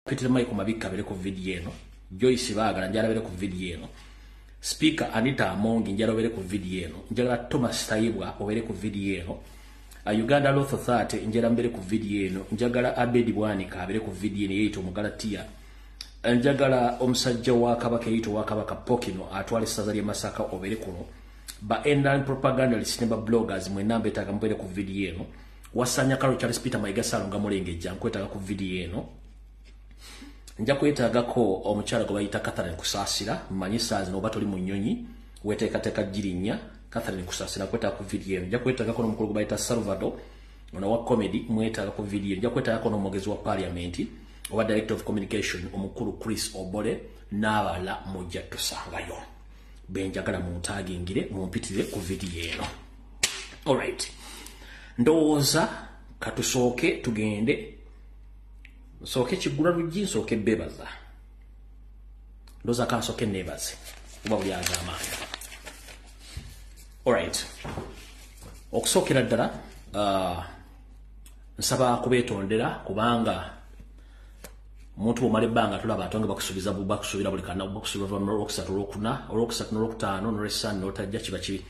Peter Michael Mabika abere ku video eno, Joyce Bagala njagala abere ku video eno, Speaker Anita Among njagala obere ku video eno, njagala Thomas Tayebwa obere ku video eno, Uganda Law Authority njagala mbere ku video eno, njagala Abedi Bwanika abere ku video eno yeyita Omugalatia, njagala omusajja wa Kabaka yeyita wa Kabaka Pokino atwala essaza ly'e Masaka obere kuno, ba NRM propagandalists ne ba bloggers mwenna mbeetaaga mubere ku video eno, Wasanya Karo Charles Peter Mayiga Ssalonga Mulengejja nkwetaaga ku video eno. Nja kwetaagako omukyala gwe bayita Catherine Kusaasira, mmanyi saa zino oba toli mu nnyonyi weteekateeka girinnya. Catherine Kusaasira nkwetaaga ku video eno. Nja kwetaagako n'omukulu gwe bayita Salvador ono wa comedy, mwetaaga ku video eno. Nja kwetaagako n'omwogezi wa parliament oba director of communication omukulu Chris Obole n'abalala mujja tusangayo. Benjagala muntaagingire mumpitire ku video eno. Alright. Ndowooza katusooke tugende nsooke kiggula luggi, nsooke bebaza. Ndowooza kansooke neebaze kuba buli agamba. Alright. Okusookera ddala nsaba kubeetondera kubanga omuntu bw'omala ebbanga tulaba ate nga bakusuubiza bakusuubira buli kana, bakusuubira olwokusatu, olwokuna, olwokusatu n'olwokutaano n'olwessaano n'otajja, kiba kibi.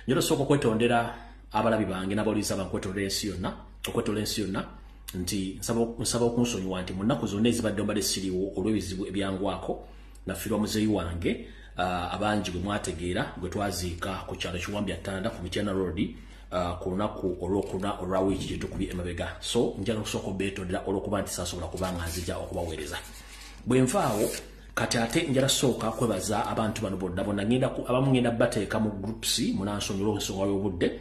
Njagala osooka okwetondera abalabi bange n'abawuliriza bange, okwetondera ensi yonna, okwetondera ensi yonna nti nsaba okunsonyiwa nti mu nnaku zonna ezibadde mbadde siriiwo olw'ebizibu ebyangwako. Nafiirwa muzeeyi wange abangi bwe mwategeera, gwe twaziika ku kyalo Kiwambya Ttanda ku Mityana Road ku lunaku olwokuna olwa wiiki gye tukubye emabega. So njagala okusooka obeetondera olw'okuba nti saasobola kuba nga nzija okubaweereza. Bwe nvaawo kati ate njala sooka kwebaza abantu bano bonna bonna. Ngenda abamu ngenda bateeka mu groups, munansonyiwa olw'ensonga y'obudde,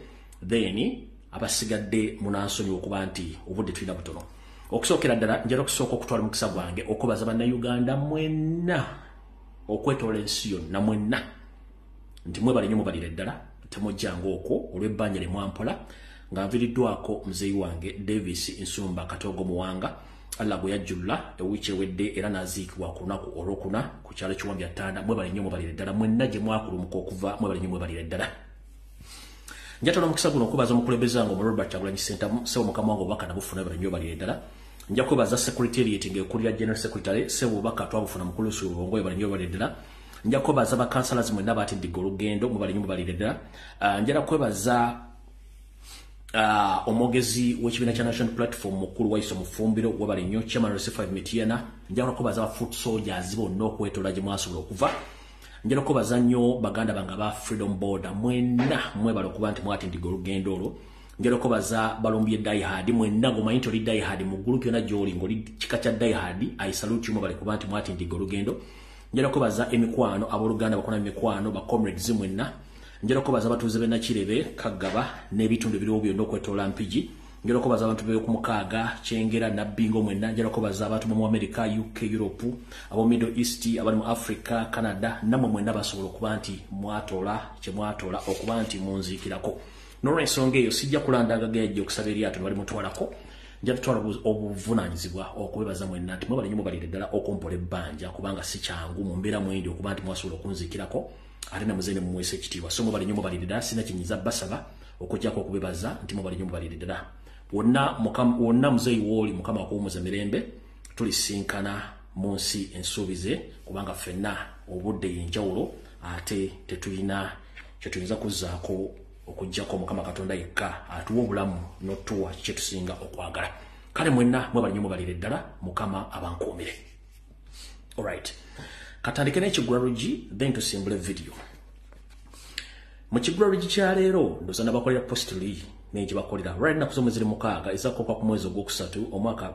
then abasigadde munansonyiwa okuba nti obudde tulina butono. Okusookera ddala njala okusooka okutwala omukisa gwange okwebaza Bannayuganda mwenna okwetoola ensi yonna mwenna nti mwebale nnyo, mubalire ddala, temujjanga okwo olw'ebbanja lye mwampola nga nviiriddwako muzeeyi wange Davis Nsumba Katoogo Muwanga, Allah gwe yajjulula ewiiki ewedde era n'aziikibwa ku lunaku olwokuna ku kyalo Kiwambya Ttanda. Mwebale nnyo, mubalire ddala mwenna gye mwakulumuka okuva, mwebale nnyo, mwebalire ddala. Njatwala omukisa guno okwebaza omukulembeze wange Robert Kyagulanyi Ssentamu, ssebo mukama wange, obubaka nabufuna, mwebale nnyo, balire ddala. Nja kwebaza secretariat ng'ekulira general secretary, ssebo obubaka twabufuna, mukulu Sulubongo, mwebale nnyo, balire ddala. Nja kwebaza bakansalazi mwenna batindigga olugendo, mwebale nnyo, mubalire ddala. Njala kwebaza omwogezi w'ekibiina kya National Platform mukulu Waiso Mufumbiro, webale nnyo, chairman C5 Mityana. Njagala kwebaza ba foot soldiers bonna okwetoola gye mwasobola okuva. Njagala kwebaza nnyo baganda bange aba Freedom Border mwenna, mwebale okuba nti mwatindigga olugendo olwo. Njagala kwebaza balumbye diehard mwenna, ng'omanyi nti oli diehard mu ggulu kyonna gy'oli ng'oli kika kya diehard, I salute you, mwebale kuba nti mwatindigga olugendo. Njagala kwebaza emikwano, abooluganda, bakona emikwano, ba comrades mwenna. Njagala kwebaza abatuuze b'e Nakirebe, Kaggaba n'ebitundu ebiriwo byonna okwetoola Mpigi. Njagala kwebaza abantu b'oku Mukaaga, Kyengera, Nabbingo mwenna. Njagala kwebaza abantu mu America, UK, Europe, abo Middle East, abali mu Africa, Canada, nammwe mwenna basobola okuba nti mwatoola kye mwatoola okuba nti munziikirako. N'olwensonga eyo sijja kulandanga gayajja okusaba eryato ne balimutwalako. Nja tutwala obuvunaanyizibwa okubebaza mwenna nti mwebale nnyo, mubalire ddala okumpola ebbanja, kubanga si kyangu mu mbeera mwendi okuba nti mwasobola okunziikirako ate namuzeeyi ne mumuweesa ekitiibwa. So mwebale nnyo, mubalire ddala. Sina kyenyinza basaba okuggyako okubebaza nti mwebale nnyo, mubalire ddala wonna. Wonna muzeeyi wooli, Mukama akuwumuza mirembe, tulisinkana mu nsi ensuubize, kubanga ffenna obudde yenjawulo ate tetulina kyetuyinza kuzzaako okuggyako Mukama Katonda yekka atuwa obulamu n'otuwa kyetusinga okwagala. Kale mwenna mwebale nnyo, mubalire ddala, Mukama abankuumire. Alright, katandike n'ekiggula luggi, then tusimbule video. Mu kiggula luggi kya leero ndowooza nabakolera post li nengibakolera right. Ennaku z'omwezi 6 ezakkonka ku mwezi ogwokusatu omwaka,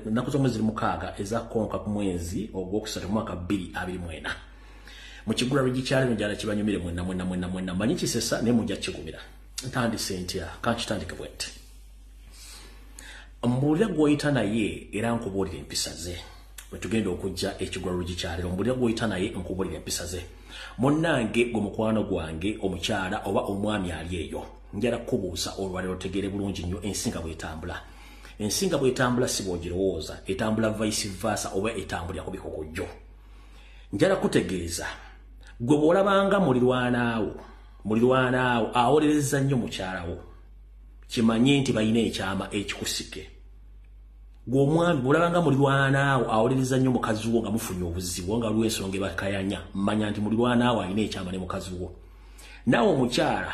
ennaku z'omwezi 6 ezakkonka ku mwezi ogwokusatu omwaka 2024. Mu kiggula luggi kya leero njala kibanyumire mwenna mwenna mwenna mwenna. Manyi kisesa naye mujja kigumira. Ntandise ntya? Kankitandike bwe nti: mbuulira gw'oyita naye era nkubuulira empisa ze. Bwe tugenda okujja ekiggula luggi kya leero, mbuulira gw'oyita naye nkubuulira empisa ze. Munnange, gwe mukwano gwange omukyala oba omwami ali eyo, njala kukubuuza olwaleero otegeere bulungi nnyo ensi nga bw'etambula. Ensi nga bw'etambula si bw'ogirowooza, etambula vice versa oba etambulira ku bikokojjo. Njala kutegeeza gwe bw'olabanga mulirwanaawo awolereza nnyo mukyalawo, kimanye nti balina ekyama ekikusike. Gwe omwami bw'olabanga mulirwanaawo awolereza nnyo mukazi wo nga mufunye obuzibu nga waliwo ensonga ebakayanya, manya nti mulirwanaawo alina ekyama ne mukazi wo. Naawe omukyala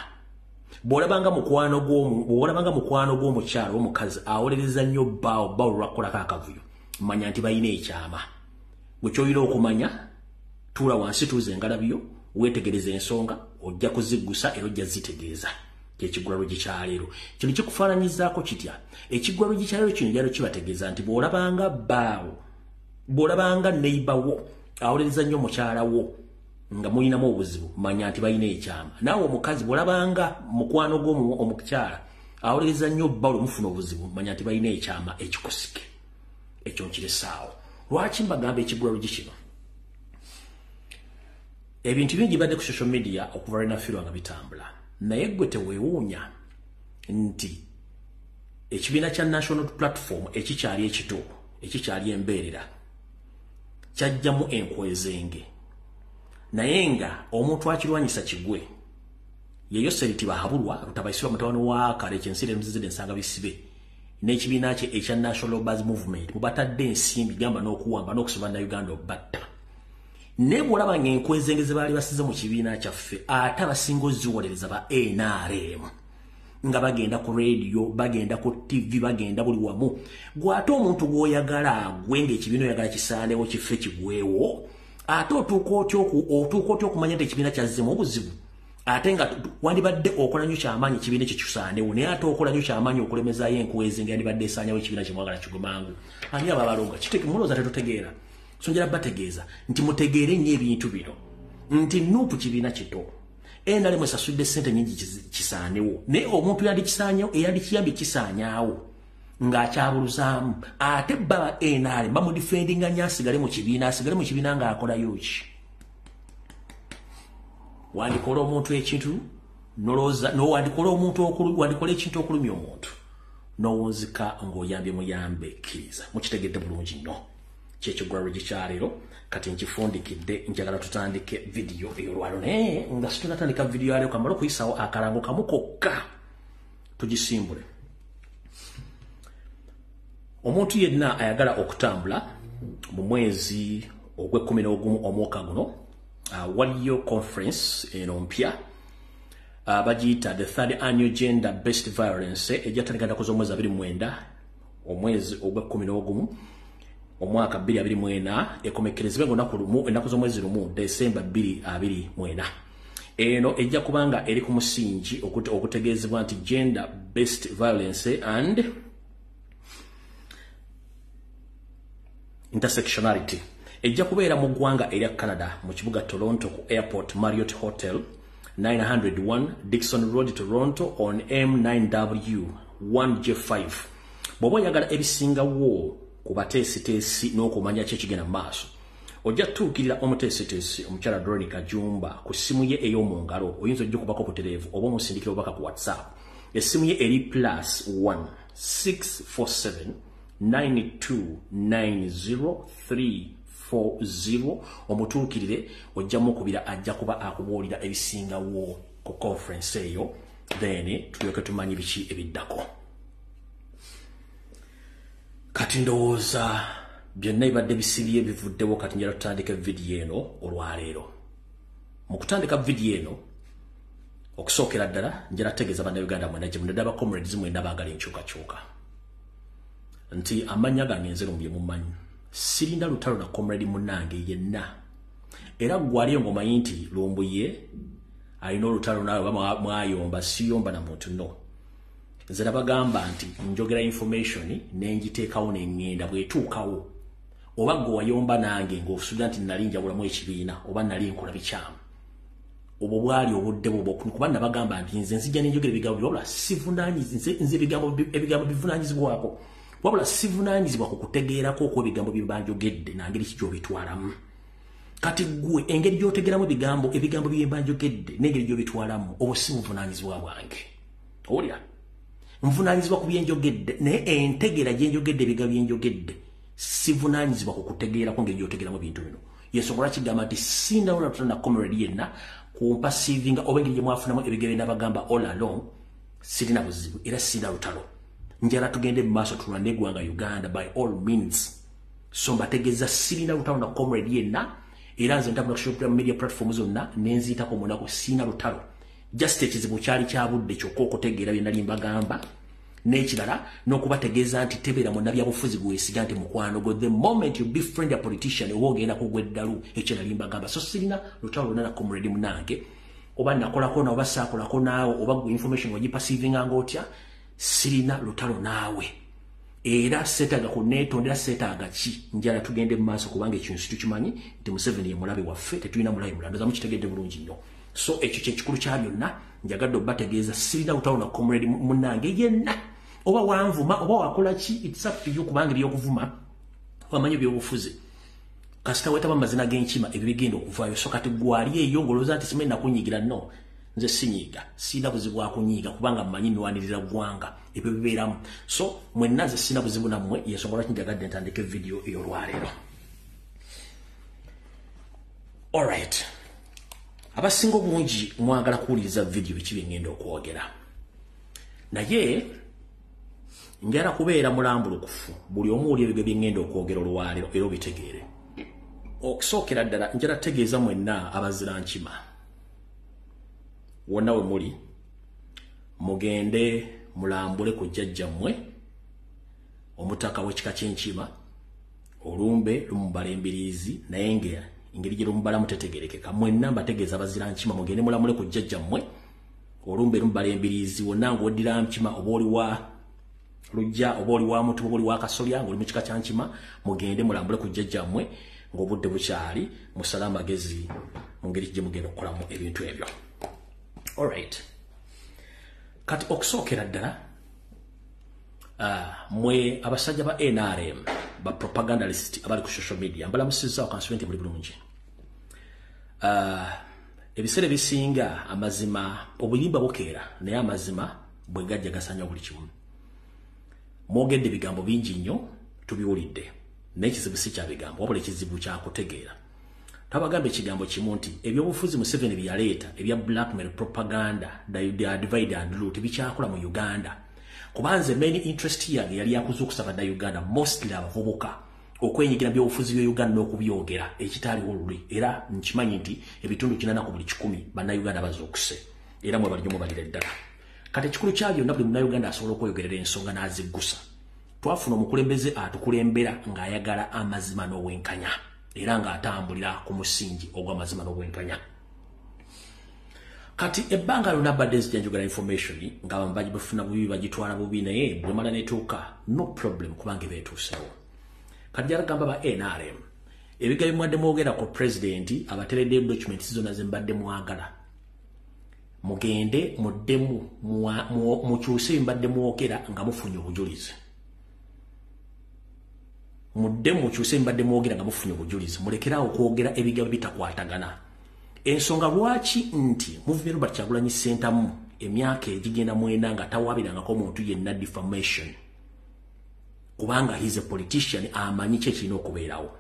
bw'olabanga mukwano gw'omukyala omukazi awolereza nnyo bbaawo bbaawo lwakukolako akavuyo, manya nti balina ekyama. Gwe ky'olina okumanya, tuula wansi, tuuza engalabiyo, weetegereza ensonga, ojja kuziggusa era ojja zitegeeza. Ekigwaluggi kyaleero kino kikufaananyizaako kitya? Ekigwaluggi kyaleero kino njalo kibategeeza nti bw'olabanga bbaawo, bw'olabanga neighbor wo awolereza nnyo mukyala wo nga mulinamu obuzibu, manya nti balina ekyama. Naawe omukazi bw'olabanga mukwano gw'omukyala awolereza nnyo bba mufuna obuzibu, manya nti balina ekyama ekikusike. Ekyo nkiresaawo. Lwaki mbagamba ekigwaluggi kino? Ebintu bingi bibadde ku social media okuva lwe nafiirwa nga bitambula, naye ggwe teweewuunya nti ekibiina kya National Platform ekikyali ekito, ekikyali embeerera, kyajjamu enkwezenge, naye nga omuntu akirwanyisa kigwe ye Yoseri Tibahabulwa Rutabaisirwa mutabani wa Kalekye Ensire Muzizire Ensanga Bisibe n'ekibiina kye ekya National Robbers Movement mubatadde ensimbi gamba n'okuwamba n'okusoba Bannayuganda obbatta. Naye bw'olaba ng'enkwezenge ze baali basize mu kibiina kyaffe ate abasinga oziwolereza ba NRM nga bagenda ku radio, bagenda ku TV, bagenda buli wamu, gwe ate omuntu gw'oyagala agwe ng'ekibiina oyagala kisaanewo kife kigwewo, ate otuuka otya okumanya nti ekibiina kyazzemu obuzibu, ate nga wandibadde okola nnyo kyamaanyi ekibiina ekyo kisaanewo, naye ate okola nnyo kyamaanyi okulemezaayo enkwezenge yandibadde esaanyawo ekibiina kyemwagala kigwe mangu. Ani ababalonga? Mulowooza tetutegeera? So njala bategeeza nti mutegeere nnyo ebintu bino nti NUP kibiina kito, NRM esasudde ssente nnyingi kisaanewo, naye omuntu yandikisaanyewo eyandikiyambye kisaanyaawo ng'akyabuluzaamu, ate baba NRM bamudifendinga nnyo asigale mu kibiina, asigale mu kibiina ng'akolayo ki? Wandikola omuntu ekintu nolowooza, wandikola omuntu wandikola ekintu okulumya omuntu n'owunzika ng'oyambye muyambe. Kkiriza mukitegedde bulungi nnyo. Kyekigwaluggi kyaleero kati nkifundikidde. Njagala tutandike vidiyo ey'olwalo, naye nga situnatandika vidiyo yaleero kamala okuyisawo akalango kamu kokka tugisimbule. Omuntu yenna ayagala okutambula mu mwezi ogw'e11 omwaka guno, waliyo conference eno mpya, bagiyita the third annual gender based violence, ejja tandika ennaku z'omwezi 29 omwezi ogw'e11 omwaka 2024, ekomekerezebwe ng'olunaku lumu ennaku z'omwezi 1 Desemba 2024. Eno ejja kubanga eri ku musingi okutegeezebwa nti gender based violence and intersectionality. Ejja kubeera mu ggwanga erya Canada mu kibuga Toronto ku Airport Marriott Hotel, 901 Dixon Road, Toronto on M9W 1J5. Bw'oba oyagala ebisingawo ku bateesiteesi n'okumanya ki ekigenda mu maaso, ojja tuukirira omuteesiteesi omukyala Veronica Jumba ku ssimu ye ey'omu ngalo. Oyinza ojja butereevu oba omusindikira obubaka ku WhatsApp. Essimu ye eri +1 647 9290 340. Omutuukirire, ojja mukubira, ajja kuba akubuulira ebisingawo ku conference eyo, then tulyoke tumanye biki ebiddako. Kati ndowooza byonna bibadde bisibye bivuddewo. Kati njala tutandika vidiyo eno olwaleero. Mu kutandika vidiyo eno, okusookera ddala njala tegeeza Bannayuganda mwenna gye munda, ba comrades mwenna baagala enkyukakyuka, nti amannya gange nze Lumbuye mumanyi, sirinda lutalo na comrade munnange yenna. Era gwaliyo ng'omanyi nti Lumbuye alina olutalo naawe oba mwayomba, siyomba na muntu. No, nze nabagamba nti njogera information nenjiteekawo neŋŋenda bwetuukawo. Oba gwe wayomba nange ng'osuubira nti nali njawulamu ekibiina oba nali nkola bikyamu, obwo bwali obudde bwo, kuba nabagamba nti nze nzijja nenjogera ebigambo byo, wabula nze ebigambo bivunaanyizibwako, wabula sivunaanyizibwa ku kutegeerako okw'ebigambo bye banjogedde nangeri ki gy'obitwalamu. Kati ggwe engeri gy'otegeramu ebigambo bye mbanjogedde n'engeri gy'obitwalamu, obwo si buvunaanyizibwa bwange. Owulira, nvunaanyizibwa ku byenjogedde, naye entegeera gyenjogedde ebigambo byenjogedde, sivunaanyizibwa ku kutegeerako ngeri gy'otegeramu ebintu bino. Yensonga lwaki gamba nti sindawula tutana comrade yenna kumpasiivinga oba engeri gye mwafunamu ebigambo nabagamba all along. Sirina buzibu era sirina lutalo. Njala tugende mu maaso tulwane eggwanga Uganda by all means. So mbategeeza sirina lutalo na comrade yenna, era nze ntambula ku social media platform zonna nenziyitako munaku, sirina lutalo. Just ekizibu kyali kya budde kyokka okutegeera bye nali mbagamba. N'ekirala n'okubategeeza nti tebeera munnabyabufuzi gwesiga nti mukwano gwo. The moment you befriend a politician, oba ogenda kugwa eddalu. Ekyo nali mbagamba. So sirina lutalo lwonna na comrade munange, oba nakolako na oba saakolako naawe, oba gwe information wagiperceivinga ng'otya, sirina lutalo naawe. Era seetaaga kuneetondera, seetaaga ki. Njala tugende mu maaso, kubanga ekintu tukimanyi nti Museveni ye mulabe waffe, tetulina mulabe mulala. Ndoza mukitegedde bulungi nnyo. So ekyo kyekikulu kya byonna. Njagadde obbategeeza sirina lutalo na comrade munnange yenna. Oba wanvuma oba wakola ki, it's up to you, kubanga ebyokuvuma wamanyi ebyobufuzi kasita wetaba amazina g'enkima ebyo bigenda okuvaayo. So kati gwali eyo ng'olowooza nti simanyi nakunyigira, no, nze sinyiiga, sirina buzibu bwakunyiiga kubanga mmanyi nwanirira ggwanga, ebyo bibeeramu. So mwenna nze sirina buzibu nammwe. Yensonga lwaki njagadde ntandike vidiyo ey'olwaleero. Alright, abasinga obungi mwagala kuwuliriza vidiyo biki bye okwogera, naye njala kubeera mulambulukufu buli omu oli ebyo bye ŋŋenda okwogera olwaleero era obitegeere. Okusookera ddala njala tegeeza mwenna abazira nkima wonna we muli, mugende mulambule ku jjajjammwe omutaka w'ekika ky'enkima. Olumbe lumubala embiriizi, naye nga engeri gye lumubalamu tetegerekeka. Mwenna mbategeeza abazira nkima, mugende mulamule ku jjajjammwe. Olumbe lumubala embiriizi. Wonna ng'oddira nkima, oba oli wa lujja, oba oli wa mutu, oba oli wa kasolya, ng'oli mu kika kya nkima, mugende mulambule ku jjajjammwe ng'obudde bukyali, musale amagezi mu ngeri gye mugenda okukolamu ebintu ebyo. Alright, kati okusookera ddala, mwe abasajja ba NRM, ba propagandalist abali ku social media, mbalamusizza. Okansube nti muli bulungi. Ebiseera ebisinga amazima obuyimba bukeera, naye amazima bwe gajja gasanya buli kimu. Mwogedde ebigambo bingi nnyo, tubiwulidde, naye ekizibu si kya bigambo, wabula ekizibu kyakutegeera. Twabagamba ekigambo kimu nti ebyobufuzi Museveni bye yaleeta ebya blackmail, propaganda, divide and rule, tebikyakola mu Uganda, kubanze main interest yange yali yakuzuukusa Bannayuganda, mostly abavubuka, okwenyigira byobufuzi bya Uganda n'okubyogera, ekitaaliwo luli. Era nkimanyi nti ebitundu 80 ku buli 100 Bannayuganda bazuukuse, era mwe balijjo mubalira ddala. Kati ekikulu kya byonna, buli Munnayuganda asobola okweyogerera ensonga n'aziggusa. Twafuna omukulembeze atukulembera ng'ayagala amazima n'obwenkanya, era ng'atambulira ku musingi ogw'amazima n'obwenkanya. Kati ebbanga lyonna badde nzija njogera information nga bagifuna bubi, bagitwala bubi, naye bwemala netuuka, no problem, kubanga ebeetuusewo. Kati jalagamba ba NRM, ebigambo mwadde mwogera ku president, abatereddeyo documents zonna ze mbadde mwagala. Mugende muddemu mukyuse mbadde mwogera nga mufunye obujulizi. Muddemu mukyuse mbadde mwogera nga mufunye obujulizi. Mulekeraawo okwogera ebigambo bitakwatagana. Ensonga lwaki nti movement Robert Kyagulanyi Ssentamu emyaka egigenda 9 nga tawabirangako omuntu yenna defamation, kubanga he's a politician, amanyi ki ekirina okubeerawo.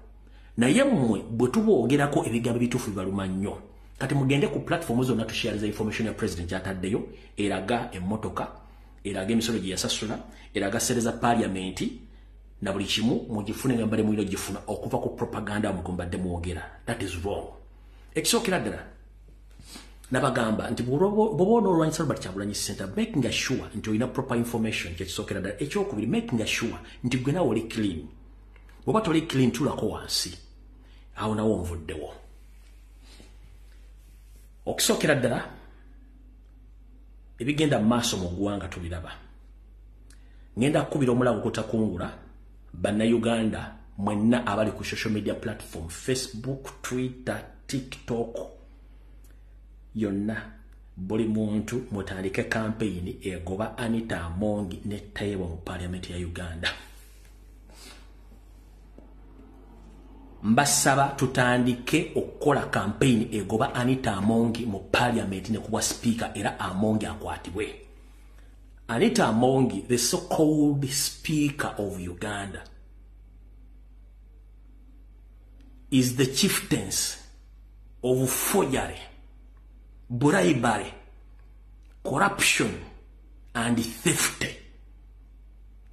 Naye mmwe bwe tuboogerako ebigambo ebituufu bibaluma nnyo. Kati mugende ku platform zonna tushariza information ya president gyataddeyo, eraga emmotoka, eraga emisolo gye yasasula, eraga sente za parliament na buli kimu. Mugifune nga mbadde mulina ogifuna okuva ku propaganda mukumbadde mwogera. That is wrong. Ekisookera ddala nabagamba nti bw'oba onoolwanyisa Robert Kyagulanyi Ssentamu, making sure nti olina proper information, kyekisookera ddala. Ekyokubiri, making sure nti gwe naawe oli clean. Bw'oba toli clean, tulako wansi awo nawo nvuddewo. Okusookera ddala, ebigenda mu maaso mu ggwanga tubiraba. Ngenda kukubira omulago gutakungula Bannayuganda mwenna abali ku social media platform, Facebook, Twitter, TikTok, yonna. Buli muntu mutandike campaign egoba Anita Amongi ne Tayebwa mu parliament ya Uganda. Mbasaba tutandike okukola campaign egoba Anita Amongi mu parliament ne kubwa speaker, era Amongi akwatibwe. Anita Amongi, the so-called speaker of Uganda, is the chieftains of forgery, bribery, corruption and theft.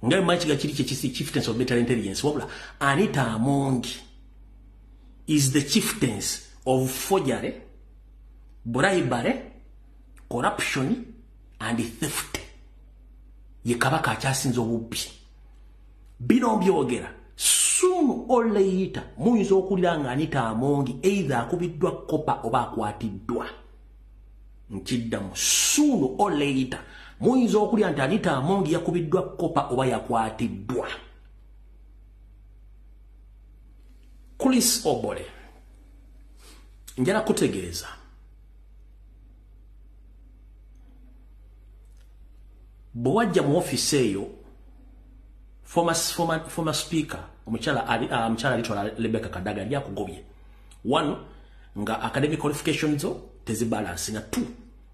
Nga mmanyi kiga kiri kyekisi chieftains of military intelligence, wabula Anita Among is the chieftains of forgery, bribery, corruption and theft. Ye kabaka akyasinze obubbi. Bino mbyogera soon or later muyinza okuwulira nga Anita Among either akubiddwa kopa oba akwatiddwa. Nkiddamu, soon or later muyinza okuwulira nti Anita Among yakubiddwa kopa oba yakwatiddwa. Chris Obore, njala kutegeeza bwe wajja mu ofiisi eyo former speaker omukyala alitwala Rebecca Kadaga yali akugobye. One, nga academic qualifications zo tezibalance, nga two,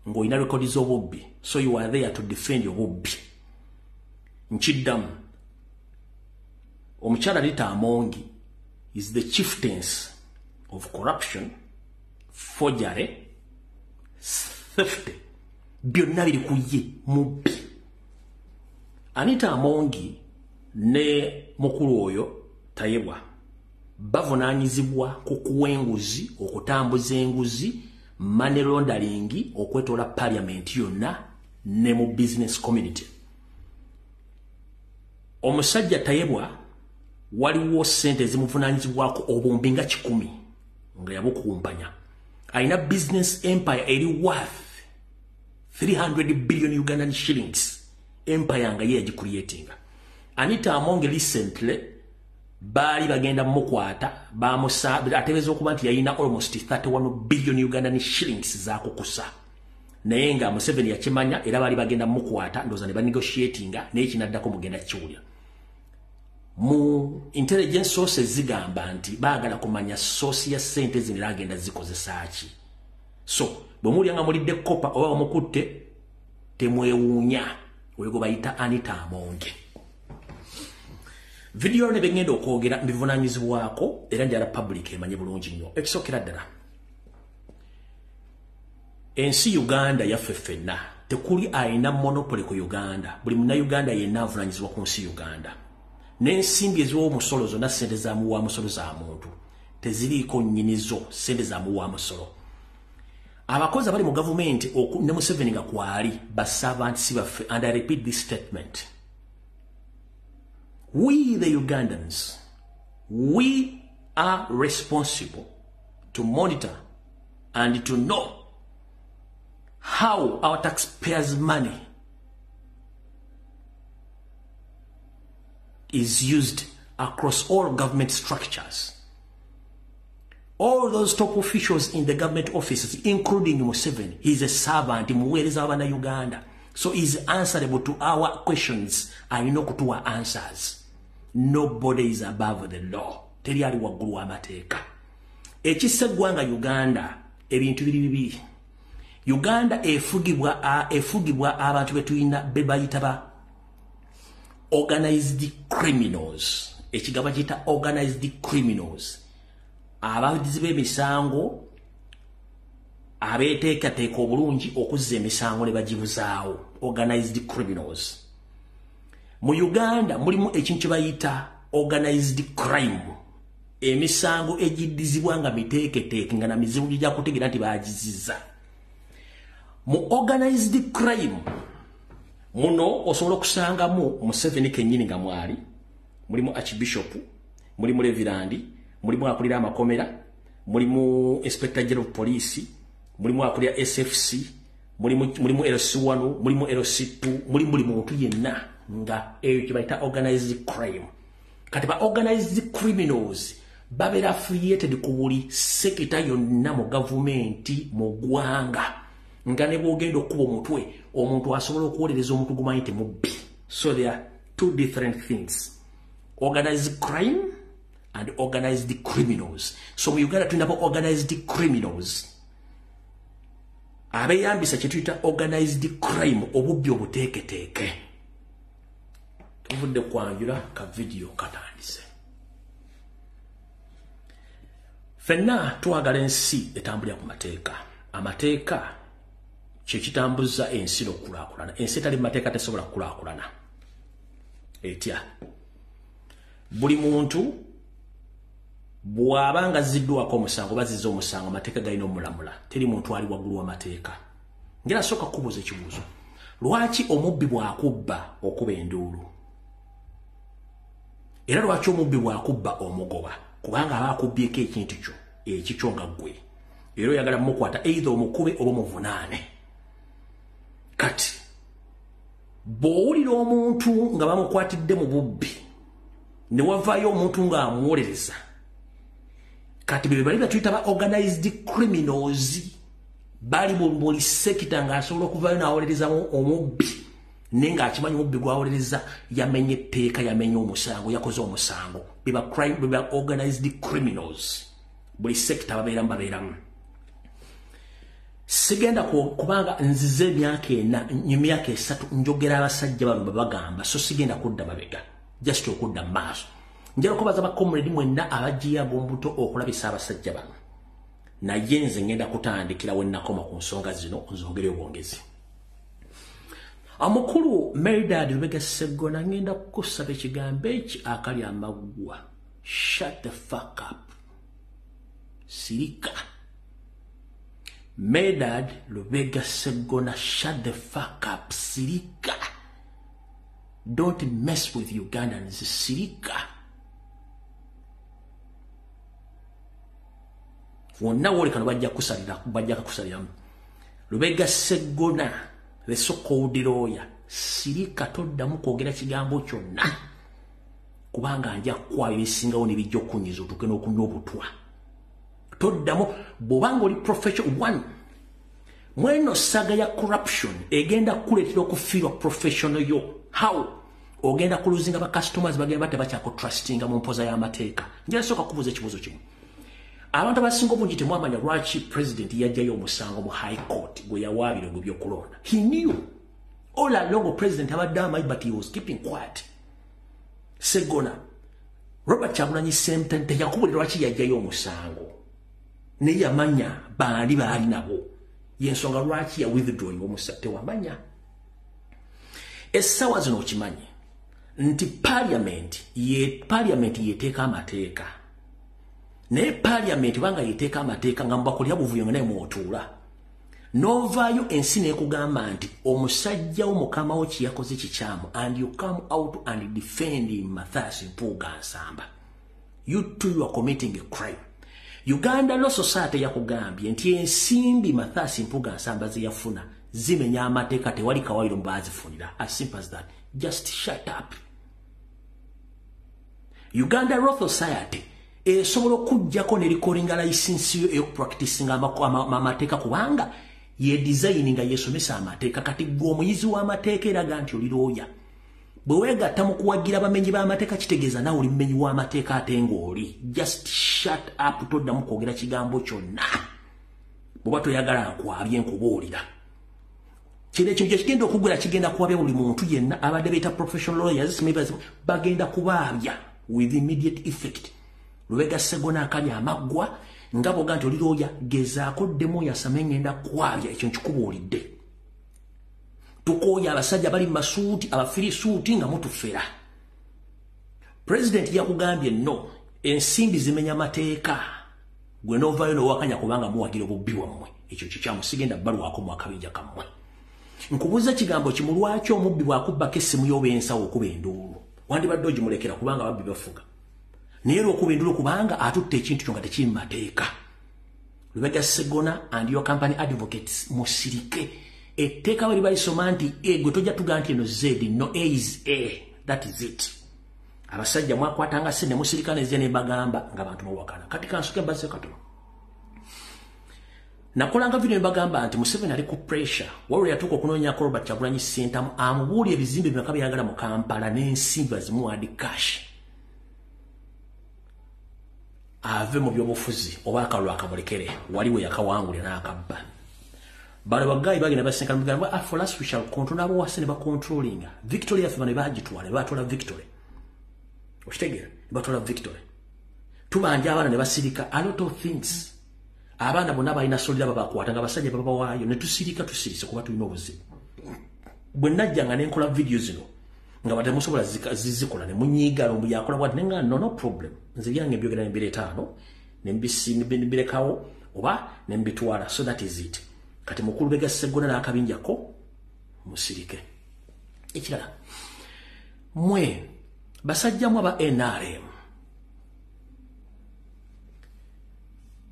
ng'olina rekodi z'obubbi, so you are there to defend obubbi. Nkiddamu, omukyala Anita Among is the chieftains of corruption, forgery, theft. Byonna biri ku ye, mubbi. Anita Among ne mukulu oyo Tayebwa bavunaanyizibwa ku kuwa enguzi, okutambuza enguzi, money laundering, okwetoola parliament yonna ne mu business community. Omusajja Tayebwa waliwo ssente ezimuvunaanyizibwako obuwumbi nga 100 nga yabukumpanya. Alina business empire eri worth 300 billion Ugandan shillings. Empire nga ye yagicreatinga. Anita Among recently baali bagenda mukwata, atebeeza okuba nti yalina almost 31 billion Ugandan shillings zakukusa, naye nga Museveni yakimanya era baali bagenda mukwata, ndowooza ne banegotiatinga, naye kinaddako mugenda kiwulira. Mu intelligence sources zigamba nti baagala kumanya source ya ssente zino era agenda zikozesa ki. So bwe mulya nga mulidde kopa oba omukutte, temwewuunya, oyo gwe bayita Anita Among. Video ne bengenda okwogera mbivunaanyizibwako era njala public emanye bulungi nnyo. Ekisookera ddala, ensi Uganda yaffe ffenna, tekuli alina monopoly ku Uganda. Buli munnayuganda yenna avunaanyizibwa ku nsi Uganda. N'ensimbi eziwa omusolo zonna ssente za muwa musolo za muntu, teziriiko nnyinizo, ssente za muwa musolo. Abakozi abali mu gavumenti ne Museveni nga kwali baservants baffe, and I repeat this statement. We the Ugandans, we are responsible to monitor and to know how our taxpayers' money is used across all government structures. All those top officials in the government offices, including Museveni, he's a servant, muweereza wa Uganda. So he's answerable to our questions. Alina okutuwa answers. Nobody is above the law. Teri ali waggulu w'amateeka. Ekissa eggwanga Uganda, ebintu biri bibiri. Uganda efugibwa abantu betulina be bayita ba organized criminals. Ekigaba kiyita organized criminals. Abavuzi b'emisango abeeteekateeka obulungi okuzza emisango ne bagibuzaawo, organized criminals. Mu Uganda mulimu ekintu kye bayita organized crime, emisango egiddizibwa nga miteeketeeke nga na mizibu gijja kutegeera nti baagizizza. Mu organized crime muno osobola okusangamu Museveni kennyini nga mwali, mulimu archbishop, mulimu reverend, mulimu akulira amakomera, mulimu inspector general of police, mulimu akulira SFC, mulimu LC1, mulimu LC2, mulimu buli muntu yenna nga eyo kye bayita organized crime. Kati ba organized criminals babeera affiliated ku buli sekita yonna mu gavumenti mu ggwanga, nga ne bw'ogenda okuba omutwe omuntu asobola okuwolereza omuntu gumanyi nti mubbi. So there are two different things, organized crime and organized criminals. So mu Uganda tulina organized criminals abeeyambisa kye tuyita organized crime, obubbi obuteeketeeke. Tuvudde kwanjula ka vidiyo katandise. Ffenna twagala ensi etambulira ku mateeka. Amateeka kye kitambuza ensi n'okukulaakulana. Ensi etali mu mateeka tesobola kukulaakulana. Etya? Buli muntu bw'abanga azziddwako omusango, bazizza omusango, amateeka galina omulamula. Teri muntu ali waggulu w'amateeka. Ngera sooka kubuuza ekibuuzo. Lwaki omubbi bw'akubba okuba enduulu? Era lwaki omubbi bw'akubba omugoba? Kubanga aba akubbyeko ekintu kyo, ekikyo nga ggwe. Era oyagala mukwata either omukube oba omuvunaane. Kati bw'owulira omuntu nga bamukwatidde mu bubbi, ne wavaayo omuntu ng'amuwolereza, kati be bali batuyita ba organized criminals, bali mu buli sekita ng'asobola okuvaayo n'awolerezamu omubbi, naye ng'akimanyi omubbi gw'awolereza yamenye etteeka, yamenye omusango, yakoze omusango. Be ba organized criminals. Buli sekita babeeramu. Sigenda kubanga nzize emyaka 4, emyaka 3 njogera abasajja bano babagamba, so sigenda kudda mabega, just okudda mu maaso. Njala okubaza ba comrade mwenna abagiya gombuto okulabisa abasajja bano. Naye nze ngenda kutandikira we nnakoma ku nsonga zino, nzongere obwongezi. Omukulu Medard Lubega Sseggona, ngenda kukusaba ekigambo eki akali amaggwa. Shut the fuck up. Sirika. Medard Lubega Sseggona, shut the fuck up. Sirika. Don't mess with Ugandans. Sirika. Wonna woolekano bajja kusaliramu. Lubega Sseggona, the so-called lawyer, sirika, toddamu kwogera kigambo kyonna, kubanga nja kukwayo ebisingawo ne bijja okunyiza otuuke n'okunywa obutwa. Toddamu, bw'obanga oli profession one, mweno saga ya corruption egenda kukuleetera okufiirwa professional yo. How? Ogenda kuluzinga ba customers, bagenda tebakyakutrustinga mu mpoza y'amateeka. Njala sooka kubuuza ekibuuzo kimu. Abantu abasinga obungi temwamanya lwaki president yajjayo omusango mu high court gwe yawaabira ogwo by'okulonda. He knew all along president abadde amanyi, but he was keeping quiet. Sseggona, Robert Kyagulanyi Ssentamu teyakubulira lwaki yajjayo omusango, naye yamanya baali baali nabo. Yensonga lwaki ya withdrawing omusango, tewamanya. Essaawa zino okimanyi nti parliament yeteeka amateeka. Naye parliament banga yeteeka amateeka nga mubakolera buvuyo nga naye mwotuula. N'ovaayo ensi n'ekugamba nti omusajja wo mukama wo kye yakoze kikyamu, and you come out and defend Mathias Mpuuga Nsamba. You too, you are committing a crime. Uganda Law Society yakugambye nti ensimbi Mathias Mpuuga Nsamba ze yafuna zimenya amateeka, tewali kawayiro mbaazifunira. As simple as that. Just shut up. Uganda Law Society esobola okuggyako ne recording license yo ey'okupracticinga amateeka, kubanga ye design nga yesomesa amateeka. Kati gwe omuyizi w'amateeka eraga nti oli lawyer, bwe weegatta mu kuwagira abamenyi b'amateeka kitegeeza naawe oli mumenyi w'amateeka ate ng'oli. Just shut up, toddamu kwogera kigambo kyonna. Bw'oba toyagala nkwabye nkubuulira. Kino ekintu kye kigenda okugula kigenda kuwabya buli muntu yenna abadde beeyita professional lawyers, bagenda kubaabya with immediate effect. Lubega Sseggona akali amaggwa, nga bw'oga nti oli lawyer, gezaako ddemu oyasame, ngenda kwabya, ekyo nkikubuulidde. Tukooye abasajja bali mu masuuti, abafirisuuti nga mutufera. President yakugambye no, ensimbi zimenya amateeka, gwe n'ovaayo n'owakanya kubanga muwagira obubbi wammwe. Ekyo kikyamu, sigenda bbalwako mu akabinja kammwe. Nkubuuza kigambo kimu, lwaki omubbi bw'akubbako essimu y'oba ensawo okuba enduulu? Wandibadde ogimulekera kubanga ababbi bafuga. Naye olw'okuba enduulu kubanga atutte ekintu kyo nga tekiri mu mateeka. Lubega Sseggona and your company advocates, musirike. Etteeka bwe balisoma nti A, gwe tojja tugaa nti eno Z, no, A is A. That is it. Abasajja mwakwatanga ssente ne musirika, ne ne bagamba nga abantu bawakana. Kati kansuke mbazze katono. Nakolanga video mbagamba nti Museveni ali ku pressure. Waliwo yatuuka okunoonyako Robert Kyagulanyi Ssentamu amubuulire ebizimbe bimeka by'ayagala mu Kampala n'ensimbi bazimuwa cash. Ave mu byobufuzi oba akalulu akamulekere, wali we yakawangulira n'akabba. Bano bagayi bagenda basinkana mugamba, ah, for us we shall control, nabo wase ne bacontrollinga. Victory yaffe bano bagitwala, batwala victory. Okitegeera? Batwala victory. Tubanja abaana ne basirika a lot of things. Abaana bonna balina solira babakwata nga abasajja babawaayo ne tusirika, tusirise kuba tulina obuzibu. Bwe najjanga ne nkola video zino Nga batemusobola zizikola ne munyiiga lumbu yakola bwati nenga no problem. Nze byange mbyogera nembireeta ano nembirekawo oba nembitwala, so that is it. Kati mukulu Lubega Sseggona n'akabinjako musirike. Ekirala, mwe basajja mwe aba NRM,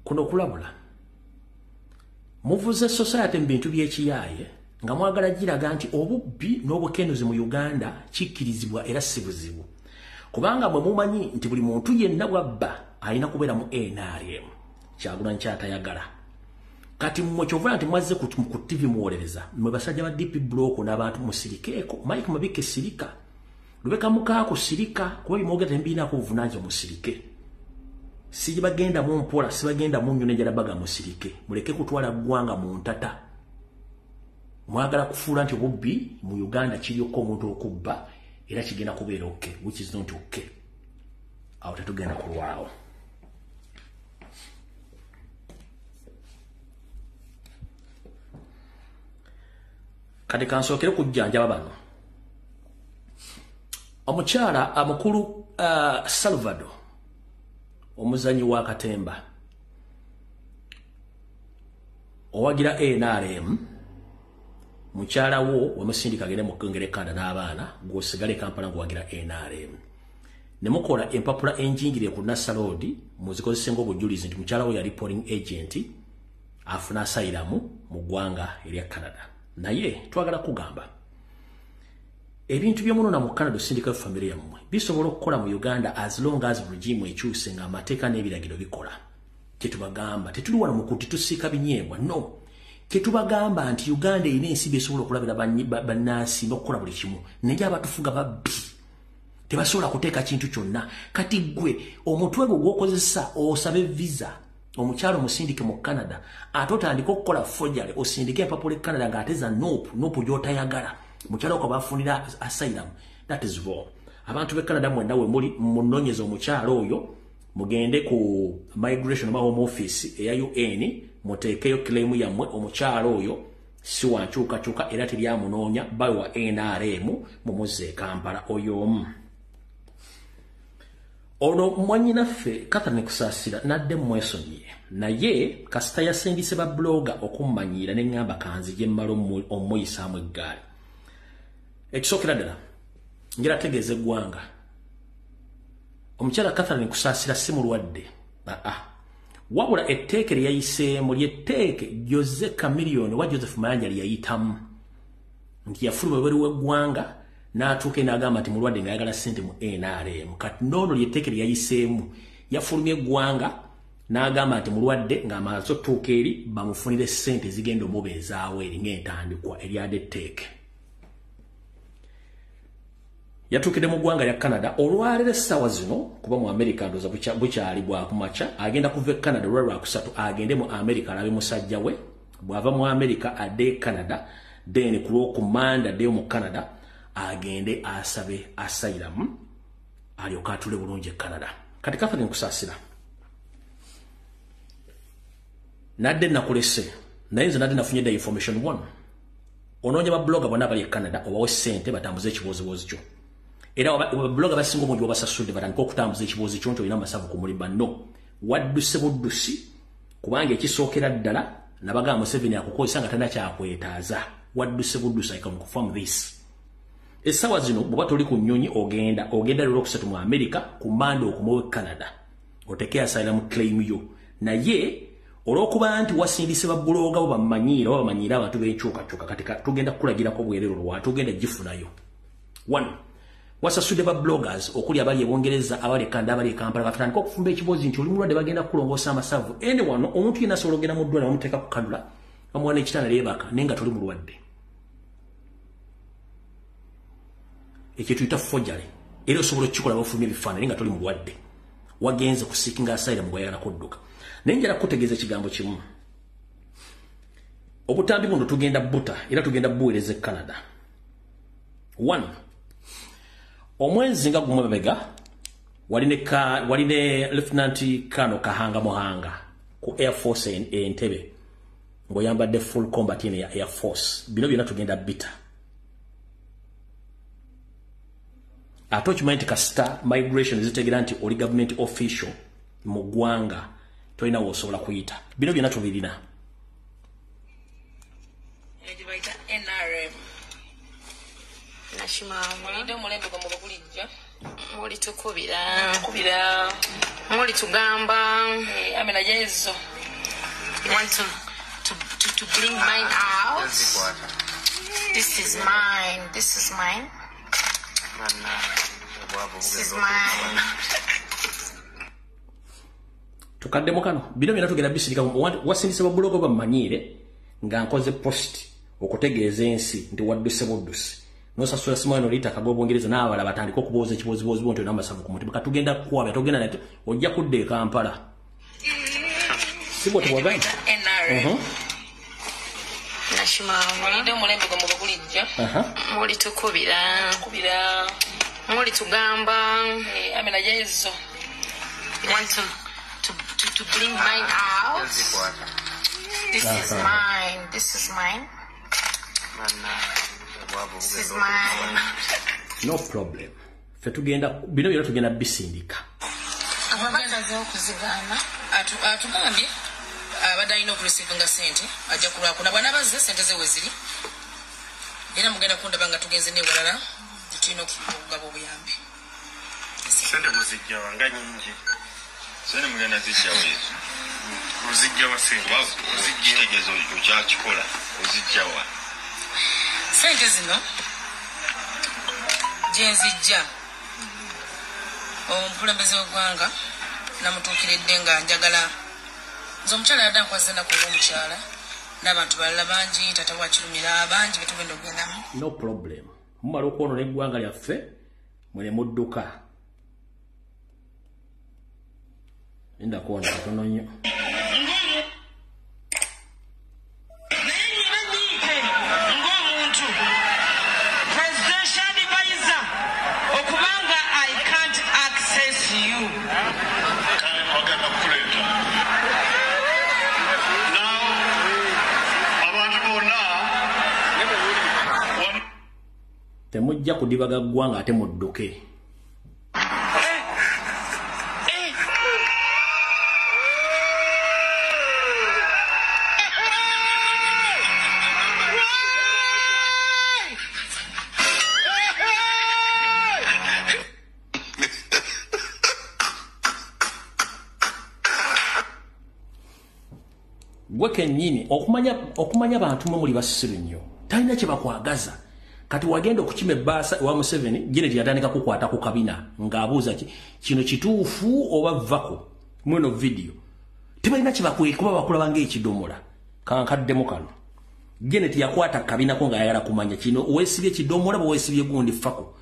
kuno kulabula muvuze society mu bintu by'ekiyaaye nga mwagala giraga nti obubbi n'obukenuzi mu Uganda kikkirizibwa era si buzibu, kubanga mwe mumanyi nti buli muntu yenna bw'abba alina kubeera mu NRM. Kyagulanyi kyatayagala. Kati mmwe kyovula nti mwazze ku TV muwolereza, mmwe basajja ba DP Block n'abantu musirikeeko. Mike Mabike sirika, Lubega Mukaako sirika, kuba bimwogera tembiinaako buvunaanyizibwa, musirike. Sibagenda mu mpola, sibagenda mu nnyo n'enjala baga, musirike. Muleke kutwala ggwanga mu ntata. Mwagala kufuula nti obubbi mu Uganda kiriko omuntu okubba era kigenda kubeera okay, which is not okay. Awo tetugenda kulwawo. Kati kansookere kujjanjaba bano. Omukyala amukulu Salvador, omuzanyi wa Katemba, owagira NRM, mukyala wo wamusindika agende mu Kengere Canada n'abaana, gw'osigale Kampala ng'owagira NRM. Ne mukola empapula enjingire ku Nasser Road, muzikozese ng'obujulizi nti mukyala wo yali polling agent afuna asylum mu ggwanga erya Canada. Naye twagala kugamba ebintu by'omunona mu Canada osindika family yammwe bisobola okukola mu Uganda as long as regime ekyuse nga amateeka n'ebiragiro bikola. Kyetubagamba tetuli wano mu kuti tusiika binyeebwa, no. Kyetubagamba nti Uganda erina ensimbi esobola okulabira bannansi n'okukola buli kimu, naye abatufuga babbi tebasobola kuteeka kintu kyonna. Kati ggwe omutwe gwo gw'okozesa osabe visa omukyalo omusindike mu Canada, ate otandike okukola forgery osindike empapula e Canada ng'ate za NUP gy'otayagala, mukyalo ko bafunira asylum. That is wrong. Abantu b'e Canada mwenna we muli munoonyeze omukyalo oyo, mugende ku migration oba home office eya UN muteekeyo claim yammwe. Omukyalo oyo si wa nkyukakyuka era teryamunoonya, bawe wa NRM, mumuzze e Kampala. Oyo omu. Ono mwannyinaffe Catherine Kusaasira nadde mwesonyiye, naye kasita yasindise ba blogger okummanyiira ne ŋŋamba kanzije mmala omuyisaamu eggaali. Ekisookera ddala njala tegeeza eggwanga, omukyala Catherine Kusaasira si mulwadde, aa, wabula etteeke lye yayiseemu lyetteeke Jose Chameleone wa Joseph Mayanja lye yayitamu, nti yafuluma ebweru w'eggwanga n'atuuka n'agamba nti mulwadde ng'ayagala ssente mu NRM. Kati noono lyetteeke lye yayiseemu, yafulumya eggwanga n'agamba nti mulwadde ng'amaze otuuka eri bamufunire ssente zigenda omubeezaawo eri ng'entandikwa eryadde etteeke. Yatuukidde mu ggwanga lya Canada olwaleero essaawa zino, kuba mu America ndowooza bukyali bwakumakya. Agenda kuva e Canada olwa Lwakusatu agende mu America alabe musajja we. Bw'ava mu America adde e Canada, then ku Lwokumanda addeyo mu Canada agende asabe asylum alyoke atule bulungi e Canada. Kati Catherine Kusaasira nadde nakulese, naye nze nadde nafunye dda information. One, onoonya ba blogger bonna abali e Canada obawe ssente batambuze ekibooziboozi kyo, era ba blogger basinga obungi babasasudde batandike okutambuza ekiboozi kyo nti olina amasavu ku mulimba. No, wadduse buddusi, kubanga ekisookera ddala nabagamba Museveni akukozesa nga talina kyakwetaaza. Wadduse buddusi, I can confirm this. Essaawa zino bw'oba toli ku nnyonyi ogenda Lwokusatu mu America, ku Mande okomewo e Canada oteeke asylum claim yo. Naye olw'okuba nti wasindise ba blogger bo bamanyiira oba bamanyiira abantu b'enkyukakyuka, kati tugenda kukulagirako bwerero lwa tugenda gifunayo. One, wasasudde ba bloggers okuli abali e Bungereza, abali e Canada, abali e Kampala, batandika okufumba ekiboozi nti oli mulwadde bagenda kukulongoosa amasavu. Ene wano omuntu yenna asobola ogenda mu ddwaliro bamuteeka ku cannula bamuwa n'ekitanda yeebaka, naye nga toli mulwadde. Ekyo tuyita forgery, era osobola okukikola bafulumya ebifaananyi nga toli mulwadde, wagenze ku seeking asylum ng'oyagala kudduka. Naye njala kukutegeeza ekigambo kimu, obutambi buno tugenda buta era tugenda buweereza e Canada. One, omwezi nga gumu emabega wali ne Lieutenant Colonel Kahanga Muhanga ku Air Force Entebbe ng'oyambadde full combat ya Air Force. Bino byonna tugenda bita. Ate okimanyi nti kasita migration zitegeera nti oli government official mu ggwanga tolina w'osobola kuyita. Bino byonna tubirina. NRM. Mulitukubira. Mulitugamba. You want to bring mine out? This is mine. This is mine. This is mine. Tukaddemu kano. Bino byonna tugenda bisirika. Wasindise babulogo bammanyiire nga nkoze post okutegeeza ensi nti wadduse buddusi. Nosasula simu eno liyita akagobongereza n'abalala batandika okubuuza ekibuuzibuuzi nti olina amasavu ku mutima. Katugenda kukwabya togenda nate ojja kudda e Kampala. Si bwe tewagamba? Mulitukubira. Mulitugamba. You want to bring mine out? This is mine. This is mine. This is mine. No problem. Fe tugenda bino byonna tugenda bisindika. Abakazi okuzigana atugambye abadde alina okureceivinga ssente ajja kulwako na bw'anaabazze ssente ze we ziri era mugenda kundaba nga tugenze n'ewalala tulina okugaba obuyambi. Ssente muzijjawa nga nnyingi. Ssente mugenda zijjawa ezo. Ozijjawa ssente. Kitegeeza okyakikola ozijjawa. Ssente zino gye nzijja omukulembeze w'eggwanga namutuukiridde nga njagala nze omukyala yadde ankwaza ennaku olw'omukyala n'abantu balala bangi tata wakirumira bangi betugenda okugendamu. No problem. Mumala okwonoona eggwanga lyaffe mwe ne mudduka. Linda kuona katono nnyo. Temujja kudibaga ggwanga ate mudduke. Gwe kennyini okumanya bantu mwe muli basiru nnyo. Talina kye bakwagaza. Kati wagenda okukima ebbaasa ewa Museveni, Janet yatandika kukwata ku kabina ng'abuuza kino kituufu oba vvako mweno video. Tebalina kye bakwekuba bakulaba ng'ekidomola. Kankaddemu kano. Janet yakwata kabinako ng'ayagala kumanya kino weesibye kidomola bwe weesibye gundi ffako.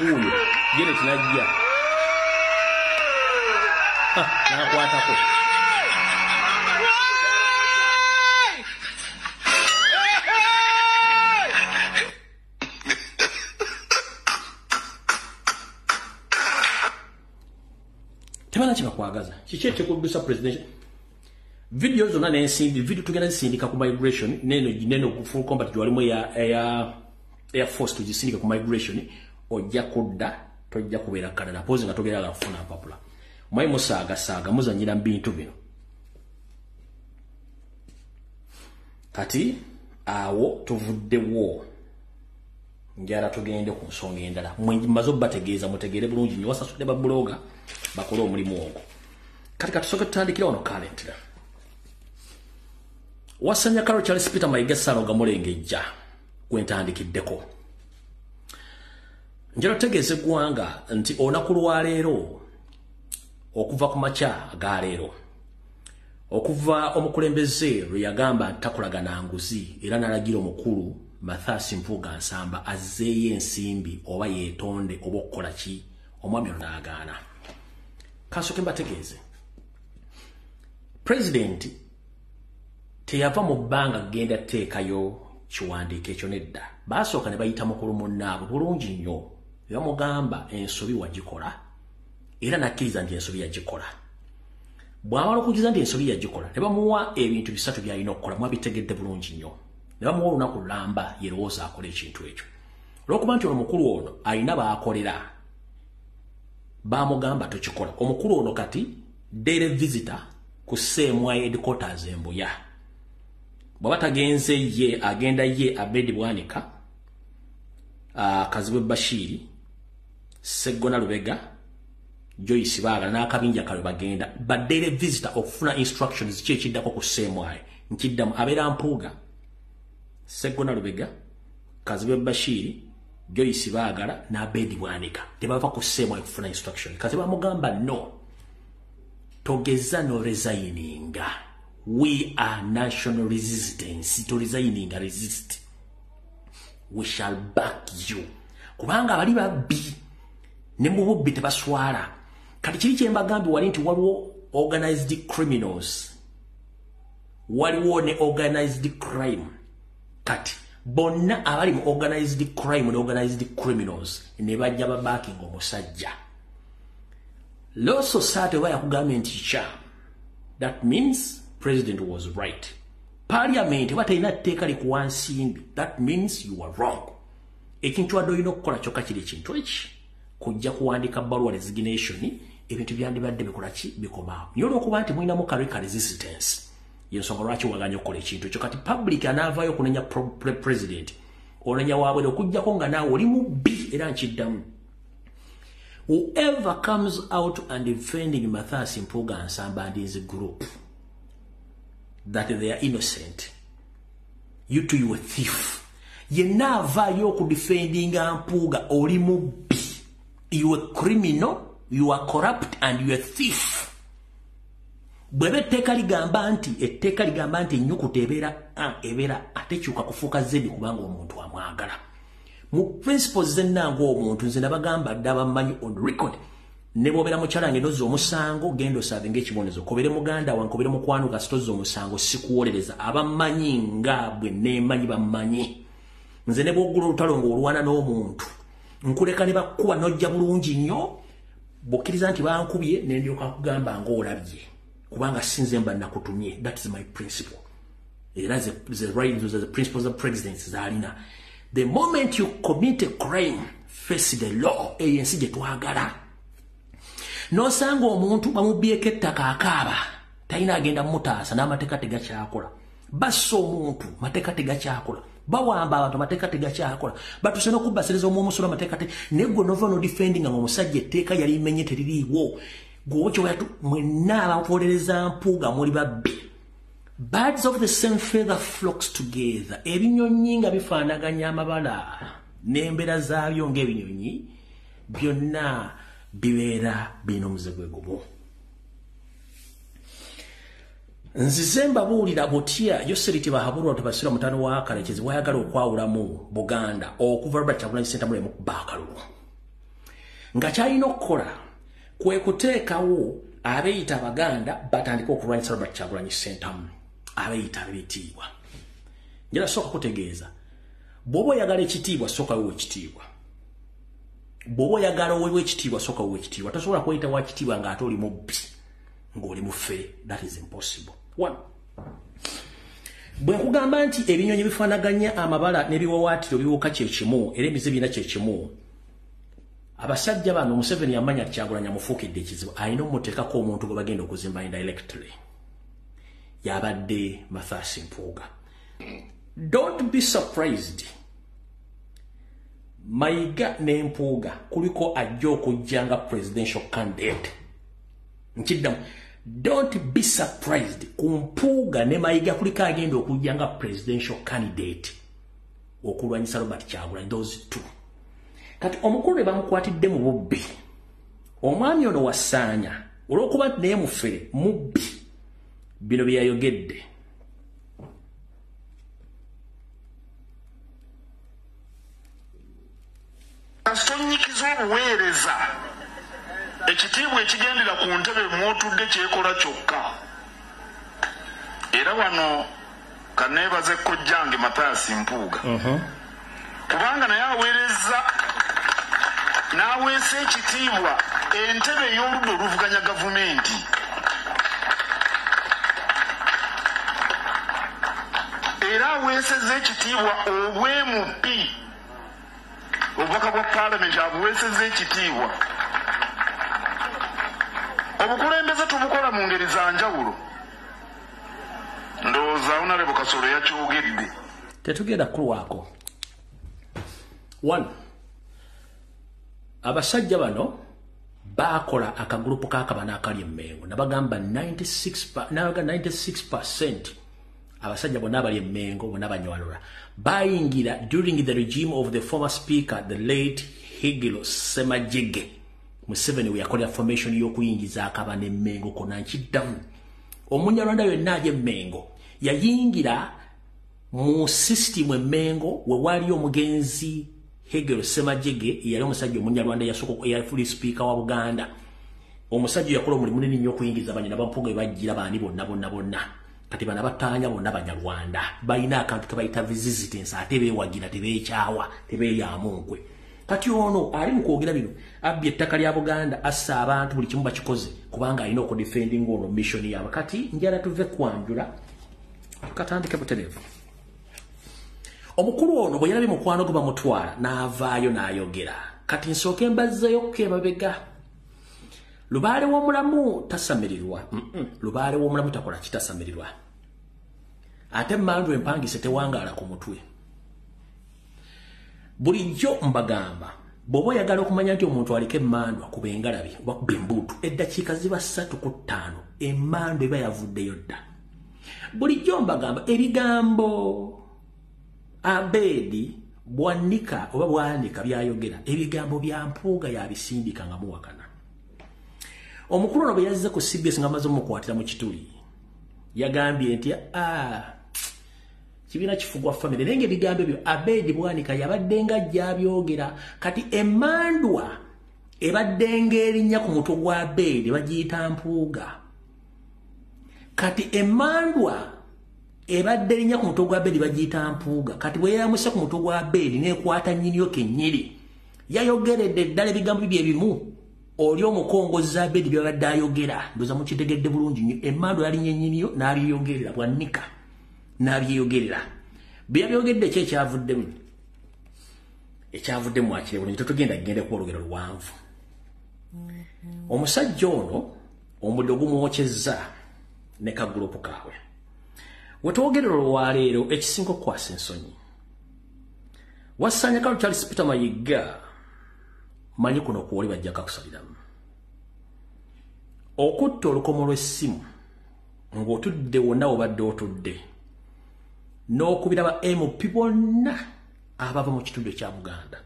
Oyo Janet n'ajja. N'akwatako. Tebana kibakwagaza. Kiki ekikuddusa president? Video zonna n'ensimbi, video tugenda zisindika ku migration, neno full combat gy'walimu eya Air Force tugisindika ku migration, ojja kudda, tojja kubeera Canada. Pozi nga togera kufuna mpapula. Mwayi musaagasaaga muzannyira mu bintu bino. Kati awo tuvuddewo. Njala tugende ku nsonga endala. Mwe mmaze obbategeeza mutegeere bulungi nnyo wasasudde babuloga bakole omulimu ogwo. Kati katusooke tutandikire wano currently. Wasanya Karol Charles Peter Mayiga Ssaalongo Mulengejja gwe ntandikiddeko. Njala otegeeza eggwanga nti olunaku lwaleero okuva ku makya aga leero okuva omukulembeze lwe yagamba nti takolagana nguzi era n'alagira omukulu Mathias Mpuuga Nsamba azzeeyo ensimbi oba yeetonde oba okukola ki omwami ono n'agaana. Kansooke mbategeeze. President teyava mu bbanga kugenda tteekayo kiwandiiko ekyo nedda. Baasooka ne bayita mukulu munnaabwe bulungi nnyo ne bamugamba ensobi wagikola era n'akkiriza nti ensobi yagikola. Bw'amala okukkiriza nti ensobi yagikola ne bamuwa ebintu bisatu by'alina okukola mwabitegedde bulungi nnyo. Ne bamuwa olunaku lulamba yerowooza akola ekintu ekyo. Olw'okuba nti ono omukulu ono alina baakolera, bamugamba tokikola. Omukulu ono kati daily visitor ku CMI headquarters e Mbuya. Bw'aba tagenze ye, agenda ye Abedi Bwanika, Kazibwe Bashiri, Seggona Lubega, Joyce Bagala n'akabinja kale bagenda. But daily visitor okufuna instructions ki ekiddako ku CMI. Nkiddamu, abeera Mpuuga, Seggona Lubega, Kazibwe Bashiri, Joyce Bagala n'Abedi Bwanika. Tebava ku CMI okufuna instruction. Kati bamugamba no, togeza no resigninga. We are national resistance. To resigninga, resist. We shall back you. Kubanga abali babbi ne mu bubbi tebaswala. Kati kiri kye mbagambye wali nti waliwo organized criminals, waliwo ne organized crime. Kati bonna abali mu organized crime ne organized criminals ne bajja babacking omusajja. Law society oba yakugambye nti kikyamu, that means president was right. Parliament oba terina tteeka likuwa nsimbi, that means you are wrong. Ekintu wadde olina okukola kyokka kiri ekintu eki kujja kuwandika bbaluwa resignation, ebintu byandibadde bikola ki bikomaawo. Naye olw'okuba nti mulinamu ka resistance, yensonga lwaki waganya okukola ekintu ekyo. Kati public anaavaayo okunenya president, onenya waabwe okuggyako nga naawe oli mubbi. Era nkiddamu, whoever comes out and defending Mathias Mpuuga Nsamba and his group that they are innocent, you too, you a thief. Yenna avaayo okudefendinga Mpuuga, oli mubbi. You a criminal, you are corrupt and you a thief. Bw'eba etteeka ligamba nti ennyukuta ebeera A, ebeera A, tekyuka kufuuka Z kubanga omuntu amwagala. Mu principles zenna ng'omuntu, nze nabagamba dda bammanyi on record, ne bw'obeera mukyala nge nozza omusango, genda osaabe ng'ekibonerezo. Kobere muganda wange, kobere mukwano, kasita ozza omusango sikuwolereza. Abammanyi nga bwe neemanyi bammanyi. Nze ne bw'oggula olutalo ng'olwana n'omuntu, nkuleka ne bakkuba n'ojja bulungi nnyo, bw'okkiriza nti bankubye ne ndyoka nkugamba ng'olabye, kubanga si nze mba nakutumye. That is my principle. Era the right, the principles of presidents zaalina. The moment you commit a crime, face the law. Eyo ensi gye twagala. N'osanga omuntu bamubyeko ettaka akaaba, talina agenda mutaasa, n'amateeka tegakyakola. Bassa omuntu, mateeka tegakyakola. Bawamba abantu, amateeka tegakyakola. Batuse n'okubbasereza omuomusolo, amateeka te. Naye gwe nova no defending nga omusajja etteeka yali limenye teririiwo. Gwe mwenna abawolereza Mpuuga muli babbi. Birds of the same feather flocks together. Ebinyonyi nga bifaanaganya amabala n'embeera zaabyo ng'ebinyonyi byonna bibeera birina omuze gwe gumu. Nzize mbabuulira butya Yoseri Tibahabulwa Tubasira mutano wa Kalekezi wayagala okwawulamu Buganda okuva Robert Kyagulanyi Ssentamu emukuba akalulu. Nga kyalina okukola kwe kuteekawo abeeyita Abaganda batandike okulwanyisa Robert Kyagulanyi Ssentamu, abeeyita ab'ebitiibwa. Njala sooka kutegeeza, bw'oba oyagala ekitiibwa sooka wewe ekitiibwa. Bw'oba oyagala oweebwa ekitiibwa sooka wewe ekitiibwa. Tosobola kweyita wa kitiibwa ng'ate oli mubbi, ng'oli mufe. That is impossible. One, bwe nkugamba nti ebinyonyi bifaanaganya amabala n'ebiwawaatiro biwuka kye kimu era emize birina kye kimu, abasajja bano Museveni yamanya Kyagulanyi amufuukidde ekizibu, alina omuteekako omuntu gwe bagenda okuzimba indirectly. Yabadde Mathias Mpuuga. Don't be surprised, Mayiga ne Mpuuga kuliko ajja okujja nga presidential candidate. Nkiddamu, don't be surprised, ku Mpuuga ne Mayiga kuliko agenda okujja nga presidential candidate okulwanyisa Robert Kyagulanyi, those two. Kati omukulu ne bamukwatidde mu bubbi, omwami ono wasaanya olw'okuba nti naye mufere mubbi, bino bye yayogedde. Tonyikiza obuweereza, ekitiibwa ekigendera ku ntebe mw'otudde kyekola kyokka. Era wano kaneebaze kojjange Mathias Mpuuga, kubanga naye aweereza n'aweesa ekitiibwa entebe ey'oludda oluvuganya gavumenti. Era aweesezza ekitiibwa obw'MP, obubaka bwa paalamenti abuweesezza ekitiibwa. Obukulembeze tubukola mu ngeri za njawulo. Ndowooza Honorable Kasolo yakyogedde. Tetugenda kulwako. One, abasajja bano bakola akagurupu k'akabana akali emmengo, nabagamba 96% abasajja bonna abali emmengo bonna banywalula bayingira during the regime of the former speaker, the late Higiro Semajige. Museveni we yakolera formation y'okuyingiza akabana emmengo kona. Nkiddamu, Omunyarwanda yonna aje emmengo yayingira mu system emmengo we wali omugenzi Hegel Semajege, yali omusajja Omunyarwanda yasooka eyafuli speaker wa Buganda. Omusajja yakola omulimu munene nnyo okuyingiza banyina bampuga bajjira baani bonna bonna bonna. Kati bana bataanya bonna Banyarwanda balina akantu ke bayita resistance, ate beewagira, tebeekyawa, tebeeyaamu nkwe. Kati ono ali mu kwogera bino, abbye ettaka lya Buganda, assa abantu, buli kimu bakikoze kubanga alina okudefendinga ono mission yaabwe. Kati njala tuve kwanjula, tukatandike butereevu. Omukulu ono bwe yalabye mukwano gwe bamutwala, n'avaayo n'ayogera. Kati nsooke mbazzeeyokko emabega. Lubaale w'omulamu tasamirirwa. Lubaale w'omulamu takola kitasamirirwa. Ate emmandu empangise tewangaala ku mutwe. Bulijjo mbagamba, bw'oba oyagala okumanya nti omuntu aliko emmandwa, kuba engalabi oba kuba embuutu, eddakiika ziba 3 ku 5, emmandwa eba yavuddeyo dda. Bulijjo mbagamba, ebigambo Abedi Bwanika oba Bwanika byayogera, ebigambo bya Mpuuga yabisindika nga muwakana. Omukulu ono bwe yazze ku CBS nga amaze omukwatira mu kituli, yagambye nti kibiina kifugwa famire, naye ng'ebigambo ebyo Abedi Bwanika yabadde nga ajja. Kati emmandwa ebadde ng'erinnya ku mutwe gwa Abedi bagiyita Mpuuga. Kati emmandwa ebadde erinnya ku mutwe gwa Abedi bagiyita Mpuuga. Kati bwe yayamuse ku mutwe gwa Abedi n'ekwata nnyiniyo kennyini, yayogeredde ddala ebigambo bibyo ebimu oli omukongozza Abedi byabadde ayogera. Ndowooza mukitegedde bulungi nnyo. Emmandwa yalinnya nnyiniyo n'abyeyogerera, Bwanika n'abyeyogerera. Bye yabyogedde, ki ekyavuddemu? Ekyavuddemu akire bulungi, tetugenda kugende kuba olugero luwanvu. Omusajja ono omuliro gumwokyezza ne kagurupu kaabwe. Wetwogerera olwaleero, ekisinga okukwasa ensonyi, wasanya kano Charles Peter Mayiga, manyi kuno kwoli bajja kakusaliramu okutta olukomo lw'essimu ng'otudde wonna obadde otudde n'okubira ba MP bonna abava mu kitundu ekya Buganda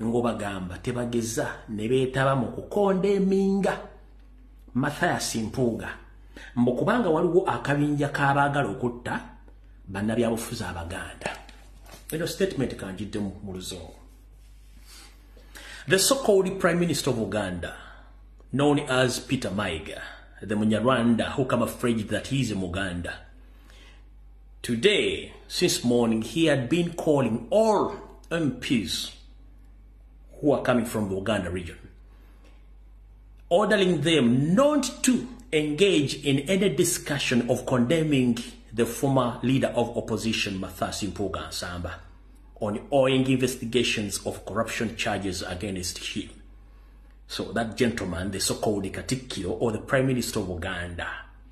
ng'obagamba tebageza ne beetaba mu kukonda eminga Mathias Mpuuga, mbu kubanga waliwo akabinja k'abaagala okutta bannabyabufuzi Abaganda. Eno statement kanjiddemu mu Luzungu. The so-called Prime Minister of Uganda, known as Peter Maiga, the Munyarwanda who camouflaged that he is a Muganda, today, since morning, he had been calling all MPs who are coming from the Uganda region, ordering them not to engage in any discussion of condemning the former leader of opposition, Mathias Mpuuga Nsamba, on ongoing investigations of corruption charges against him. So that gentleman, the so-called Katikiro or the Prime Minister of Uganda,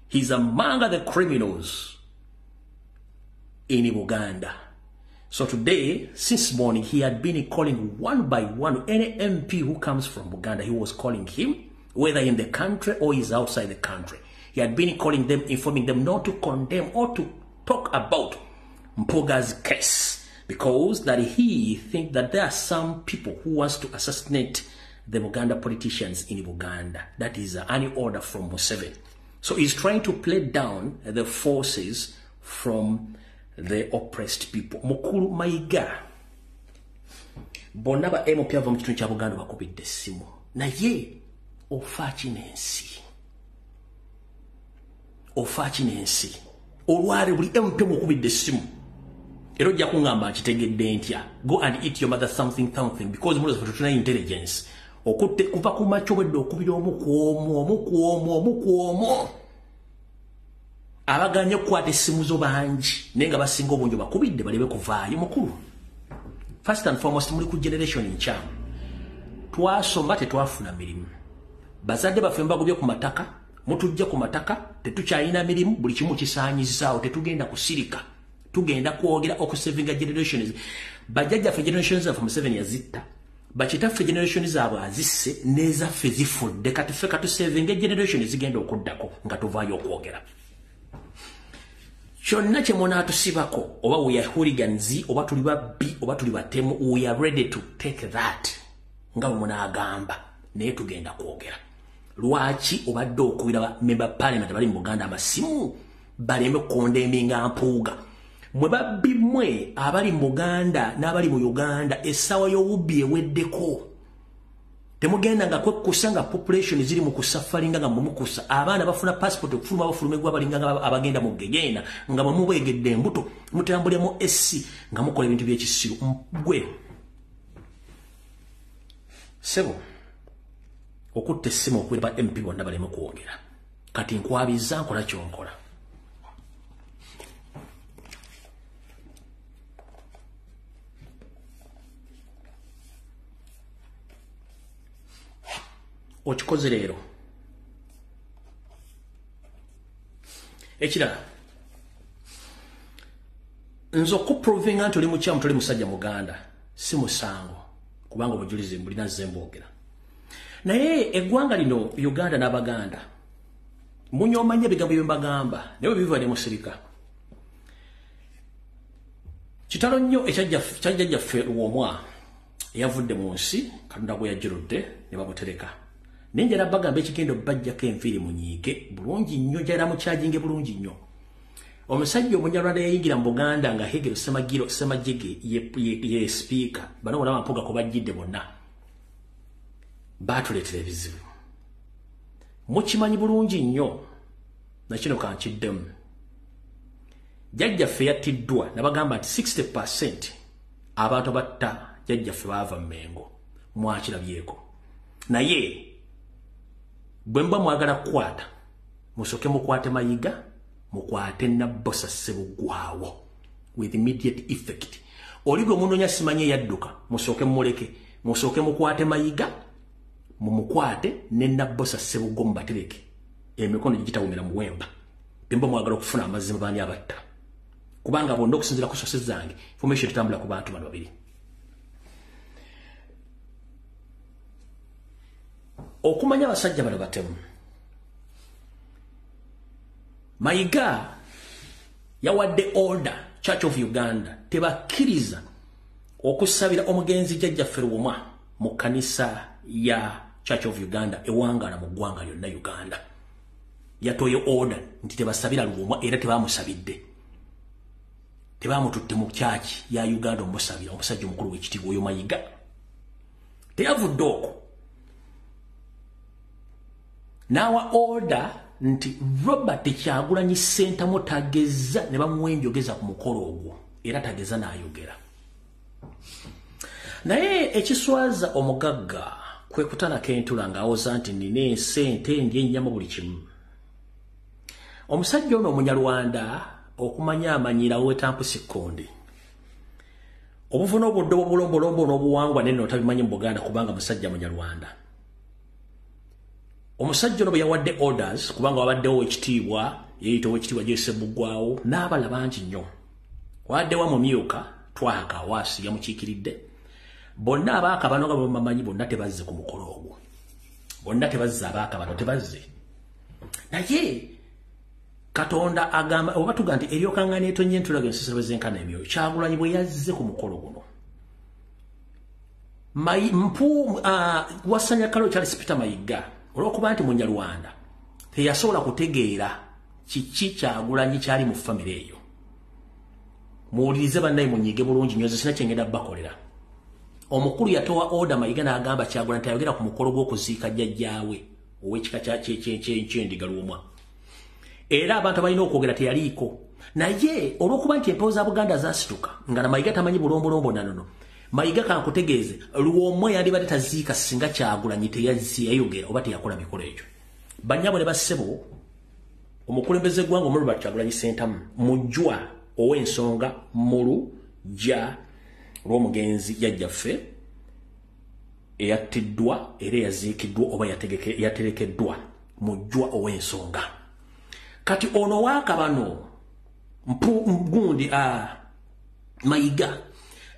he's among the criminals in Uganda. So today, since morning, he had been calling one by one any MP who comes from Uganda. He was calling him, whether in the country or is outside the country. He had been calling them, informing them not to condemn or to talk about Mpuuga's case, because that he think that there are some people who wants to assassinate the Uganda politicians in Uganda. That is an order from Museveni. So he's trying to play down the forces from the oppressed people. Mukulu Mayiga, bonna ba MP ava mu kitundu kya Buganda bakubidde essimu, naye ofa ki n'ensi? Ofa ki n'ensi? Olwale buli MP mukubidde essimu, era ojja kuŋŋamba nkitegedde ntya. Go and eat your mother something something, because mulowooza ffe tetulina intelligence. Okutte kuva ku makya obwedde okubira omu ku omu, omu ku omu, omu ku omu. Abaganye okukwata essimu zo bangi, naye nga basinga obungi bakubidde baleme kuvaayo. Mukulu, first and foremost, muli ku generation nkyamu. Twasoma tetwafuna mirimu. Bazadde baffe mbagobye ku mataka, mutujja ku mataka, tetukyalina mirimu, buli kimu kisaanyizaawo, tetugenda kusirika. Tugenda kwogera okusavinga generations. Bajjajjaffe generations zaffe Museveni yazitta. Bakitaffe generation zaabwe azisse, n'ezaffe zifudde. Kati ffe katusavinga generation zigenda okuddako nga tuvaayo okwogera. Kyonna kye munaatusibako, oba we are hooligans, oba tuli babbi, oba tuli batemu, we are ready to take that. Nga bwe munaagamba, naye tugenda kwogera. Lwaki obadde okubira ba member parliament abali mu Buganda amasimu baleme kukondeminga Mpuuga? Mwe babbi mmwe abali mu Buganda n'abali mu Uganda, essaawa y'obubbi eweddeko. Temugenda nga kwekkusa nga population ziri mu kusafaringa nga mumukusa. Abaana bafuna passport okufuluma bafuluma eggwa balinga nga abagenda mu gegeena nga bwe mubeegedde embuto mutambulira mu SC nga mukola ebintu by'ekisiru. Gwe ssebo okutta essimu okubira ba MP bonna baleme kwogera. Kati nkwabizza nkola kyonkola. Okikoze leero. Ekirala, nze okuprovinga nti oli mukyamu, toli musajja Muganda, si musango, kubanga obujulizi mbulina nze mbwogera. Naye eggwanga lino Uganda n'Abaganda munyooma nnyo ebigambo bye mbagamba, naye bwe biva ne musirika. Kitalo nnyo ekya jjajjaffe Lwomwa eyavudde mu nsi, Katonda gwe yajjuludde ne bamutereka. Naye njala bagamba ekigenda obbajjako enviiri munyiige bulungi nnyo, njala mukyajinge bulungi nnyo. Omusajja Omunyarwanda yayingira mu Buganda nga Hegel Ssemagiro Ssemajege ye sipiika, bano bonna Bampuuga ko bajjidde bonna baatuleetera ebizibu. Mukimanyi bulungi nnyo, na kino kankiddemu. Jjajjaffe yattiddwa, nabagamba nti 60% abantu abatta jjajjaffe baava mu Mmengo, mwakirabyeko. Naye bwe muba mwagala kukwata, musooke mukwate Mayiga, mukwate Nabbosa Ssebuggwawo with immediate effect. Oli gwe munoonya simanyi eyadduka, musooke mumuleke, musooke mukwate Mayiga, mumukwate ne Nabbosa Ssebuggwawo mubatereke emikono gitawumira muwemba. Bwe muba mwagala okufuna amazima baani abatta, kubanga bonna okusinziira ku sources zange information etambula ku bantu bano babiri. Okumanya abasajja bano batemu, Mayiga yawadde order Church of Uganda tebakkiriza okusabira omugenzi jjajjaffe Lwomwa mu kkanisa ya Church of Uganda ewangaala mu ggwanga lyonna Uganda. Yatoye order nti tebasabira Lwomwa, era tebamusabidde. Tebamututte mu church ya Uganda omusabira omusajja omukulu w'ekitiibwa oyo Mayiga. Teyavudde okwo n'awa order nti Robert Kyagulanyi Ssentamu tageza ne bamuwa enjogeza ku mukolo ogwo, era tageza n'ayogera. Naye ekiswaza omugagga kwe kutanako entula ng'awoza nti nina ensente ndi ennyama buli kimu. Omusajja ono Omunyarwanda okumanya amanyira wetampusi kkondi. Obuvu n'obudde obulombolombo n'obuwangwa nenno tabimanyi mu Buganda kubanga musajja Munyarwanda. Omusajja ono bwe yawadde orders, kubanga wabaddewo ekitiibwa, yeeyita owekitiibwa Jesse Ssebuggwawo n'abalala bangi nnyo. Waddewo amumyuka Twaha Kawaasi yamukiikiridde. Bonna abaakabano nga bwe bonna tebazze ku mukolo ogwo. Bonna tebazze, abaakabano tebazze. Naye Katonda agamba oba tuga nti eryokangana etonye entulaga ensisiro zenkana emyoyo. Kyagulanyi bwe yazze ku mukolo guno, Wasanya Kalo Charles Peter Mayiga olw'okuba nti Munyarwanda teyasobola kutegeera kiki Kyagulanyi kyali mu famire eyo. Muwulirize bannaye, munyige bulungi nnyo, nze sina kye ngenda bakolera. Omukulu yatowa order Mayiga n'agamba Kyagulanyi tayogera ku mukolo gw'okuziika jjajjaawe ow'ekika ky'endiga Lwomwa. Era abantu abalina okwogera teyaliiko. Naye olw'okuba nti empewo za Buganda zaasituka nga na Mayiga tamanyi bulombolombo nanono, Mayiga kankutegeeze Lwomwa yandibadde taziika singa Kyagulanyi teyayogera oba teyakola mikolo egyo. Bannyabo ne bassebo, Omukulembeze gwanga Robert Kyagulanyi Ssentamu mujjwa ow'ensonga mu luggya lw'omugenzi jjajjaffe eyattiddwa era eyaziikiddwa oba yaterekeddwa, mujjwa ow'ensonga. Kati ono waakabano gundi Mayiga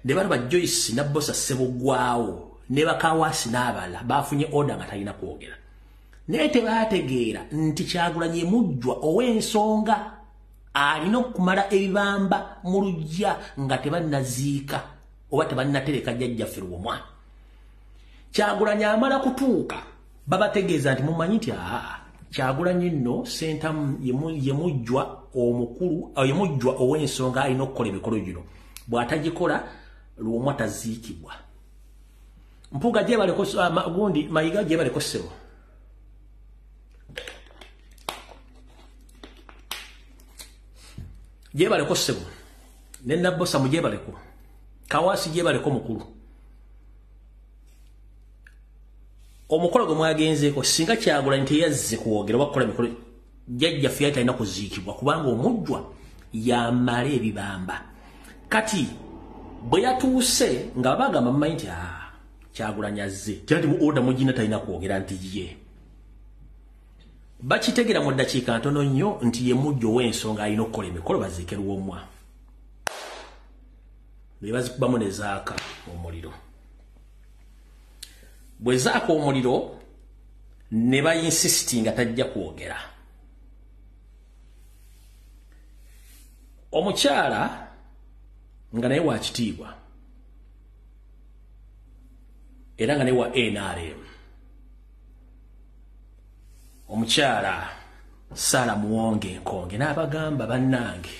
ne balaba Joyce Nabbosa Ssebugwawo ne Bakawaasi n'abalala bafunye order nga talina kwogera, naye tebaategeera nti Kyagulanyi mujjwa ow'ensonga alina okumala ebibamba mu luggya nga tebannaziika oba tebannatereka jjajjaffe Lwomwa. Kyagulanyi amala kutuuka babategeeza nti mumanyi nti Kyagulanyi nno Ssentamu ye mujjwa omukulu, ye mujjwa ow'ensonga alina okukola emikolo gino, bw'atagikola Lwomwa taziikibwa. Mpuuga gyebaleko, gundi Mayiga gyebaleko ssebo. Gyebaleko ssebo. Ne Nabbosa mugyebaleko. Kawaasi gyebaleko mukulu. Omukolo gwe mwagenzeeko singa Kyagulanyi teyazze kwogera oba kukola mikolo, jjajjaffe yali talina kuziikibwa kubanga omujjwa yamala ebibamba. Kati bwe yatuuse nga bagamba mumanyi nti Kyagulanyi azze, nti mu order mugina talina kwogera nti ye. Bakitegera mu ddakiika ntono nnyo nti ye mujjwa ow'ensonga alina okukola emikolo baziike Lwomwa. Ne bazikubamu ne zaaka omuliro. Bwe zaaka omuliro ne bayinsisiti nga tajja kwogera. Omukyala nga naye wa kitiibwa era nga naye wa NRM, omukyala Sara Muwonge Nkonge n'abagamba bannange,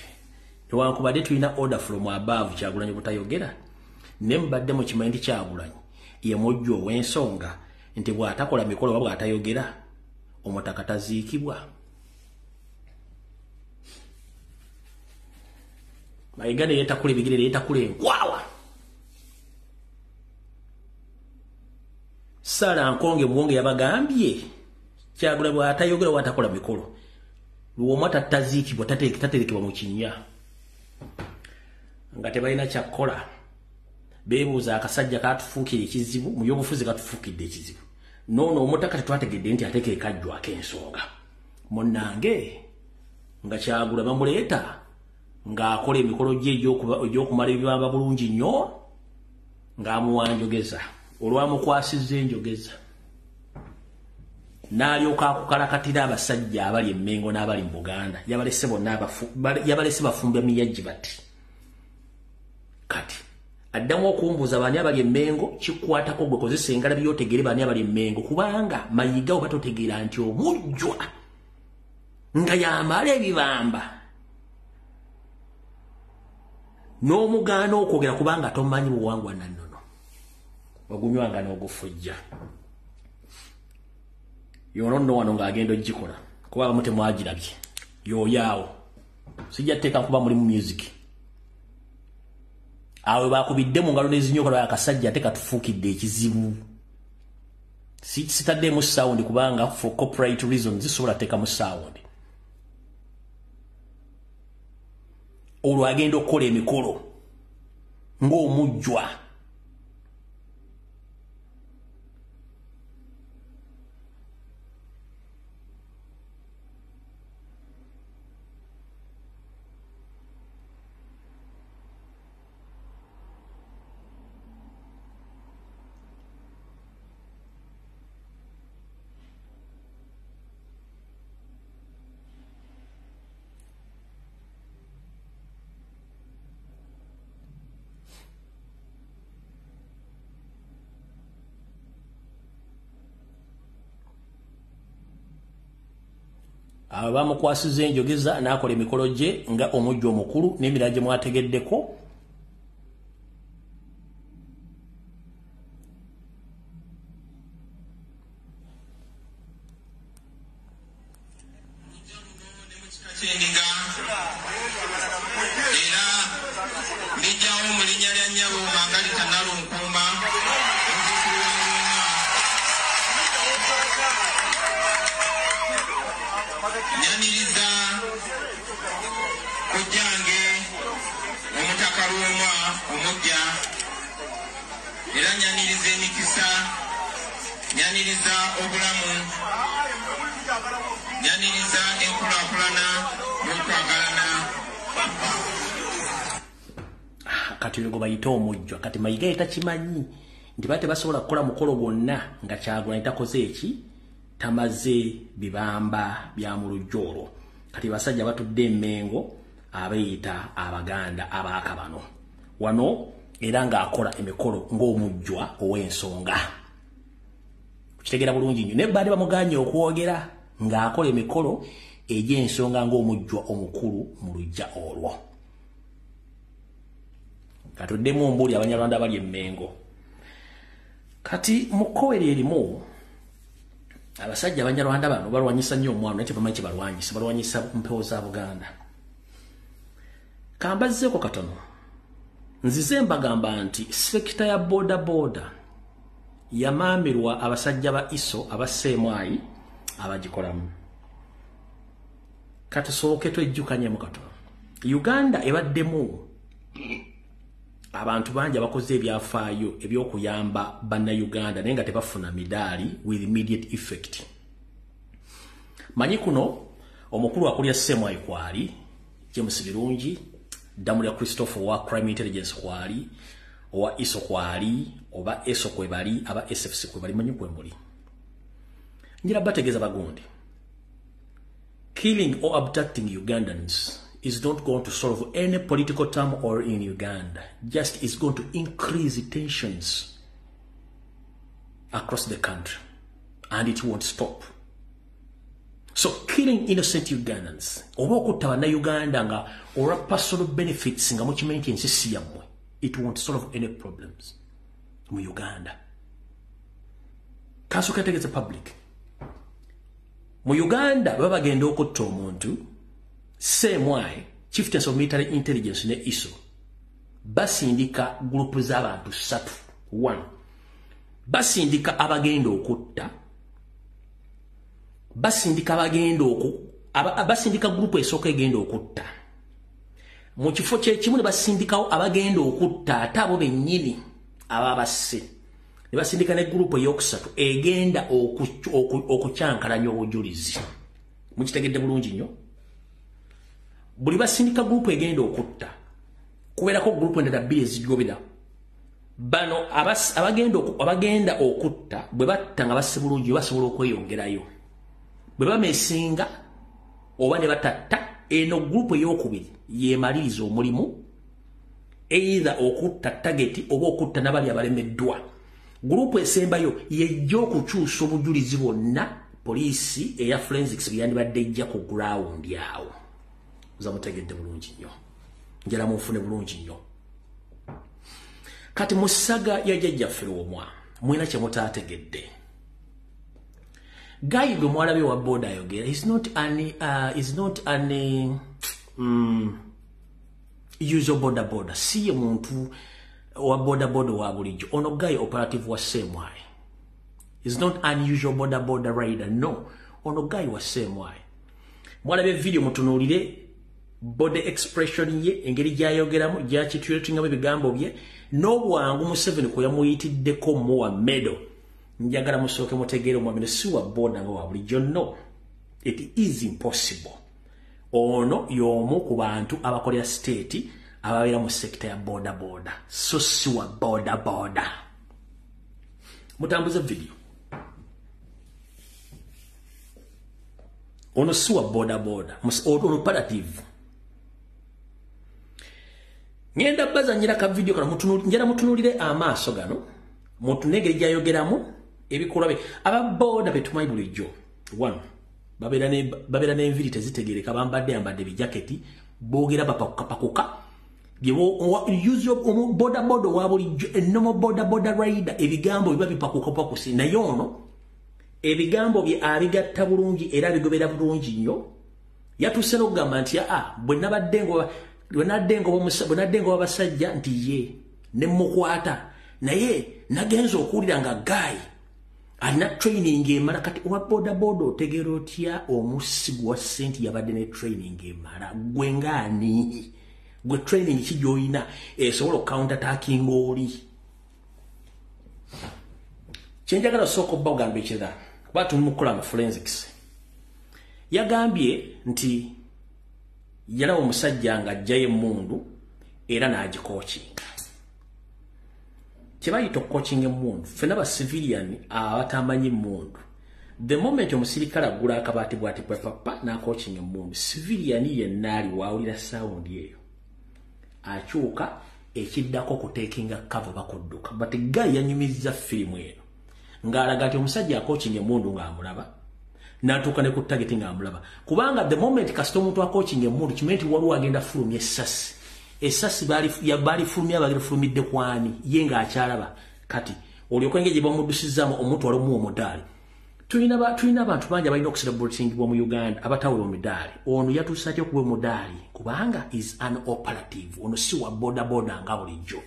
newankubadde tulina order from above Kyagulanyi butayogera, ne mubadde mukimanyi nti Kyagulanyi ye mujjwa ow'ensonga nti bw'atakola mikolo oba bw'atayogera omutaka taziikibwa. Mayiga ne yeetakula ebigere ne yeetakula enkwawa. Sara Nkonge Muwonge yabagambye Kyagulanyi bw'atayogera bw'atakola mikolo Lwomwa taziikibwa, taterekebwa mu kinnya. Nga tebalina kyakukola, beebuuza akasajja katufuukira ekizibu mu byobufuzi, katufuukidde ekizibu. Noono omutaka tetwategedde nti ate ke kajjwa ak'ensonga. Munnange nga Kyagulanyi bamuleeta ng'akola emikolo gye egy'okumala ebibamba bulungi nnyo, ng'amuwa njogeza, olwamukwasizza enjogeza n'alyoka akukalakatira abasajja abali e Mmengo n'abali mu Buganda. Yabalese bonna yabalese bafumbya miyajji bati. Kati addamu okumbuuza baani abali e Mmengo, kikwatako gwe kozesa engalabi y'otegeere baani abali e Mmengo, kubanga Mayiga oba totegeera nti omujjwa nga yamala ebibamba n'omugaana okwogera kubanga tomanyi buwangwa na nnono, wagunywanga n'ogufujja. Yono nno wano ng'agenda ogikola kuba abamu temwagirabye, y'oyaawo sijja tteeka kuba mulimu music. Awo bakubidde mu ngalo n'ezinyoka lwa akasajja ate katufuukidde ekizibu. Sitaddemu sound kubanga for copyright reasons zisobola teekamu sound. Olwo agenda okukola emikolo ng'omujjwa. Abo bamukwasiza enjogeza n'akola emikolo gye nga omujjwa omukulu n'emirala gye mwategeddeko. Era ndijjawo mu linnya lya nnyabo Mangalita Nalunkuuma. Nyaniriza Nyaniriza emikisa, nyaniriza obulamu, nyaniriza enkulaakulana n'okwagalana. Kati oyo gwe bayita omujjwa. Kati Mayiga ye takimanyi nti ba tebasobola kukola mukolo gwonna nga Kyagulanyi takoze eki, tamaze bibamba bya mu lujja olwo. Kati basajja batudde emmengo abeeyita Abaganda abaakabano wano, era ng'akola emikolo ng'omujjwa ow'ensonga. Kitegeera bulungi nnyo. Naye baali bamuganye okwogera ng'akola emikolo egy'ensonga ng'omujjwa omukulu mu lujja olwo. Katuddemu ombuuli Abanyarwanda bali emmengo. Kati mu kkowe erimu abasajja Abanyarwanda bano balwanyisa nnyo omwana, naye tebamanyi kye balwanyisa, balwanyisa mpewo za Buganda. Kambazzeeko katono, nzize mbagamba nti sekita ya boda boda yamaamirwa abasajja ba ISO aba CMI abagikolamu. Katusooke twejjukanyemu katono. Uganda ebaddemu abantu bangi abakoze ebyafaayo eby'okuyamba bannayuganda naye nga tebafuna midaali with immediate effect. Manyi kuno omukulu akulya CMI kwali James Birungi, Damulya Christopher wa Crime Intelligence kwali, owa ISO kwali, oba ESO kwebali, aba SFC kwebali, manyi kwemuli. Njira bategeeza bagundi. Killing or abducting Ugandans is not going to solve any political turmoil in Uganda. Just is going to increase tensions across the country. And it won't stop. So killing innocent Ugandans, oba okutta bannayuganda nga olwa personal benefits nga mukimanyi nti ensi si yammwe, it won't solve any problems mu Uganda. Kasooka ntegeeze public. Mu Uganda baba bagenda okutta omuntu, CMI, Chieftains of Military Intelligence ne ISO, basindika gurupu z'abantu ssatu. One, basindika abagenda okutta, basindika abagenda oku basindika gurupu esooka egenda okutta. Mu kifo kyekimu ne basindikawo abagenda okutta ate abo bennyini ababasse. Ne basindika ne gurupu eyokusatu egenda okukyankalanya obujulizi. Mukitegedde bulungi nnyo. Buli basindika gurupu egenda okutta, kubeerako gurupu endala bbiri ezigobera. Bano abagenda okutta bwe batta nga basse bulungi basobola okweyongerayo. Bwe bamesinga oba ne batatta, eno gurupu eyokubiri yemaliriza omulimu, either okutta target oba okutta n'abali abalemeddwa. Gurupu esembayo yejja okukyusa obujulizi bwonna poliisi eya forensics bwe yandibadde ejja ku ground awo. Mutegedde bulungi nnyo, njala munfune bulungi nnyo. Kati mu saga ya jjajjaffe Lwomwa mwina kye mutaategedde. Guy gwe mwalabye wa boda ayogera is not an usual boda boda. Si ye muntu wa boda boda wa bulijjo. Ono guy operative wa CMI. Is not unusual boda boda rider. No, ono guy wa CMI. Mwalabye video, mutunuulire body expression ye, engeri gy'ayogeramu, gy'akitulatingamu ebigambo bye n'obwangu Museveni kwe yamuyitiddeko muwa medo. Njagala musooke mutegeere omwami si wa boda nga wa bulijjo. No, it is impossible. Ono y'omu ku bantu abakolera state ababeera mu sector ya boda boda, so si wa boda boda. Mutambuze video. Ono si wa boda boda, ono operative. Ngenda bazanyira ka video kano, njala mutunuulire amaaso gano, mutunegere gy'ayogeramu ebikolwa bye. Aba boda betumanyi bulijjo, one, babeera n'enviiri tezitegeereka, bambadde ambadde bijaketi, boogera bapakukapakuka. Boda boda owa bulijjo, enomo boda boda rider, ebigambo biba bipakukapakusi. Naye ono ebigambo bye abigatta bulungi era abigobera bulungi nnyo. Yatuuse n'okugamba nti aa, bwe nadde ngoba basajja nti ye ne mukwata, naye nagenza okuwulira nga guy alina training emala. Kati owa boda boda otegeera otya omussi gwa ssente yabadde ne training emala? Gwe ng'ani? Gwe training ki gy'olina esobola okucounter attacking oli? Kyenjagala sooka obbagamba ekirala, kuba tuli mu kukola mu forensics. Yagambye nti yalaba omusajja ng'aggyayo emmundu era n'agikookinga. Kye bayita okukookinga emmundu, ffenna ba civilian abatamanyi mmundu, the moment omusirikale aggula akabaati bw'ati papa n'akookinga emmundu, civilian yenna ali waawulira sound eyo akyuka, ekiddako kuteekinga cover bakudduka. But guy yanyumizza firimu eno ng'alaga nti omusajja akookinga emmundu ng'amulaba, n'atuuka ne ku target ng'amulaba. Kubanga the moment kasita omuntu akookinga emmundu, kimanyi nti waliwo agenda fulumya essasi. Essasi balifulumya, balifulumidde kwani ye ng'akyalaba. Kati olyoka engeri gye bamuddusizaamu omuntu wali omuwa omudaali. Tulina abantu bangi abalina okucelebratingibwa mu Uganda abatawula omudaali. Ono yatuusa atya okuwa omudaali? Kubanga is an operative. Ono si wa bodaboda nga bulijjo.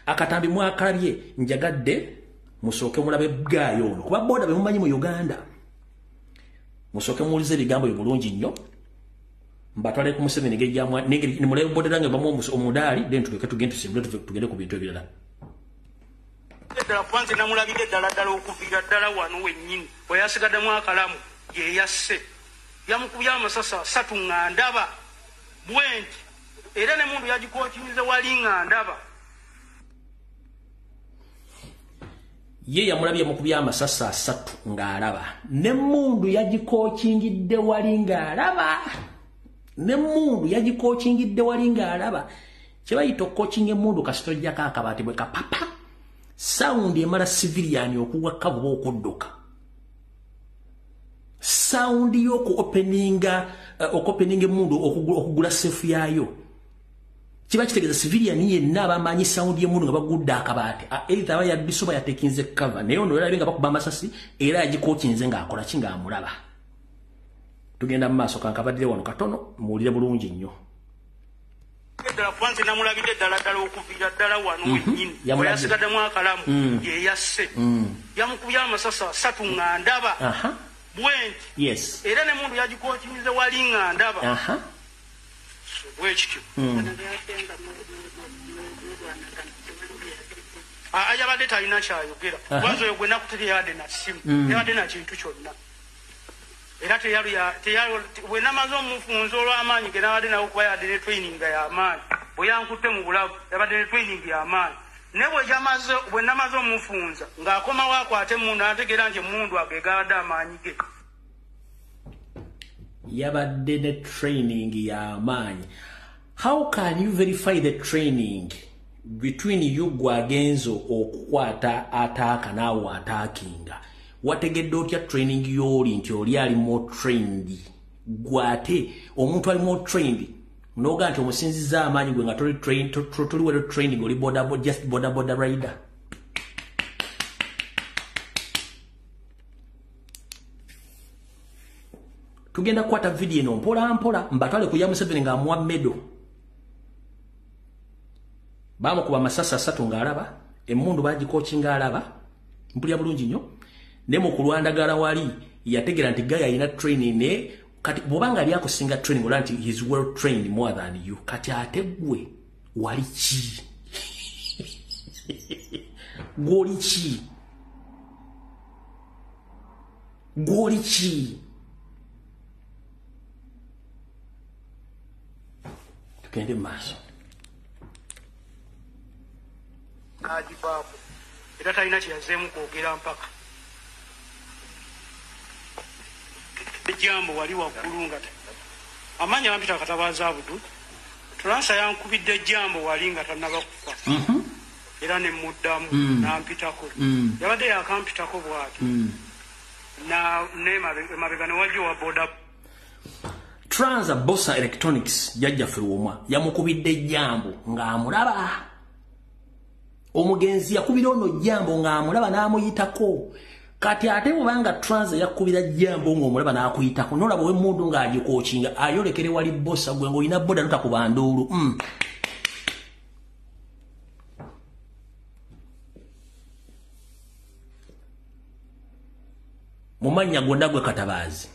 Akatambi mwakalabye, njagadde musooke mulabe gaayo ono, kuba boda bemumanyi mu Uganda. Musooke muwulize ebigambo bye bulungi nnyo, mbatwale ku Museveni nimulabe boda nange bamuwa omudaali, then tuleke tugende tusimbule tugende ku bintu ebirala. Ddala kuba nze namulabidde ddala ddala okuviira ddala wano wennyini bwe yasigaddemu akalamu ye yasse, yamukubye amasasi 3 nga ndaba bwe nti, era n'emmundu yagikookinze wali nga ndaba. Ye yamulabye mukubye amasasi 3 ng'alaba, n'emmundu yagikookingidde wali ng'alaba, n'emmundu yagikookingidde wali ng'alaba. Kye bayita okukookinga emmundu, kasita ojjako akabaati bwe kapapa, sound emala civilian okugwa kabuba okudduka. Sound y'oku openinga emmundu okugula sefu yaayo, kiba kitegeeza civilian yenna abamanyi sound y'emmundu nga bagudde akabaati, either aba yaddisoba yatekinze cover, naye ono yalabye nga bakuba amasasi era yagikookinze ng'akola ki, ng'amulaba. Tugenda mu maaso, kankabaddire wano katono muwulire bulungi nnyo. Ddala kuba nze namulabidde ddala ddala okuviira ddala wano wennyini bwe yasigaddemu akalamu ye yasse, yamukubye amasasi 3 nga ndaba bwe nti, era n'emmundu yagikookinze wali nga ndaba bwe kityo. Yabadde talina kyayogera, kubanza oyo gwe nakutte teyabadde na ssimu, teyabadde na kintu kyonna, era bwe namaze omufunza olw'amaanyi ge nabadde nawo, kuba yabadde ne training y'amaanyi, bwe yankutte mu bulago yabadde ne training y'amaanyi, naye bwe namaze omufunza ng'akomawo akwate emmundu, n'ategeera nti emmundu ago gabadde amaanyi ge. Yabadde ne training y'amaanyi. How can you verify the training between you gwagenzo okukwata ataaka naawe ataakinga? Wategedde otya training y'oli nti oli ali more trained? Gwate omuntu ali more trained n'ogaa nti omusinzizza amaanyi gwe nga toli trained, toli well training, oli boda, just boda boda rider. Tugenda kukwata video eno mpola mpola mbatwale ku ya Museveni ng'amuwa medo. Bamukuba amasasi 3 ng'alaba, emmundu bagikookinga alaba, mpulira bulungi nnyo. Ne mu kulwandagala wali yategeera nti guy alina training, ne kati bw'obanga ali akusinga training olaba nti he is well trained more than you. Kati ate ggwe wali ki? Ggwe oli ki? Ggwe oli ki? Tugende mu maaso. Agivaako era talina kye yazzeemu kwogera mpaka ejjambo wali waggulu nga amaanyi abampita Katabaazi Abudu Tulansa yankubidde ejjambo wali nga tannaba kufa, era ne muddamu n'ampitako. Yabadde yakampitako bw'atyo n'emabega ne wajja owa boda Transa Bosa Electronics jjajjaffe Lwomwa yamukubidde ejjambo ng'amulaba. Omugenzi yakubira ono jambo ng'amulaba n'amuyitako. Kati ate bw'obanga Transa yakubira jambo ng'omulaba n'akuyitako, n'olaba ow'emmundu ng'agikookinga ayolekere wali Bosa gwe ng'olina boda notakuba nduulu. Mu mannya gonna gwe Katabaazi.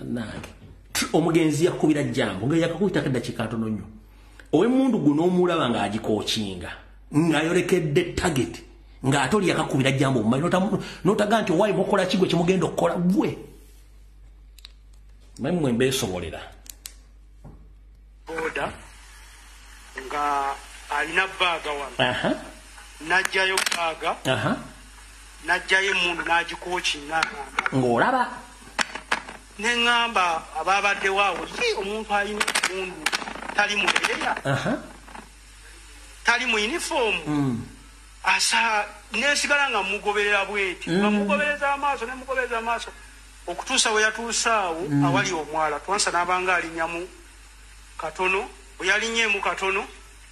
Nange omugenzi yakubira jambo nga yakakuyitako eddakiika ntono nnyo. Ow'emmundu guno omulaba ng'agikookinga ng'ayolekedde target ng'ate oli yakakubira jambo omumanyi n'otaga nti owaayi mukola ki gwe kyemugenda okukola gwe manyi mmwe mbeesobolera. Boda nga alina bbaaga wano n'aggyayo bbaaga n'aggyayo emmundu n'agikookinga ng'olaba ne ŋŋamba abaabaddewo awo ye omuntu alina emmundu tali muleeya tali mu yunifoomu asa nesigala nga mugoberera bweti nga mugobereza amaaso ne mugobereza amaaso okutuusa we yatuusa awo awali omwala twansa n'abanga alinnyamu katono bwe yalinnyemu katono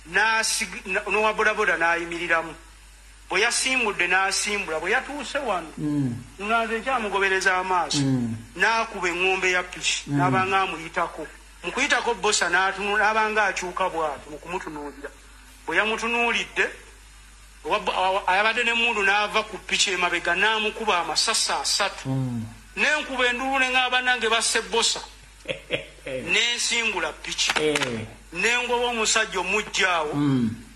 n'owa bodaboda n'ayimiriramu bwe yasimbudde n'asimbula bwe yatuuse wano nga nze nkyamugobereza amaaso n'akuba eŋŋombe ya piki n'abanga amuyitako mu kuyitako bosa n'abanga akyuka bw'ati mu kumutunuulira bwe yamutunuulidde ayabadde n'emmundu n'ava ku piki emabega n'amukuba amasasi 3 n'enkuba endulu ne ŋŋamba nange basse bosa n'ensimbula piki n'engoba omusajja omujja awo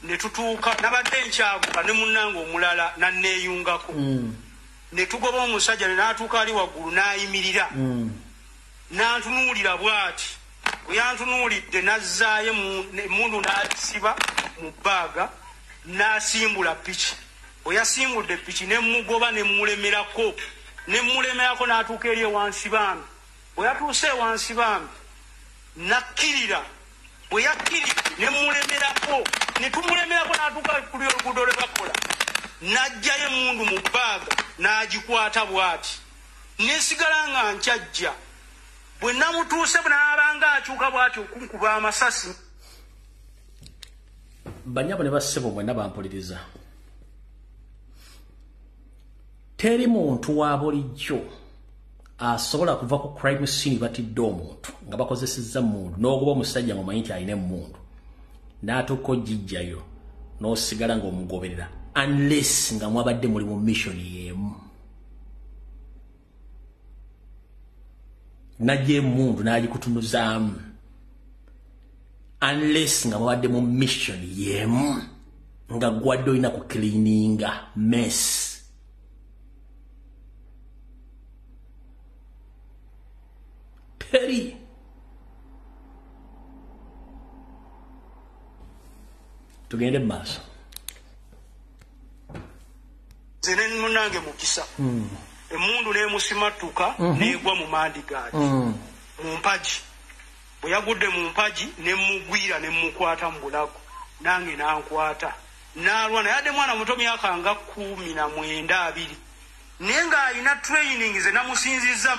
ne tutuuka nabadde nkyaguka ne munnange omulala nanneeyungako ne tugoba omusajja ne n'atuuka ali waggulu n'ayimirira n'antunuulira bw'ati bwe yantunuulidde n'azzaayo emmundu n'agisiba mu bbaaga n'asimbula piki bwe yasimbudde piki ne mugoba ne mulemerako n'atuuka eri ewansi bambi bwe yatuuse ewansi bambi nakkirira bwe yakkirira ne mulemerako ne tumulemerako n'atuuka kuli oluguudo lwe bakola n'aggyayo emmundu mu bbaaga n'agikwata bw'ati nesigala nga nkyajja bwe namutuuse n'abanga akyuka bw'ati okunkuba amasasi. Bannyabo ne bassebo mwenna bampuliriza, teri muntu wa bulijjo asobola kuva ku crime scene batidde omuntu nga bakozesezza mmundu n'ogoba omusajja ng'omanyi nti alina emmundu n'atuuka ogijjayo n'osigala ng'omugoberera unless nga mwabadde muli mu mission y'emu. Najja emmundu n'agikutunuzaamu unless nga mwabadde mu mission y'emu nga gwadde olina ku cleaninga mess. Teri. Tugende mu maaso. Nze ne munnange Mukisa emmundu n'emusimattuka n'egwa mu mandigaadi mu mpagi bwe yagudde mu mpagi ne mugwira ne mukwata mu bulago nange n'ankwata n'alwana yadde mwana muto myaka nga 19 20 naye ng'alina training ze namusinzizza.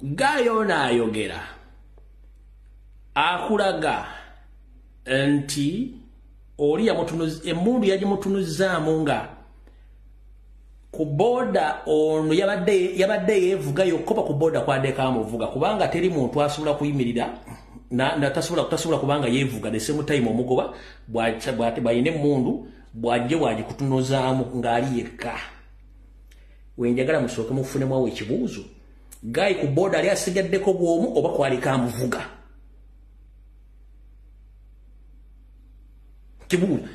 Gayo n'ayogera akulaga nti oli emmundu yagimutunuzaamu nga ku boda ono yabadde yeevuga yokka oba ku boda kwaddeko amuvuga kubanga teri muntu asobola kuyimirira tasobola kubanga yeevuga the same time omugoba bw'alina emmundu bw'ajje bw'agikutunuzaamu ng'ali yekka. Wenjagala musooke mufunemu awo ekibuuzo, gayi ku boda ali asigaddeko bw'omu oba kwaliko amuvuga? Kibuuzo,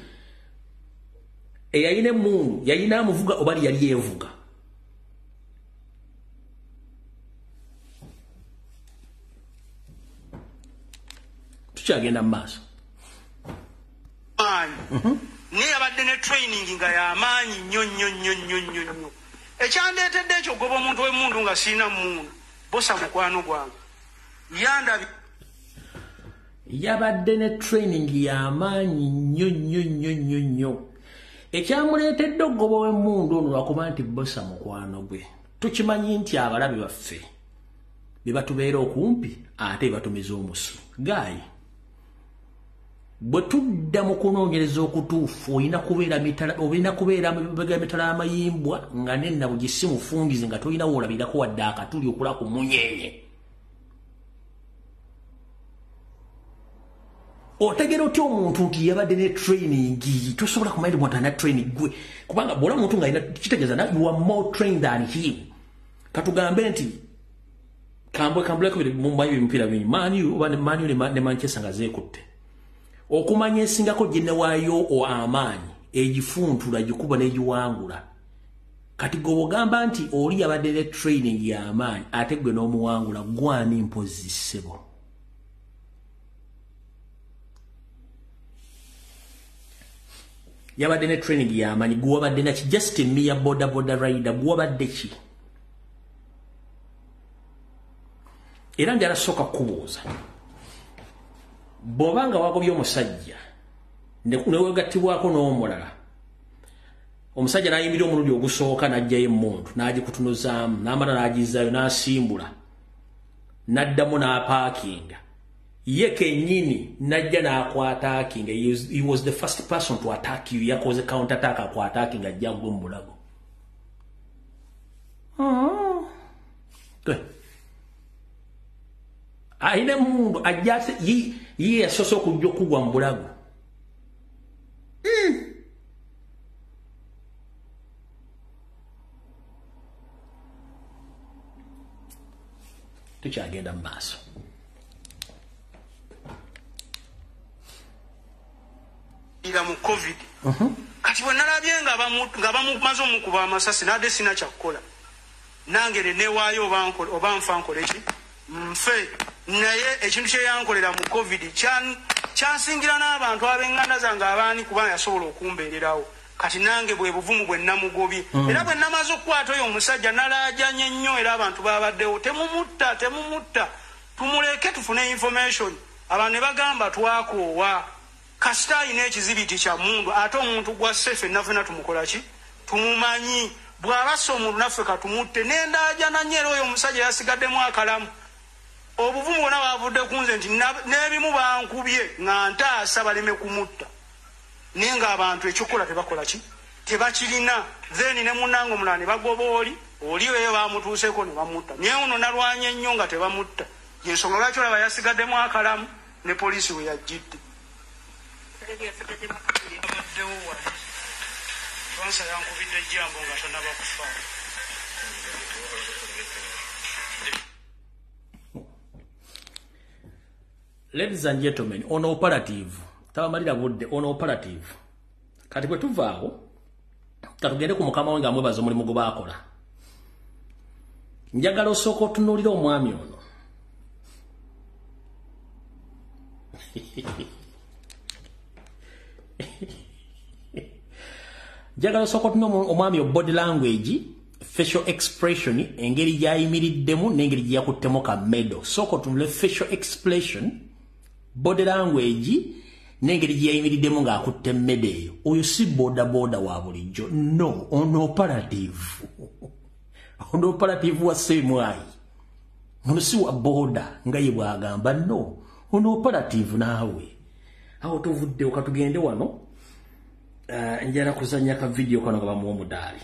eyalina emmundu yalina amuvuga oba yali yeevuga? Tukyagenda mu maaso. Naye yabadde ne training nga y'amaanyi nnyo nnyo nnyo nnyo nnyo nnyo. Ekyandeetedde ekyo okugoba omuntu w'emmundu nga sirina mmundu bosa mukwano gwange yandabi yabadde ne training y'amaanyi nnyo nnyo nnyo nnyo nnyo. Ekyamuleetedde okugoba w'emmundu ono lwakuba nti bosa mukwano gwe. Tukimanyi nti abalabe baffe be batubeera okumpi ate batumiza omusu. Gayi bwe tudda mu kunoonyereza okutuufu olina kubeera mitala amayimbwa nga nennabugi si mufungize nga tolina woolabirako wadde akatuli okula ku munyenye. Otegera otya omuntu nti yabadde ne training? Tosobola kumanya nti omuntu alina training gwe, kubanga bw'olaba omuntu ng'alina kitegeeza you are more trained than him. Katugambe nti Kambwe kambuleko mumanyi emipiira bingi. Man U oba Man U ne Manchester nga zeekutte. Okumanya esingako gye waayo amaanyi egifuntula gikuba n'egiwangula. Kati gwe ogamba nti oli yabadde ne training y'amaanyi ate gwe n'omuwangula gwani mpozi ssebo. Yabadde ne training y'amaanyi gwe wabadde naki just mere boda boda rider gwe wabadde ki? Era njala sooka kubuuza. Bw'oba nga wagobye omusajja ne weegattibwako n'omulala, omusajja n'ayimirira omulundi ogusooka n'aggyayo emmundu n'agikutunuzaamu n'amala n'agizzaayo n'asimbula n'addamu n'apaakinga ye kennyini n'ajja n'akwataakinga. He was the first person to attack you. Yakoze counter attack akwataakinga ajja gwe mu bulago. Good. Alina emmundu ajja ye yasoose okujja okugwa mu bulago. Tukyagenda mu maaso. Mu COVID. Kati bwe nalabye nga bamumaze omukuba amasasi nadde sina kyakukola. Nange ne neewaayo oba nfa nkole ki? Nfe. Naye ekintu kye yankolera mu COVID kyansingira n'abantu ab'enganda zange abaani kubanga yasobola okumbeererawo. Kati nange bwe buvumu bwe namugobye. Era bwe namaze okukwata oyo omusajja nalaajanye nnyo era abantu babaddewo temumutta temumutta tumuleke tufune information. Abantu ne bagamba twakoowa. Kasita alina ekizibiti kya mundu ate omuntu gwa ffenna ffenna tumukola ki? Tumumanyi. Bw'abassa omuntu naffe katumutte. Nendaajana nnyo era oyo omusajja yasigaddemu akalamu. Obuvumu bwonna bavudde ku nze nti n'ebimu bankubye nga ntaasa baleme kumutta. Naye ng'abantu ekyokukola tebakola ki? Tebakirina. Then ne munnange omulala ne bagoba oli, oli eyo bamutuuseeko ne bamutta. Naye ono nalwanye nnyo nga tebamutta. Y'ensonga lwaki olaba yasigaddemu akalamu ne poliisi we yajjidde. Abaddewo wali. Lwansa yankubidde ejjambo nga tannaba kufa. Ladies and gentlemen, ono operative tabamalira budde ono operative. Kati bwe tuvaawo katugende ku mukama we nga amwebaza omulimu gwe baakola. Njagala osooka otunuulira omwami ono. Njagala osooka otunuulira omwami body language, facial expression, engeri gy'ayimiriddemu n'engeri gye yakuttemu ka medal. Sooka otunuulire facial expression, body language, n'engeri gye yayimiriddemu ng'akutte medal eyo. Oyo si boda boda wa bulijjo. No, ono operative. Ono operative wa CMI. Ono si wa boda nga ye bw'agamba. No, ono operative naawe. Awo tuvuddewo katugende wano. Njala kuzannya ka video kano nga bamuwa omudaali.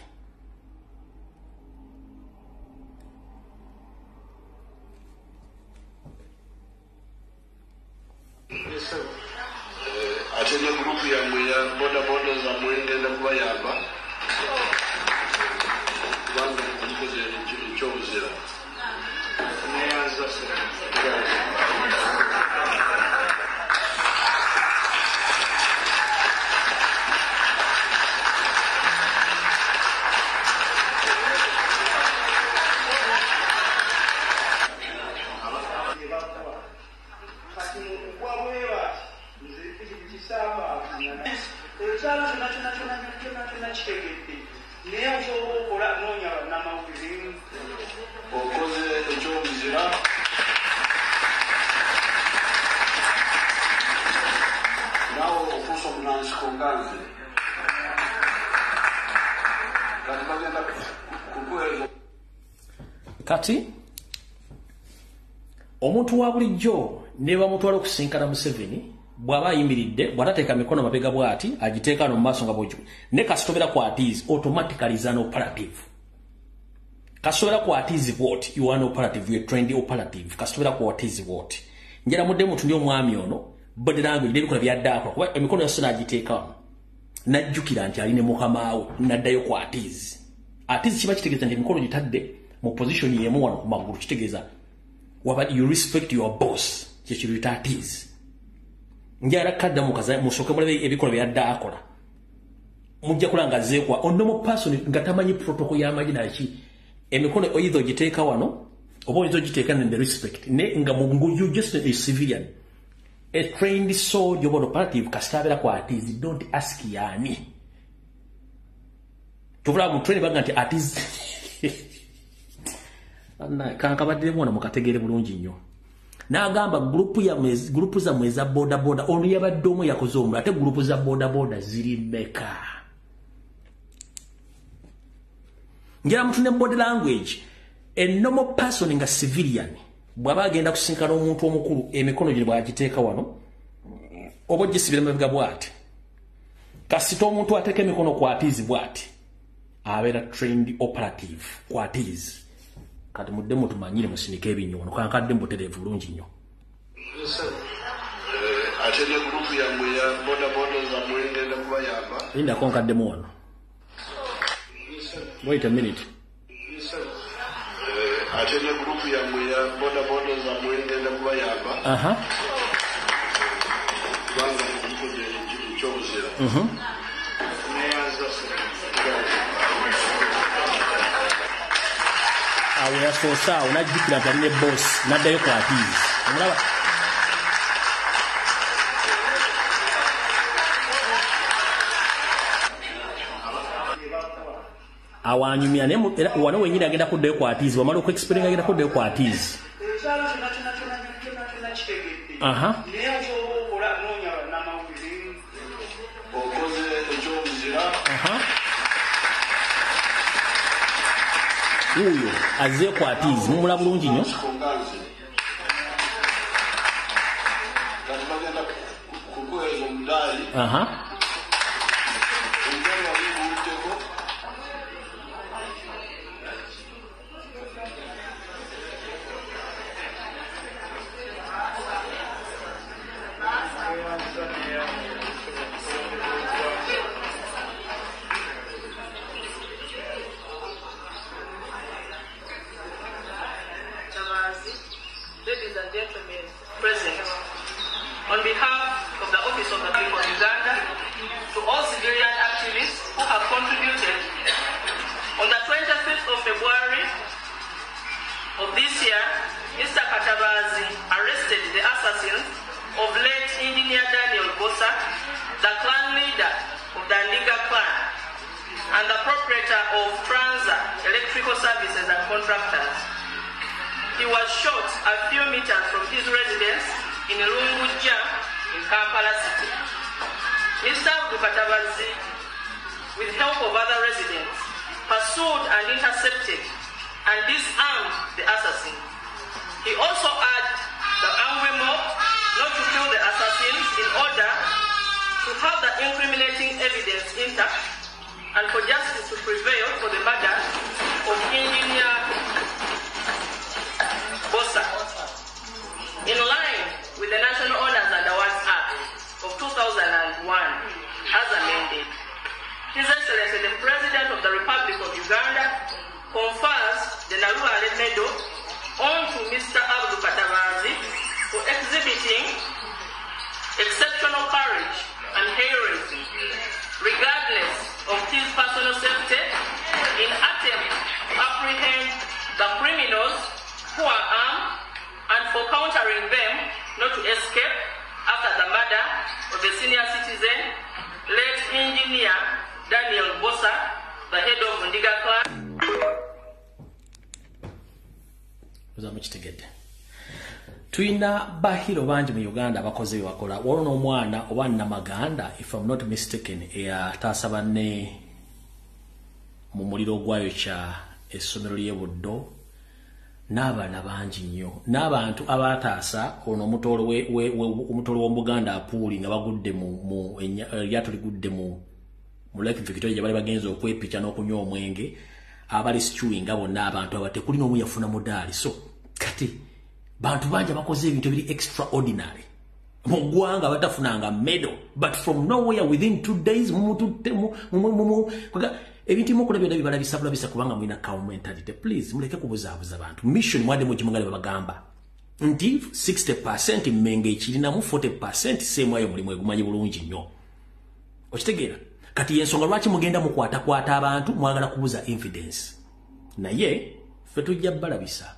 Ate ne gurupu yammwe ya boda boda zammwe ngenda kubayamba kubanga mukoze ekyobuzira. Okoze ekyobuzira. Naawe ofuuse omunansiko nga nze. Kati bagenda kukuweereza. Kati omuntu wa bulijjo ne bamutwala okusinkana Museveni bw'aba ayimiridde bw'atateeka mikono mabega bw'ati agiteeka no mu maaso nga bw'ogi ne kasitobera ku atizi automatically is an operative. Kasitobera ku atizi bw'oti you are an operative, you are trained operative. Kasitobera ku atizi bw'oti. Njala mudde mutu ndi omwami ono body language n'ebikola byadde akola kuba emikono yose n'agiteeka wano n'ajjukira nti ali ne mukama we n'addayo ku atizi. Atizi kiba kitegeeza nti emikono gitadde mu position y'emu wano ku magulu kitegeeza Waba you respect your boss. Kyekiruyita atiz. Njala kadda mukaza musoke mulabe ebikola byadda akola. Mujja kulanga zeekwa on normal person nga tamanyi protocol y'amagye naki. Emikono oyinza ogiteeka wano oba oyinza ogiteeka in the respect. Ne nga you just a civilian. A trained soldier or operative kastabera kwa atiz, don't ask yani. Tuvula mu train baga nti atiz. Kankabadde mwana mukategeere bulungi nnyo. N'agamba group za mweza boda boda ono yabadde omu yakoze omulala ate group za boda boda ziri mmeka. Njala mutune body language. A normal person nga civilian bw'aba agenda kusinkana omuntu omukulu emikono gye bw'agiteeka wano oba ogisibira mabega bw'ati. Kasita omuntu ateeka emikono ku atizi bw'ati abeera trained operative ku atizi. Kati mudde mutumanyire musinike ebinnyo wano kankadde mbutereevu bulungi nnyo. Ate ne gurupu yammwe ya bodaboda zammwe ngenda kubayamba. Lindako nkaddemu wano. Wait a minute. Ate ne gurupu yammwe ya bodaboda zammwe ngenda kubayamba. Kubanga mukoze ekyobuzira. Awo yasoose awo n'ajjukira nti alina boss n'addayo ku atiizi. Omulaba? Awo anyumya naye wano wennyini agenda kuddayo ku atiizi, bw'amala okuexplaininga agenda kuddayo ku atiizi. Okoze ekyobuzira. Uyo azze ku atiizi mumula bulungi nnyo. Kati bagenda kukuweeza omudaali. Omudaali wali guwuddeko. Ladies and gentlemen present, on behalf of the Office of the People of Uganda, to all civilian activists who have contributed, on the 25th of February of this year, Mr. Katabazi arrested the assassins of late Engineer Daniel Bosa, the clan leader of the Ndiga clan, and the proprietor of Transa Electrical Services and Contractors. He was shot a few meters from his residence in Lunguja in Kampala City. Mr. Abdu Katabazi, with help of other residents, pursued and intercepted and disarmed the assassins. He also urged the angry mob not to kill the assassins in order to have the incriminating evidence intact and for justice to prevail for the murder of Engineer Bosa. In line with the National Honors and Awards Act of 2001, as amended, His Excellency the President of the Republic of Uganda confers the Nalubaale Medal on to Mr. Abdu Katabazi for exhibiting exceptional courage and heroism, regardless of his personal safety, in attempt to apprehend the criminals who are armed and for countering them not to escape after the murder of a senior citizen, late Engineer Daniel Bosa, the head of Ndiga clan. Tulina bahiro bangi mu Uganda abakoze bye bakola. Waliwo n'omwana oba Namaganda, if I'm not mistaken, eyataasa banne mu muliro ogwayokya essomero ly'e Buddo n'abaana bangi nnyo n'abantu abaataasa ono omutoolo w'Omuganda Apuuli nga bagudde mu eryato ligudde mu Lake Victoria gye bali bagenze okwepicha n'okunywa omwenge, abali stewing bonna abantu aba tekuli n'omu yafuna mudaali. So kati bantu bangi abakoze ebintu ebiri extraordinary mu ggwanga batafunanga medal, but from nowhere within 2 days ebintu mukola byonna bibalabisa bulabisa kubanga mulina cow mentality. Please muleke kubuzaabuza bantu. Mission mwadde mugimugale babagamba Nti 60% Mmengo ekirinamu, 40% Ssemwayo mulimu egumanyi bulungi nnyo. Okitegeera? Kati yensonga lwaki mugenda mukwatakwata abantu, mwagala kubuza evidence. Naye ffe tujja balabisa.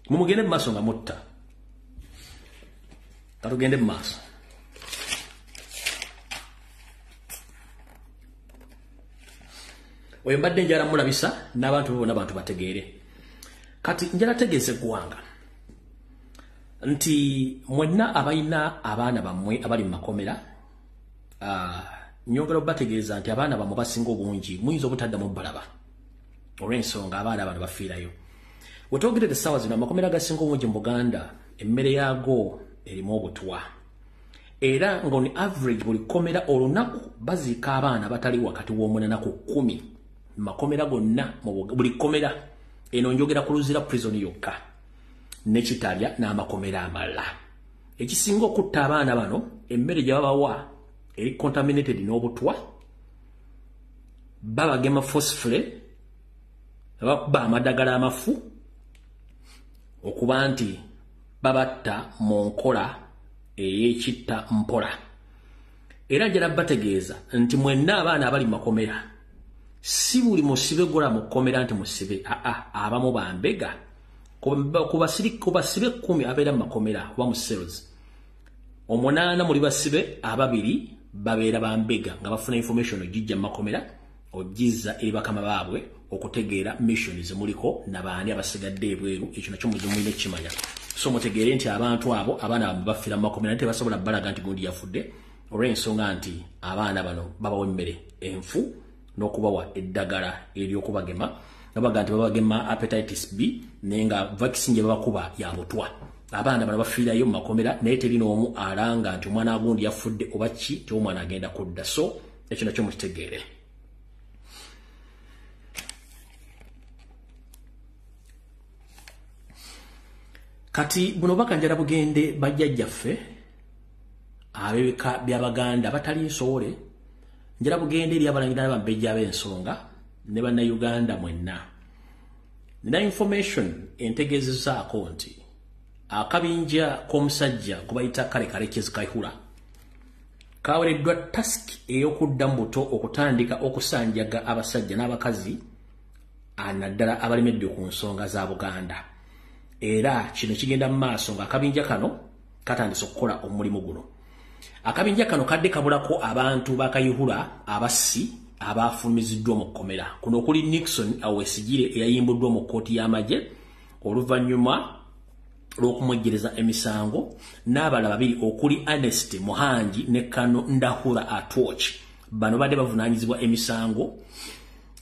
Mumugende mu maaso nga mutta. Katugende mu maaso. Oyo mbadde njala mulabisa n'abantu bonna abantu bategeere. Kati njala tegeeze eggwanga nti mwenna abalina abaana bammwe abali mu makomera, nyongera obategeeza nti abaana bammwe basinga obungi muyinza obutaddamu balaba olw'ensonga abaana bano bafiirayo. Wetwogerera essaawa zino amakomera agasinga obungi mu Buganda emmere yaago erimu obutwa, era nga on average buli kkomera olunaku baziika abaana batali wakati w'omunaana ku 10 mu makomera gonna. Buli kkomera eno njogera ku Luzira prison yokka ne Kitalya n'amakomera amalala. Ekisinga okutta abaana bano emmere gye babawa eri contaminated n'obutwa, babagema phosphore, babakuba amadagala amafu okuba nti babatta mu nkola ey'ekitta mpola. Era njala bategeeza nti mwenna abaana abali mu makomera si buli musibe gola mu kkomera nti musibe, aa abamu bambega. Ku basibe 10 abeera mu makomera oba mu cells, 8 muli basibe, 2 babeera bambega nga bafuna information ogijja mu makomera ogizza eri bakama baabwe okutegeera mission zemuliko nabaani abasigadde ebweru. Ekyo nakyo muze mulina ekimanya. So mutegeere nti abantu abo abaana bamwe bafiira mu makomera naye tebasobola balaga nti gundi yafudde olw'ensonga nti abaana bano babawa emmere enfu n'okubawa eddagala ery'okubagema. Babaga nti babagema hepatitis B naye nga vaccine gye babakuba ya butwa. Abaana bano bafiirayo mu makomera naye teri n'omu alanga nti omwana agundi yafudde oba ki, ti omwana agenda kudda. So ekyo nakyo mukitegeere. Kati buno bakanjala bugende bajjajjaffe ab'ebika by'Abaganda batali nsowole, njala bugende eri abalangira n'abambejja ab'ensonga ne bannayuganda mwenna. Nina information entegeezezaako nti akabinja k'omusajja kubayita Kale Kalekezi Kayihura kaweereddwa task ey'okudda mu buto okutandika okusanjaga abasajja n'abakazi naddala abalemedde ku nsonga za Buganda. Era kino kigenda mu maaso ng'akabinja kano katandise okukola omulimu guno. Akabinja kano kadde kabulako abantu ba Kayihura abassi abafulumiziddwa mu kkomera. Kuno okuli Nixon Awesigire eyayimbuddwa mu kkooti y'amagye oluvannyuma lw'okumwejjereza emisango, n'abalala babiri okuli Ernest Muhangi ne Kano Ndahura Atwoch. Bano badde bavunaanyizibwa emisango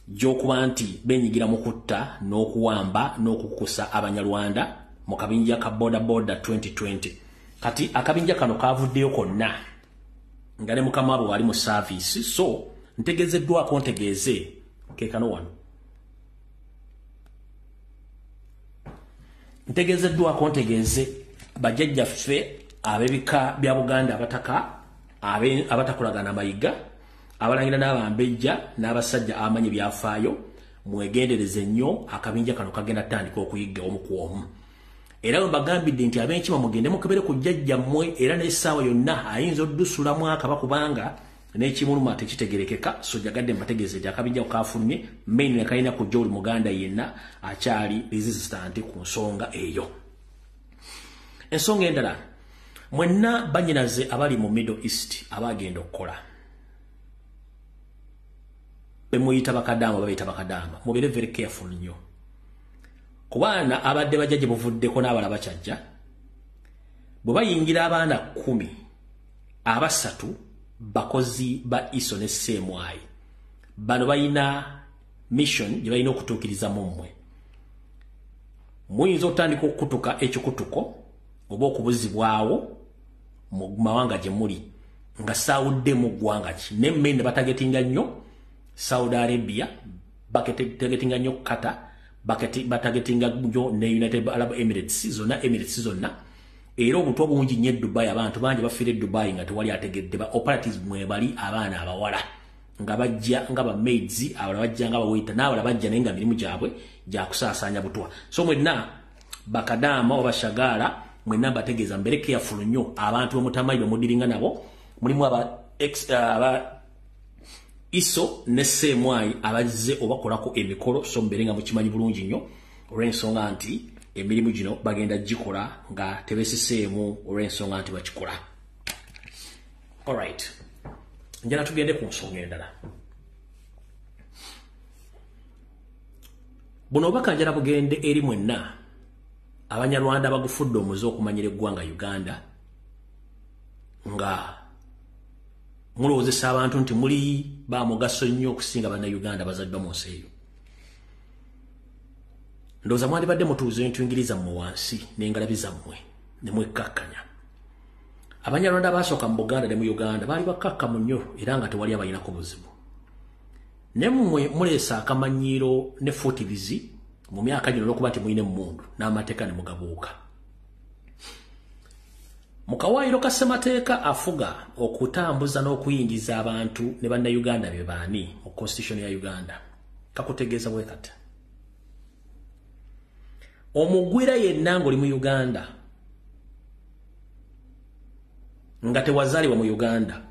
gy'okuba nti beenyigira mu kutta n'okuwamba n'okukukusa Abanyarwanda mu kabinja ka Boda Boda 2020. Kati akabinja kano kavuddeyo konna nga ne mukama waabwe wali mu service. So ntegeezeddwako ntegeeze ke kano wano, ntegeezeddwako ntegeeze bajjajjaffe ab'ebika bya Buganda abataka abatakolagana mayiga, abalangira n'abambejja n'abasajja abamanyi byafaayo, mwegendereze nnyo akabinja kano kagenda tandika okuyigga omu ku omu. Era bwe mbagambidde nti ab'enkima mugende mukebere ku jjajjammwe, era n'essaawa yonna ayinza oddusulamu akaba kubanga n'ekimuluma tekitegerekeka. So jagadde mbategeeze nti akabinja kafulumye main ne kalina kujja buli Muganda yenna akyali resistant ku nsonga eyo. Ensonga endala, mwenna bannyinaze abali mu Middle East abagenda okukola, bemuyita bakadaama, babayita bakadaama, mubeere very careful nnyo. Ku baana abadde bajja gye buvuddeko n'abalala bakyajja, bwe bayingira abaana 10, 3 bakozi ba ISO ne CMI. Bano balina mission gye balina okutuukiriza mu mmwe. Muyinza okutandika okukutuka ekikutuko oba okubuzibwawo mu mawanga gye muli nga saawudde mu ggwanga ki, ne mmwe ne batagetinga nnyo Saudi Arabia, batagetinga nnyo Qatar, batagetinga nnyo ne United Arab Emirates, zonna Emirates zonna. Era obutwa bungi nnyo e Dubai, abantu bangi bafiira e Dubai nga tewali ategedde. Ba operatives mwe bali abaana abawala nga bajja nga ba maids, abalala bajja nga ba waiter, n'abalala bajja naye nga mirimu gyabwe gya kusaasaanya butwa. So mwenna Bakadaama oba shagala mwenna mbategeeza mbere careful nnyo abantu bemutamayi bemudiringa nabo. Mulimu aba ex aba ISO ne CMI abazze obakolako emikolo, so mbere nga mukimanyi bulungi nnyo olw'ensonga nti emirimu gino bagenda gikola nga tebesiseemu olw'ensonga nti bakikola. Alright, njala tugende ku nsonga endala. Buno obubaka njala bugende eri mwenna Abanyarwanda abagufudde omuze okumanyira eggwanga Uganda, nga mulowoozesa abantu nti muli ba mugaso nnyo okusinga Bannayuganda bazaddwa mu nsi eyo. Ndowooza mwandibadde mutuuza entwingiriza mmwe wansi n'engalabi zammwe ne mwekkakkanya. Abanyarwanda abasooka mu Buganda ne mu Uganda baali bakkakkamu nnyo era nga tewali abalinako buzibu. Ne mmwe muleesa akamanyiiro ne fuutirizi mu myaka gino olw'okuba nti mulina emmundu n'amateeka ne mugabuuka. Mu kawaayiro ka ssemateeka afuga okutambuza n'okuyingiza abantu ne Bannayuganda be baani mu Constitution ya Uganda kakutegeeza bwe kati: omugwira yenna ng'oli mu Uganda nga tewazaalibwa mu Uganda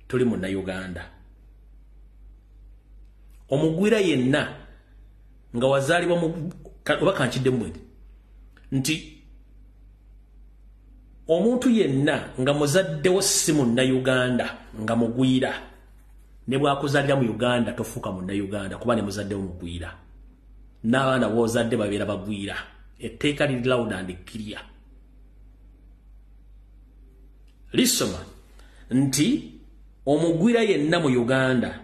toli Munnayuganda. Omugwira yenna nga wazaalibwa mu oba kankiddemu nti omuntu yenna nga muzaddewo si Munnayuganda nga mugwira, ne bw'akuzaalira mu Uganda tofuuka Munnayuganda kuba ne muzaddewo mugwira, n'abaana b'ozadde babeera bagwira. Etteeka liri loud and clear, lisoma nti omugwira yenna mu Uganda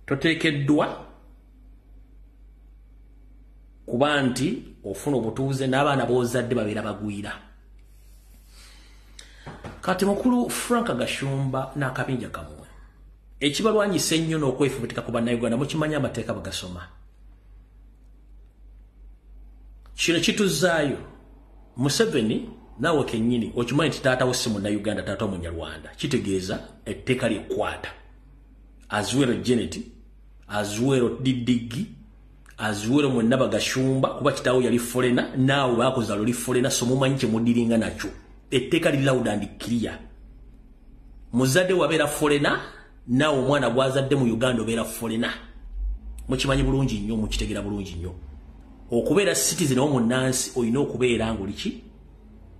toteekeddwa kuba nti ofuna obutuuze n'abaana b'ozadde babeera bagwira. Kati mukulu Frank Gashumba n'akabinja kammwe ekibalwanyisa ennyo n'okwefubutika ku Bannayuganda mukimanyi amateeka bagasoma. Kino kituzaayo Museveni naawe kennyini okimanyi nti taata wo si Munnayuganda, taata wo Munyarwanda. Kitegeeza etteeka lyekwata Azuero Janet, Azuero Didigi, Azuero mwenna Bagashumba, kuba kitaawo yali foreigner, naawe baakuzaala oli foreigner, so mumanyi kye mudiringa nakyo. Etteeka liri loud and clear. Muzadde wabeera foreigner, naawe omwana gw'azadde mu Uganda obeera foreigner. Mukimanyi bulungi nnyo, mukitegera bulungi nnyo. Okubeera citizen omunnansi olina okubeera ng'oli ki?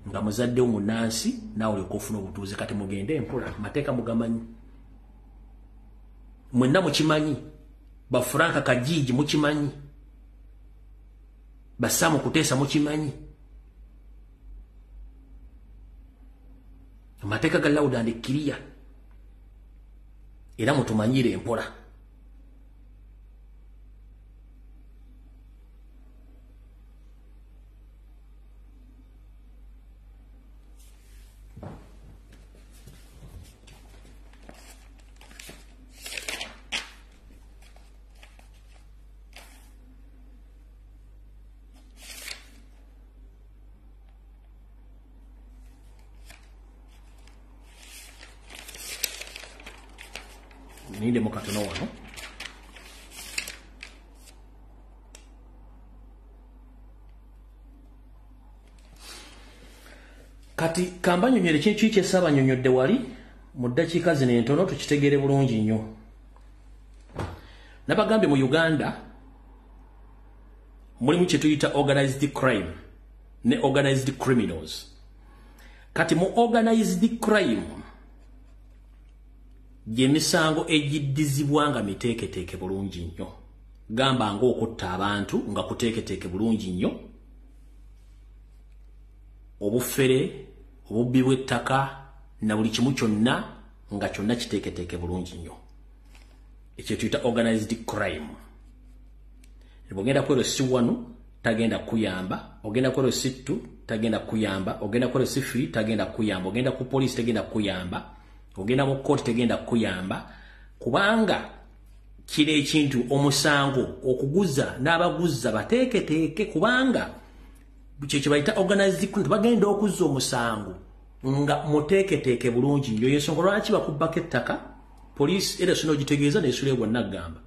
Nga muzadde omunnansi, naawe olyoka ofuna obutuuze. Kati mugende empola, amateeka mugamanyi. Mwenna mukimanyi, ba Frank Kajiji mukimanyi, ba Sam Kutesa mukimanyi. Amateeka ga loud and clear, era mutumanyire empola. Ninde mukatono wano. Kati kambanyonyere kintu kye ssaabanyonyodde wali mu ddakiika zino entono tukitegere bulungi nnyo. Nabagambye mu Uganda mulimu kye tuyita organized crime ne organized criminals. Kati mu organized crime gy'emisango egiddizibwa nga miteeketeeke bulungi nnyo, gamba ng'okutta abantu nga kuteeketeeke bulungi nnyo, obufere, obubbi bw'ettaka na buli kimu kyonna nga kyonna kiteeketeeke bulungi nnyo. Ekyo tuyita organized crime. Bw'ogenda ku LC1 tagenda kuyamba, ogenda ku LC2 tagenda kuyamba, ogenda ku LC3 tagenda kuyamba, ogenda ku poliisi tegenda kuyamba, ogenda mu kkooti tegenda kuyamba, kubanga kino ekintu omusango okuguza n'abaguza bateeketeeke, kubanga kye kibayita organized crime. Bagenda okuzza omusango nga muteeketeeke bulungi nnyo. Y'ensonga lwaki bakubbako ettaka, poliisi era sino ogitegeeza n'esula bwonna gamba.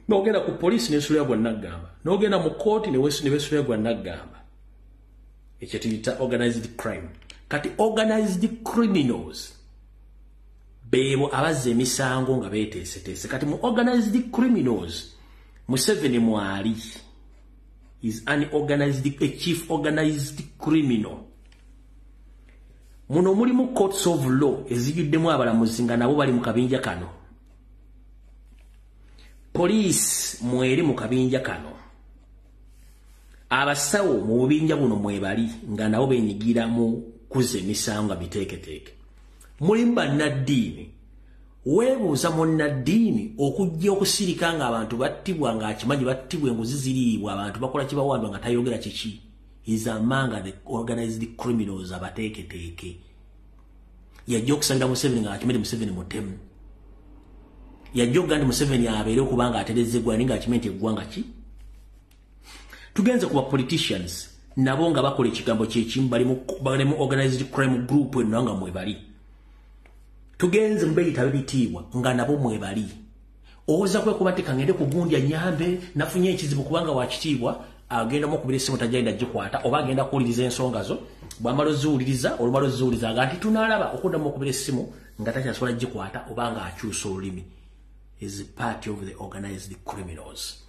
N'ogenda ku poliisi n'esulira gwa naggamba, n'ogenda mu kooti ne weesulira gwa naggamba. Ekyo tuyita organized crime. Kati organized criminals beebo abazza emisango nga beeteeseteese. Kati mu organized criminals Museveni mwali, is an organized, a chief organized criminal. Muno mulimu courts of law ezijjuddemu abalamuzi nga nabo bali mu kabinja kano. Police mweri mu kabinja kano. Abasawo mu bubinja buno mwebali nga nabo benyigira mu kuzza emisango biteeketeeke. Mulimu bannaddiini. Weebuuza munnaddiini okujja okusirika ng'abantu battibwa ng'akimanyi battibwa, enguzi ziriibwa, abantu bakola kibawandwa nga tayogera kiki. Is among the organized criminals abateeketeeke. Yajja okusabira Museveni ng'akimanyi Museveni mutemu. Yajja okugamba nti Museveni abeere okubanga aterezza eggwanga naye ng'akimanyi nti eggwanga ki. Tugenze ku ba politicians nabo nga bakola ekigambo kyekimu, bali mu organized crime group eno nga mwebali. Tugenze mu beyita b'ebitiibwa nga nabo mwebali. Owoza kwekuba nti kangende ku gundi annyambe nafunye ekizibu kubanga wa kitiibwa, agenda mukubira essimu tajja gikwata oba agenda kuwuliriza ensonga zo. Bw'amala oziwuliriza, olumala oziwuliriza aga nti tunaalaba okuddamu okubira essimu nga takyasobola gikwata oba nga akyusa olulimi. Is part of the organized criminals.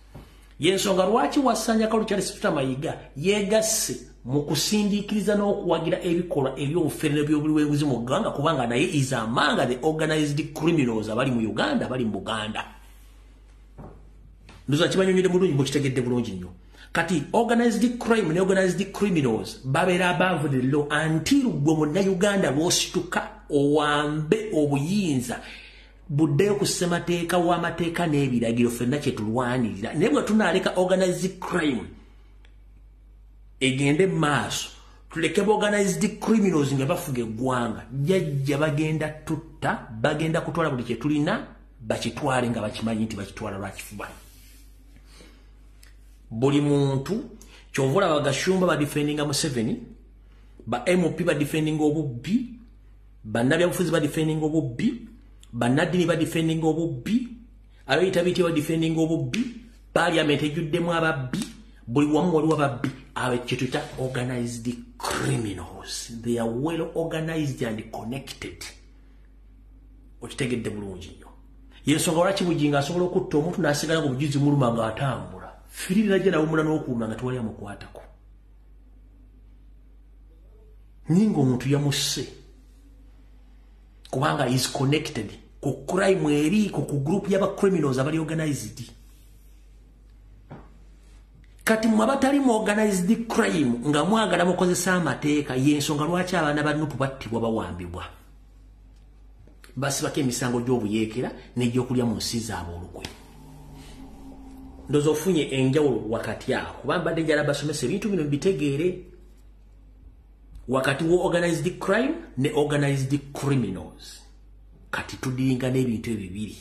Yensonga lwaki Wasanja Kalu Charles Peter Mayiga yeegasse mu kusindiikiriza n'okuwagira ebikolwa eby'obufere n'eby'obuliwenguzi mu ggwanga, kubanga naye is among the organized criminals abali mu Uganda, abali mu Buganda. Ndoza kibanyonyodde bulungi, mukitegedde bulungi nnyo. Kati organized crime ne organized criminals babeera above the law until gwe munnayuganda lw'osituka owambe obuyinza buddeyo ku ssemateeka w'amateeka n'ebiragiro ffenna kye tulwanirira. Naye bwe tunaaleka organized crime egende mu maaso, tuleke organized criminals nga bafuga eggwanga, jjajja bagenda tutta, bagenda kutwala buli kye tulina, bakitwale nga bakimanyi nti bakitwala lwakifuba. Buli muntu kyova olaba Gashumba badefendinga Museveni, ba MP badefendinga obubbi, bannabyabufuzi badefendinga obubbi, bannaddiini badefendinga obubbi, abeeyita bitya badefendinga obubbi, parliament ejjuddemu ababbi, buli wamu waliwo ababbi. Abo kye tuyita organized criminals. They are well organized and connected. Okitegedde bulungi nnyo. Yensonga lwaki Bugingo asobola okutta omuntu n'asigala ng'obujuzi muluma ng'atambula. Firiri najja nawumula n'okuwuma nga tewali amukwatako. Ninga omuntu yamusse kubanga is connected ku crime eri ku group y'aba criminals abali organized. Kati mwe abatali mu organized crime nga mwagala mukozesa amateeka, y'ensonga lwaki abaana ba NUP battibwa bawambibwa. Basibako emisango gy'obuyeekera n'egyokulya mu nsi zaabwe olukwe. Ndowooza ofunye enjawulo wakati awo, kuba mbadde njagala basomesa ebintu bino mbitegeere wakati wo organized crime ne organized criminals. Kati tudiringa n'ebintu ebibiri.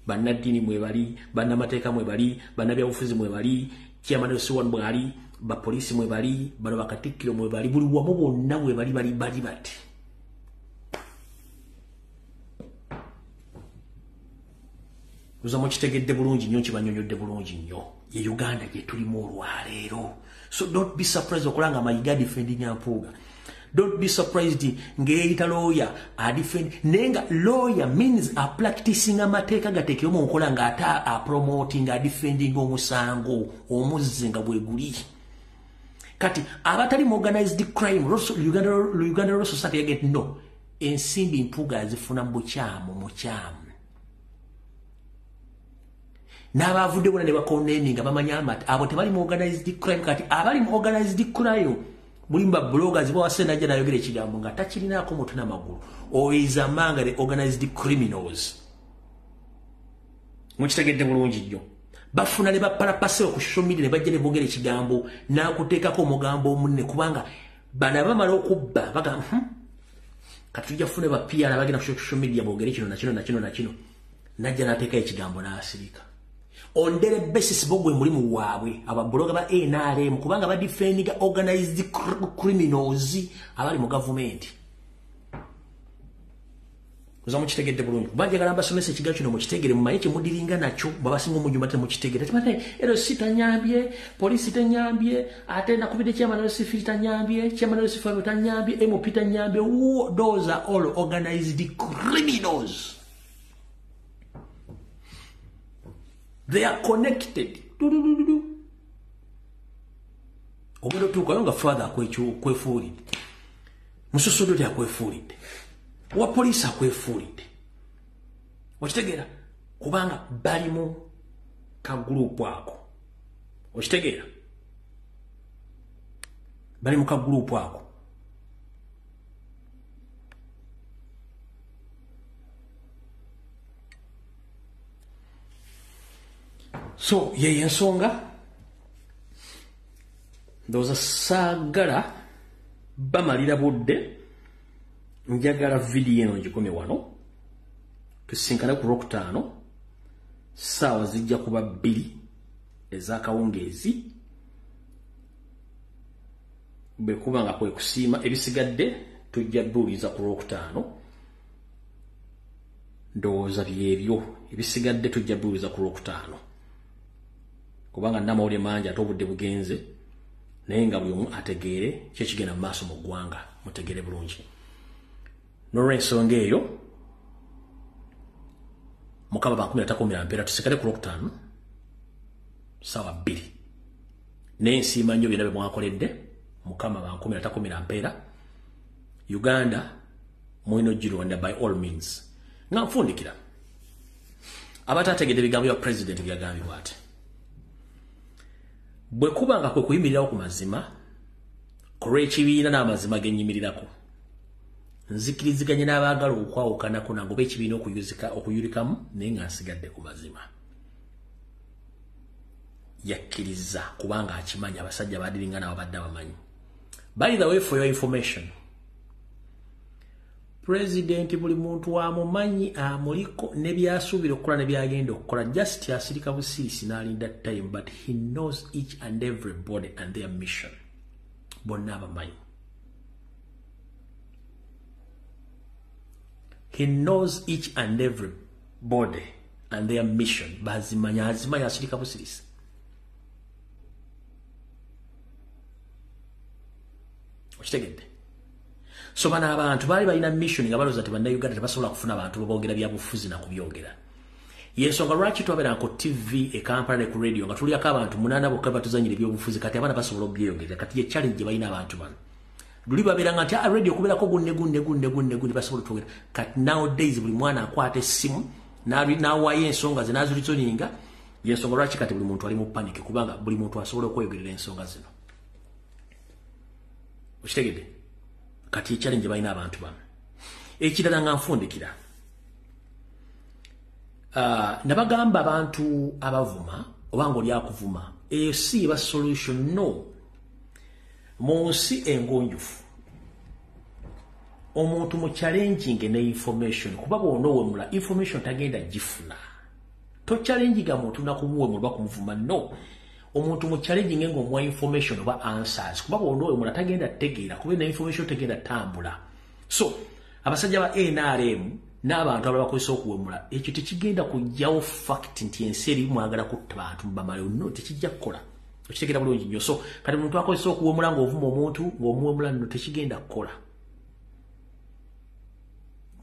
Bannaddiini mwebali, bannamateeka mwebali, bannabyabufuzi mwebali, chairman w'essiwan mwali, bapoliisi mwebali, bano bakatikkiro mwebali, buli wamu bonna mwebali bali bali bati. Ndoza mukitegedde bulungi nnyo, kibanyonyodde bulungi nnyo. Ye Uganda gye tulimu olwaleero. So don't be surprised okulanga Mayiga defending Mpuuga. Don't be surprised ng'eyita lawyer adefend, naye nga lawyer means a practicing amateeka gateekebwe mu nkola ng'ate a promoting, a defending omusango omuzze nga bwe guli. Kati abatali mu organized crime, Uganda Law Society yagenda no, ensimbi Mpuuga azifuna mu bukyamu mukyamu. N'abavudde bonna ne bakoneninga bamanya amata abo tebali mu organized crime. Kati abali mu organized crime mulimu ba bloggers bawase najja nayogera ekigambo nga takirinaako mutwe n'amagulu. Or is among the organized criminals. Mukitegedde bulungi nnyo. Bafuna ne bapalapase ku social media ne bajja ne boogera ekigambo n'akuteekako omugambo omunene, kubanga bano abamala okubba bagamba kati tujja kufuna ba PR abagenda ku social media boogere kino na kino na kino na kino. Najja n'ateekayo ekigambo n'asirika. On daily basis bogwe mulimu waabwe ababloga ba NRM, kubanga ba defending organized criminals abali mu government. Oza mukitegedde bulungi. Kuba njagala mbasomesa ekigambo kino mukitegere, mumanye kye mudiringa nakyo, babasinga omujumba temukitegere. Timate LC tanyambye, poliisi tanyambye, ate nakubidde chairman LC tanyambye, chairman LC tanyambye, MP tanyambye. Those are all organized criminals. They are connected. Ogenda otuukayo nga father akwefuulidde. Musosodooti akwefuulidde. Wa poliisi akwefuulidde. Okitegeera? Kubanga bali mu kagulupu ako. Okitegeera? Bali mu kagulupu ako. So, ye ensonga ndowooza saagala bamalira budde, njagala vidiyo eno ngikome wano, tusinkane ku Lwokutaano, ssaawa zijja kuba 2 ez'akawungeezi, bwe kuba nga kwe kusiima, ebisigadde tujja biwuliriza ku Lwokutaano. Ndowooza byebyo, ebisigadde tujja biwuliriza ku Lwokutaano, kubanga nnamawulire mangi ate obudde bugenze, naye nga buli omu ategeere ki ekigenda mu maaso mu ggwanga, mutegeere bulungi. N'olw'ensonga eyo, Mukama bankumira takumira mpeera, tusikale ku Lwokutaano ssaawa 2. Naye nsiima nnyo byonna bye mwakoledde. Mukama bankumira takumira mpeera. Uganda mulina ogironda by all means. Nga nfundikira, abataategedde ebigambo bya President byagambibwa ati, bwe kuba nga kwe kuyimirirawo ku mazima, ku lw'ekibiina n'amazima ge nnyimirirako, nzikiriziganye n'abaagala okwawukanako nange oba ekibiina okuyulikamu, naye nga nsigadde ku mazima. Yakkiriza kubanga akimanya abasajja baadiringa nabo badde abamanyi. By the way, for your information, President buli muntu amumanyi, amuliko ne byasuubira okukola ne byagenda okukola, just asirika busirisi n'alinda time, but he knows each and everybody and their mission. Bonna abamanyi. He knows each and every body and their mission. Bazimanya, azimanya, asirika busirisi. Okitegedde? So bano abantu baali balina mission nga balowooza nti bannayuganda tebasobola kufuna abantu baboogera byabufuzi na kubyogera. Yensonga lwaki twabeera ku TV e Kampala ne ku radio nga tulyako abantu 8 bokka batuzannyira ebyobufuzi, kati abaana basobola obyeyongerera. Kati ye challenge gye balina abantu bano. Luli babeeranga nti radio okubeerako gunne gunne gunne gunne gunne basobola otwogera. Kati nowadays buli mwana akwata essimu n'awaayo ensonga ze n'azirizoninga. Yensonga lwaki kati buli muntu ali mu panic, kubanga buli muntu asobola okweyogerera ensonga zino. Okitegedde? Kati challenge balina abantu bano. Ekirala nga nfundikira, nabagamba abantu abavuma oba ng'oli akuvuma, eyo si eba solution. No, mu nsi engonjufu omuntu mu challenging ne information, kuba bw'onoowemula information tagenda gifuna. To challenginga muntu nakumuwemula oba kumuvuma, no. Omuntu mu challenging ng'omuwa information oba answers, kuba bw'onoowemula tagenda tegeera, kuba ne information tegenda tambula. So abasajja ba NRM n'abantu abalala bakozesa okuwemula, ekyo tekigenda kuggyawo fact nti ensi eri mwagala kutta bantu mubamalewo. No, tekijja kukola. Okitegeera bulungi nnyo. So kati omuntu akozesa okuwemula ng'ovuma omuntu ng'omuwemula, nno tekigenda kukola.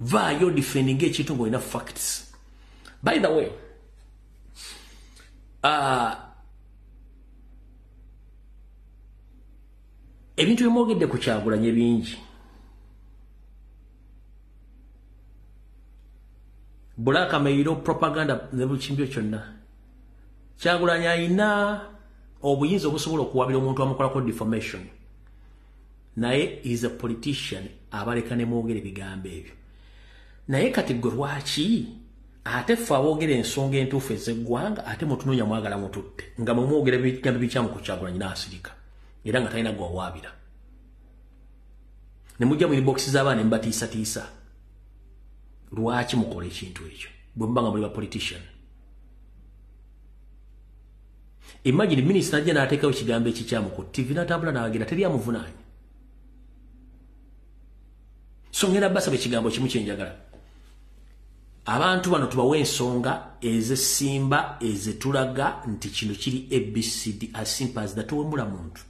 Vaayo defending ekintu ng'olina facts. By the way, ebintu byemwogedde ku Kyagulanyi bingi. Black mail propaganda ne buli kimbyo kyonna. Kyagulanyi alina obuyinza obusobola okuwabira omuntu amukolako defamation, naye is a politician, abaleka ne mwogera ebigambo ebyo. Naye kati gwe lwaki ate ffe aboogera ensonga entuufu ez'eggwanga ate mutunoonya mwagala mututte, nga mwe mwogera ebigambo bikyamu ku Kyagulanyi n'asirika era nga talina gwawaabira, ne mujja mu inbox z'abaana ne mubatiisatiisa. Lwaki mukola ekintu ekyo bwe muba nga muli ba politician? Imagine minisita najja n'ateekawo ekigambo ekikyamu ku TV n'atambula n'agenda, teri amuvunaanya. So ngenda basaba ekigambo kimu kye njagala. Abantu bano tubawe ensonga ezesimba ezetulaga nti kino kiri ABCD, as simple as that. Towemula muntu,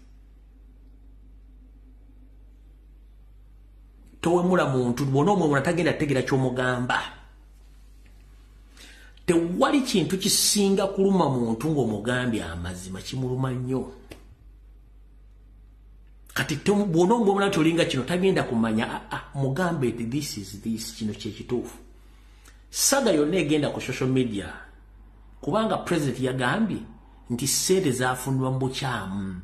towemula muntu, bw'ona omwemula tagenda tegera ky'omugamba. Tewali kintu kisinga kuluma muntu ng'omugambye amazima, kimuluma nnyo. Kati bw'ona omwemula nti olinga kino tagenda kumanya, mugambe nti this is this, kino kye kituufu. Saga yonna egenda ku social media kubanga president yagambye nti ssente zaafunibwa mu bukyamu,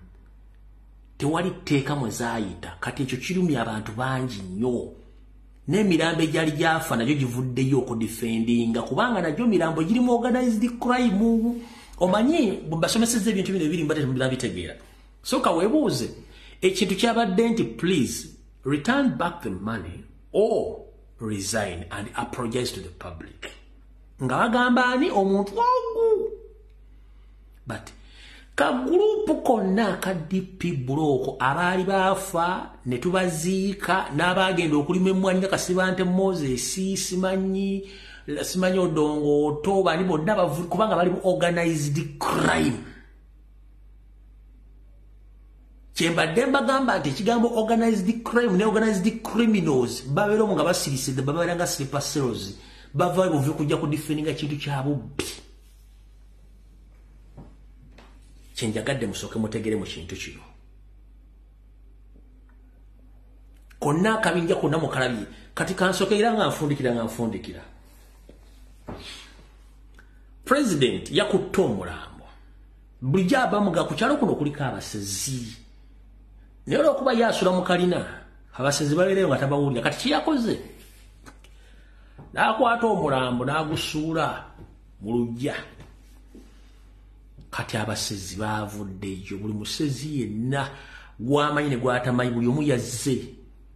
tewali tteeka mwe zaayita. Kati ekyo kirumya abantu bangi nnyo, n'emirambo egyali gyafa nagyo givuddeyo okudifendinga, kubanga nagyo mirambo girimu organized crime. Omanyi basomesezza ebintu bino ebiri mbadde temubitegeera. Sooka weebuuze ekintu kyabadde nti please return back the money or resign and apologize to the public. Nga bagamba ani omuntu ogu, but kagurupu konna aka DP Block abaali baafa ne tubaziika n'abagenda okulima emmwanyi nga Kasibante Moses, simanyi Odongo Otto, bani bonna kubanga bali mu organized crime. Kyembadde mbagamba nti ekigambo organized crime ne organized criminals babeera omwo nga basirise, babeera nga sleeper cells, bava buvi kujja kudefendinga kintu kya bubbi. Kyenjagadde musooke mutegere mu kintu kino. Konna akabinja konna mukalabye. Kati kansooke era nga nfundikira. President yakutte omulambo. Bulijjo abamuga ku kyalo kuno kuliko abasezi. Naye olw'okuba ye asula mu kalina, abasezi babeereyo nga tabawulira. Kati kye yakoze, n'akwata omulambo n'agusuula mu luggya. Kati abasezi baavuddeyo, buli musezi yenna gw'amanyi ne gw'atamanyi, buli omu yazze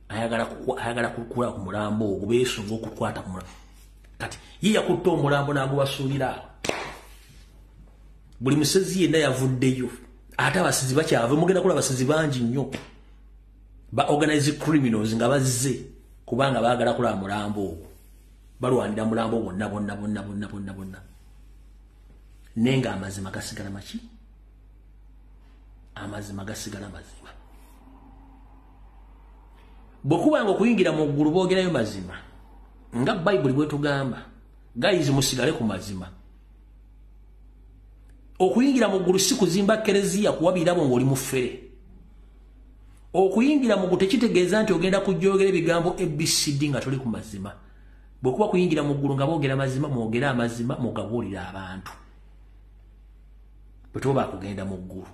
ayagala kukula ku mulambo ogwo, beesunga okukwata ku mulambo. Kati ye yakutte omulambo n'agubasuulira awo. Buli musezi yenna yavuddeyo, ate abasezi bakyava, mugenda kulaba abasezi bangi nnyo ba organized criminals nga bazze kubanga baagala kulaba mulambo ogwo, balwanira mulambo bonna bonna bonna bonna bonna bonna. Naye nga amazima gasigala maki? Amazima gasigala mazima. Bwe kubanga okuyingira mu ggulu boogerayo mazima, nga Bayibuli bwetugamba, guys musigale ku mazima. Okuyingira mu ggulu si kuzimba kereziya kuwa birabo ng'oli mufere. Okuyingira mu ggulu tekitegeeza nti ogenda kujogera ebigambo ABCD nga toli ku mazima. Bwe kuba kuyingira mu ggulu nga boogera mazima, mwogere amazima, mugabuulire abantu. Bwe tuba kugenda mu ggulu,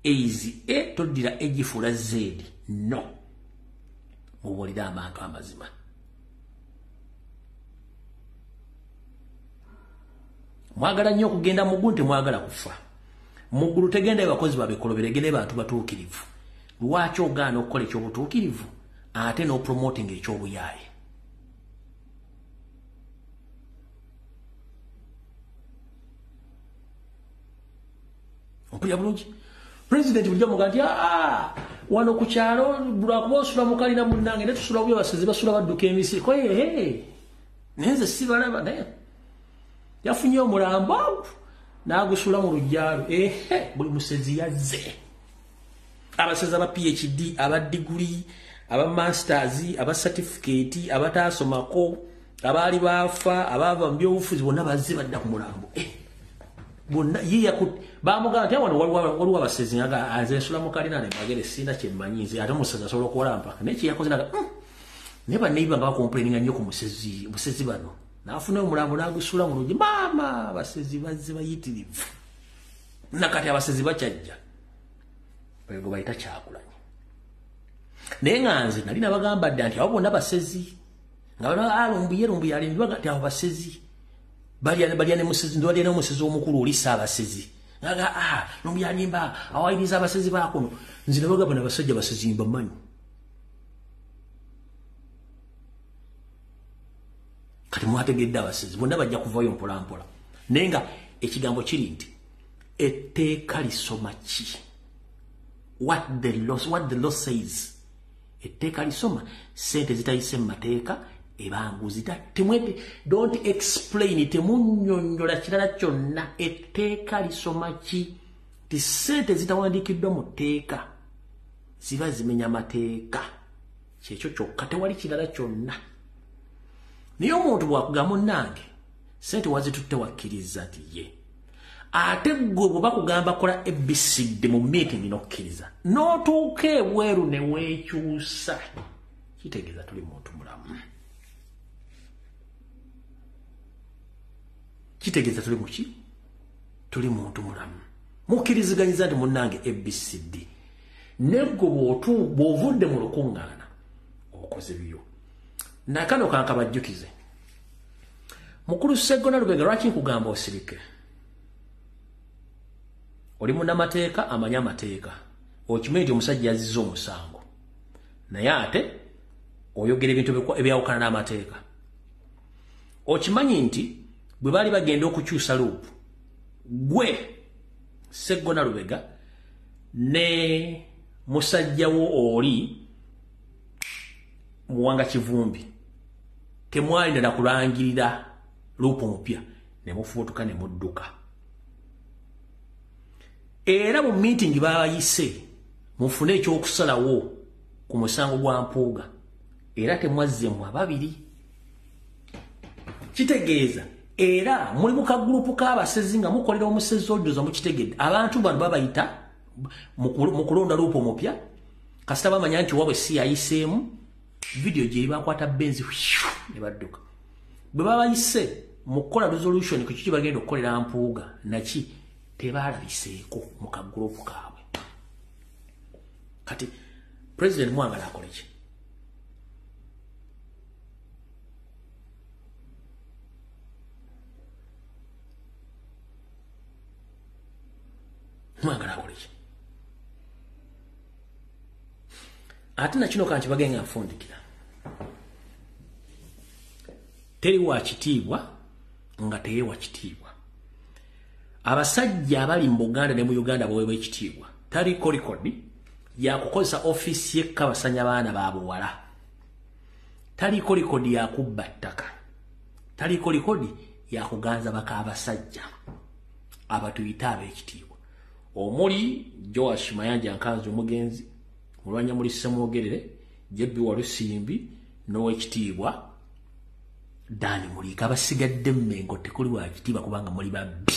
A is A, toddira E gifuula Z. No. Mubuulire abantu amazima. Mwagala nnyo okugenda mu ggulu, temwagala kufa. Mu ggulu tegendayo bakozi babikolobero, egendayo bantu batuukirivu. Lwaki ogaana okukola ekyobutuukirivu ate n'opromotinga ekyobuyaaye? Ompulira bulungi? President bulijjo amugamba nti wano ku kyalo lwakuba osula mu kalina munnange, naye tusula bubi, abasezi basula badduka emisiri. Ko ehe, naye nze sibalaba. Naye yafunye omulambo n'agusula mu luggya lwe. Ehe, buli musezi yazze. Abasezi aba PhD, aba degree, aba masters, aba certificate, abataasomako, abaali baafa, abaava mu byobufuzi, bonna bazze badda ku mulambo. Bonna ye bamugamba nti wano waliwo abasezi nga nze nsula mu kalina ne mbagere sirina kye mmanyi nze, ate omusezi asobola okuwalampa. Naye kye yakoze naga naye banneiba nga bakomplaininga nnyo ku musezi bano. N'afuna omulambo n'agusula mu luggi. Maama, abasezi bazze bayitirivu. Nakati abasezi bakyajja. Oyo gwe bayita Kyagulanyi. Naye nga nze nali nabagamba dda nti abo bonna basezi. Nga bano Lumbuye, Lumbuye alimbi nti abo basezi. Balya ne musezi, balya n'omusezi omukulu oli Ssaabasezi. Nga Lumbuye alimba awayiriza abasezi baakuno. Nze nabagamba n'abasajja basezi mbamanyi. Kati mwategedde abasezi bonna bajja kuvayo mpola mpola. Naye nga ekigambo kiri nti etteeka lisoma ki? What the law says. Etteeka lisoma ssente zitayise mu mateeka Ebanguzi temwete, don't explain, temunnyonnyola kirala kyonna. Etteeka lisoma ki? Ti ssente zitawandiikiddwa mu tteeka ziba zimenya mateeka. Kyekyo kyokka, tewali kirala kyonna. Naye omuntu bw'akugamba munnange ssente wazitutte wakkiriza nti ye, ate ggwe bwe bakugamba kola ABCD mu meeting n'okkiriza, n'otuuka ebweru ne weekyusa, kitegeeza tuli muntu mulamu. Kitegeeza tuli muki? Tuli muntu mulamu. Mukkiriziganyiza nti munnange ABCD. Neggo bw'ovudde mu lukuŋŋaana okoze byo. Nakano kankabajjukize. Mukulu Sseggona Lubega, lwaki nkugamba osirike? Oli munnamateeka amanyi amateeka. Okimanyi nti omusajja yazizza omusango. Naye ate oyogera ebintu ebyawukana n'amateeka. Okimanyi nti bwe baali bagenda okukyusa luupu, gwe Sseggona Lubega ne musajja wo oli Muwanga Kivumbi temwalina na kulangirira luupu mupya, ne mufuutuka ne mudduka. Era mu meeting babayise mufune ekyokusalawo ku musango gwa Mpuuga, era temwazzeemu ababiri. Kitegeeza era muli mu kagurupu k'abasezi nga mukolera omusezi ojjoza mukitegedde. Abantu bano babayita mu kulonda luupu omupya, kasita bamanya nti wabwe si yayiseemu, vidiyo gye bakwata benzi ne badduka. Bwe babayise mu kukola resolution ku kiki bagenda okukolera Mpuuga naki, tebalabiseeko mu kagurupu kaabwe. Kati President mwagala akole ki? Mwagala akole ki? Ate na kino kankibagenga nfundikira. Teri wa kitiibwa nga teyewa kitiibwa. Abasajja abali mu Buganda ne mu Uganda baweebwa ekitiibwa. Taliko rekodi ya kukozesa ofiisi ye kabasanya baana ba buwala. Taliko rekodi ya kubba ttaka. Taliko rekodi ya kuganza baka abasajja abatuyita ab'ekitiibwa. Omuli Joash Mayanja Nkanzi omugenzi, Mulwanya muli Ssemwogerere, Jebbi Walusimbi n'owekitiibwa Dani Muliika. Abasigadde Mmengo tekuli wa kitiibwa kubanga muli babbi.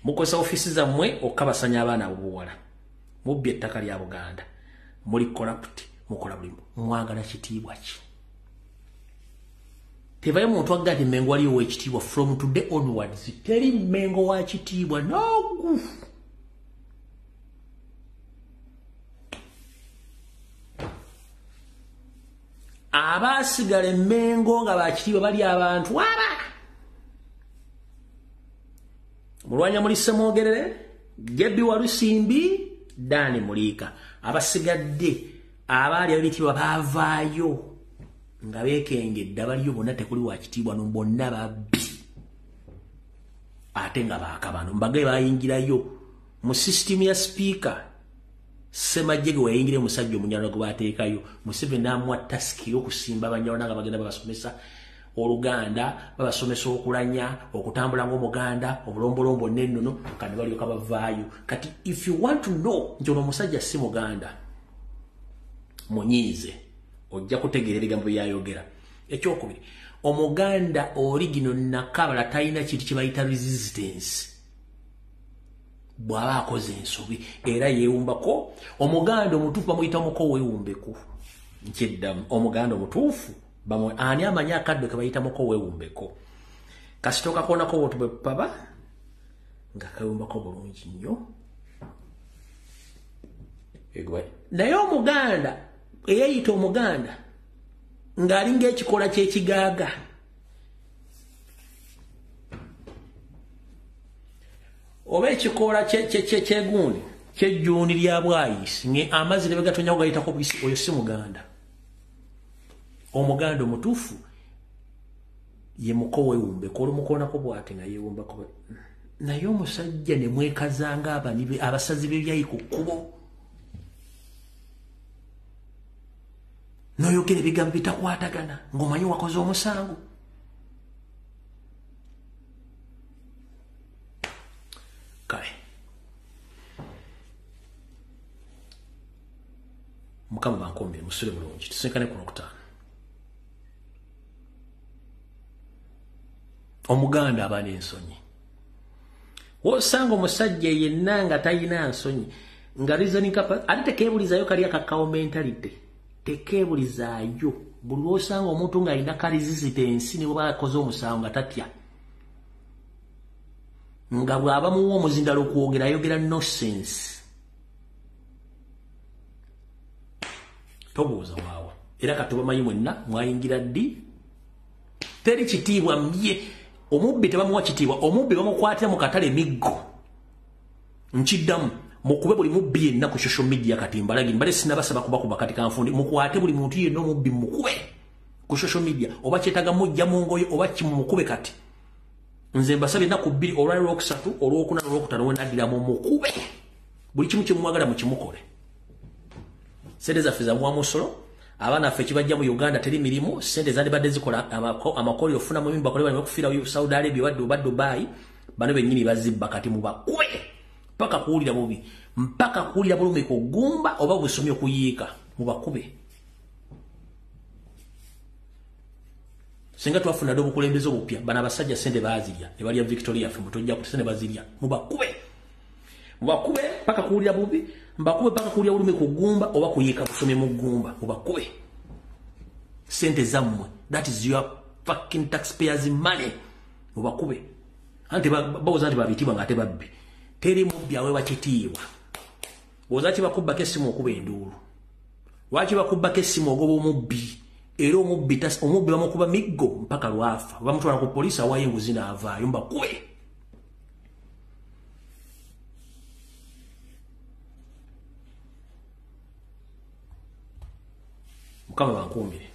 Mukozesa ofiisi zammwe okukabasanya abaana abobuwala. Mubbye ettaka lya Buganda. Muli corrupt, mukola buli mwagala kitiibwa ki? Tevayo muntu agamba nti Mmengo waliyo ow'ekitiibwa. From today onwards teri Mmengo wa kitiibwa n'ogu. Abaasigala Mmengo nga bakitiibwa bali abantu aba Mulwanya muli Ssemwogerere, Jebbi Walusimbi, Dani Muliika. Abasigadde abaali ab'ebitiibwa baavaayo nga beekengedde, abaliyo bonna tekuli wa kitiibwa, no bonna babbi ate nga baakabano. Mbagaye bayingirayo mu sisitimu ya sipiika Ssemajje we yayingira omusajja omunyarwanda gwe bateekayo. Museveni n'amuwa tasiki y'okusimba Abanyarwanda nga bagenda babasomesa Oluganda, babasomesa okulanya, okutambula ng'Omuganda, obulombolombo n'ennono, kati balyoka bavaayo. Kati if you want to know nti ono omusajja si Muganda, munyiize, ojja kutegeera ebigambo by'ayogera. Ekyokubiri, Omuganda oligino nakabala talina kintu kye bayita resistance. Bw'aba akoze ensobi era yeewumbako. Omuganda omutuufu bamuyita muko weewumbeko. Nkyeddamu, Omuganda omutuufu ani amanyi akaddo ke bayita muko weewumbeko? Kasita okakoonako bw'oti bwe paba nga kawumbako bulungi nnyo. Naye Omuganda eyeeyita Omuganda ng'alinga ekikola ky'ekigaaga, oba ekikoola kyegundi kyejjuuni lya bwayisi, amazzi ne begatonyako gayitako buyisi, oyo si Muganda. Omuganda omutuufu ye muko weewumbeko, olumukoonako bw'ati nga yeewumbako. Naye omusajja ne mwekazanga abasazi b'ebyayi ku kkubo. Noyogera ebigambo bitakwatagana ng'omanyi wakoze omusango. Kale Mukama bankombe musule bulungi, tusinkane ku Lwokutaano. Omuganda aba n'ensonyi. Wosanga omusajja yenna nga talina nsonyi, nga reasoning capacity ate tekeebulizaayo kali akakawo mentality, tekeebulizaayo. Buli lw'osanga omuntu ng'alina ka resistance ne bw'aba akoze omusango nga tatya, nga bw'aba muwa omuzindalo okwogera ayogera nonsense. Tobuuza waawa. Era katubamanyi mwenna mwayingira ddi? Teri kitiibwa mye. Omubbi tebamuwa kitiibwa, omubbi bamukwatira mu katale emiggo. Nkiddamu, mukube buli mubbi yenna ku social media kati mbalagi, mbale sinabasaba kubakuba kati kanfundi, mukwate buli muntu yenna omubbi mukube ku social media, oba kyetaaga mujja mu ngoye oba kimukube kati. Nze mbasabye ennaku 2, olwali Lwokusatu, Olwokuna n'Olwokutaano we naddiramu mukube. Buli kimu kye mwagala mukimukole. Sente zaffe za musolo, abaana ffe kibajja mu Uganda teri mirimu, sente zandibadde zikola amakolero ofuna mu mimba bakole baleme okufiira Saudi Arabia oba Dubai, bano bennyini bazibba kati mubakube mpaka kuwulira bubi, mpaka kuwulira bulumi ku ggumba oba busomi okuyiika, mubakube. Singa twafuna dde obukulembeze obupya, bano abasajja sente baazirya ne balya Victoria ffe mutojja kuti sente bazirya, mubakube. Mubakube mpaka kuwulira bubi, mbakube mpaka kuwulira bulumi ku ggumba oba kuyiika busomi mu ggumba, mubakube. Sente zammwe, that is your fucking taxpayers money, mubakube. Anti bawoza nti babitiibwa ng'ate babbi. Teri mubbi aweebwa kitiibwa. Bw'oza kibakubbako essimu okuba enduulu. Lwaki bakubbako essimu ogoba omubbi? Era omubbi bamukuba miggo mpaka lwafa. Bamutwala ku poliisi awaayo enguzi n'avaayo, mbakube. Mukama bankuumire.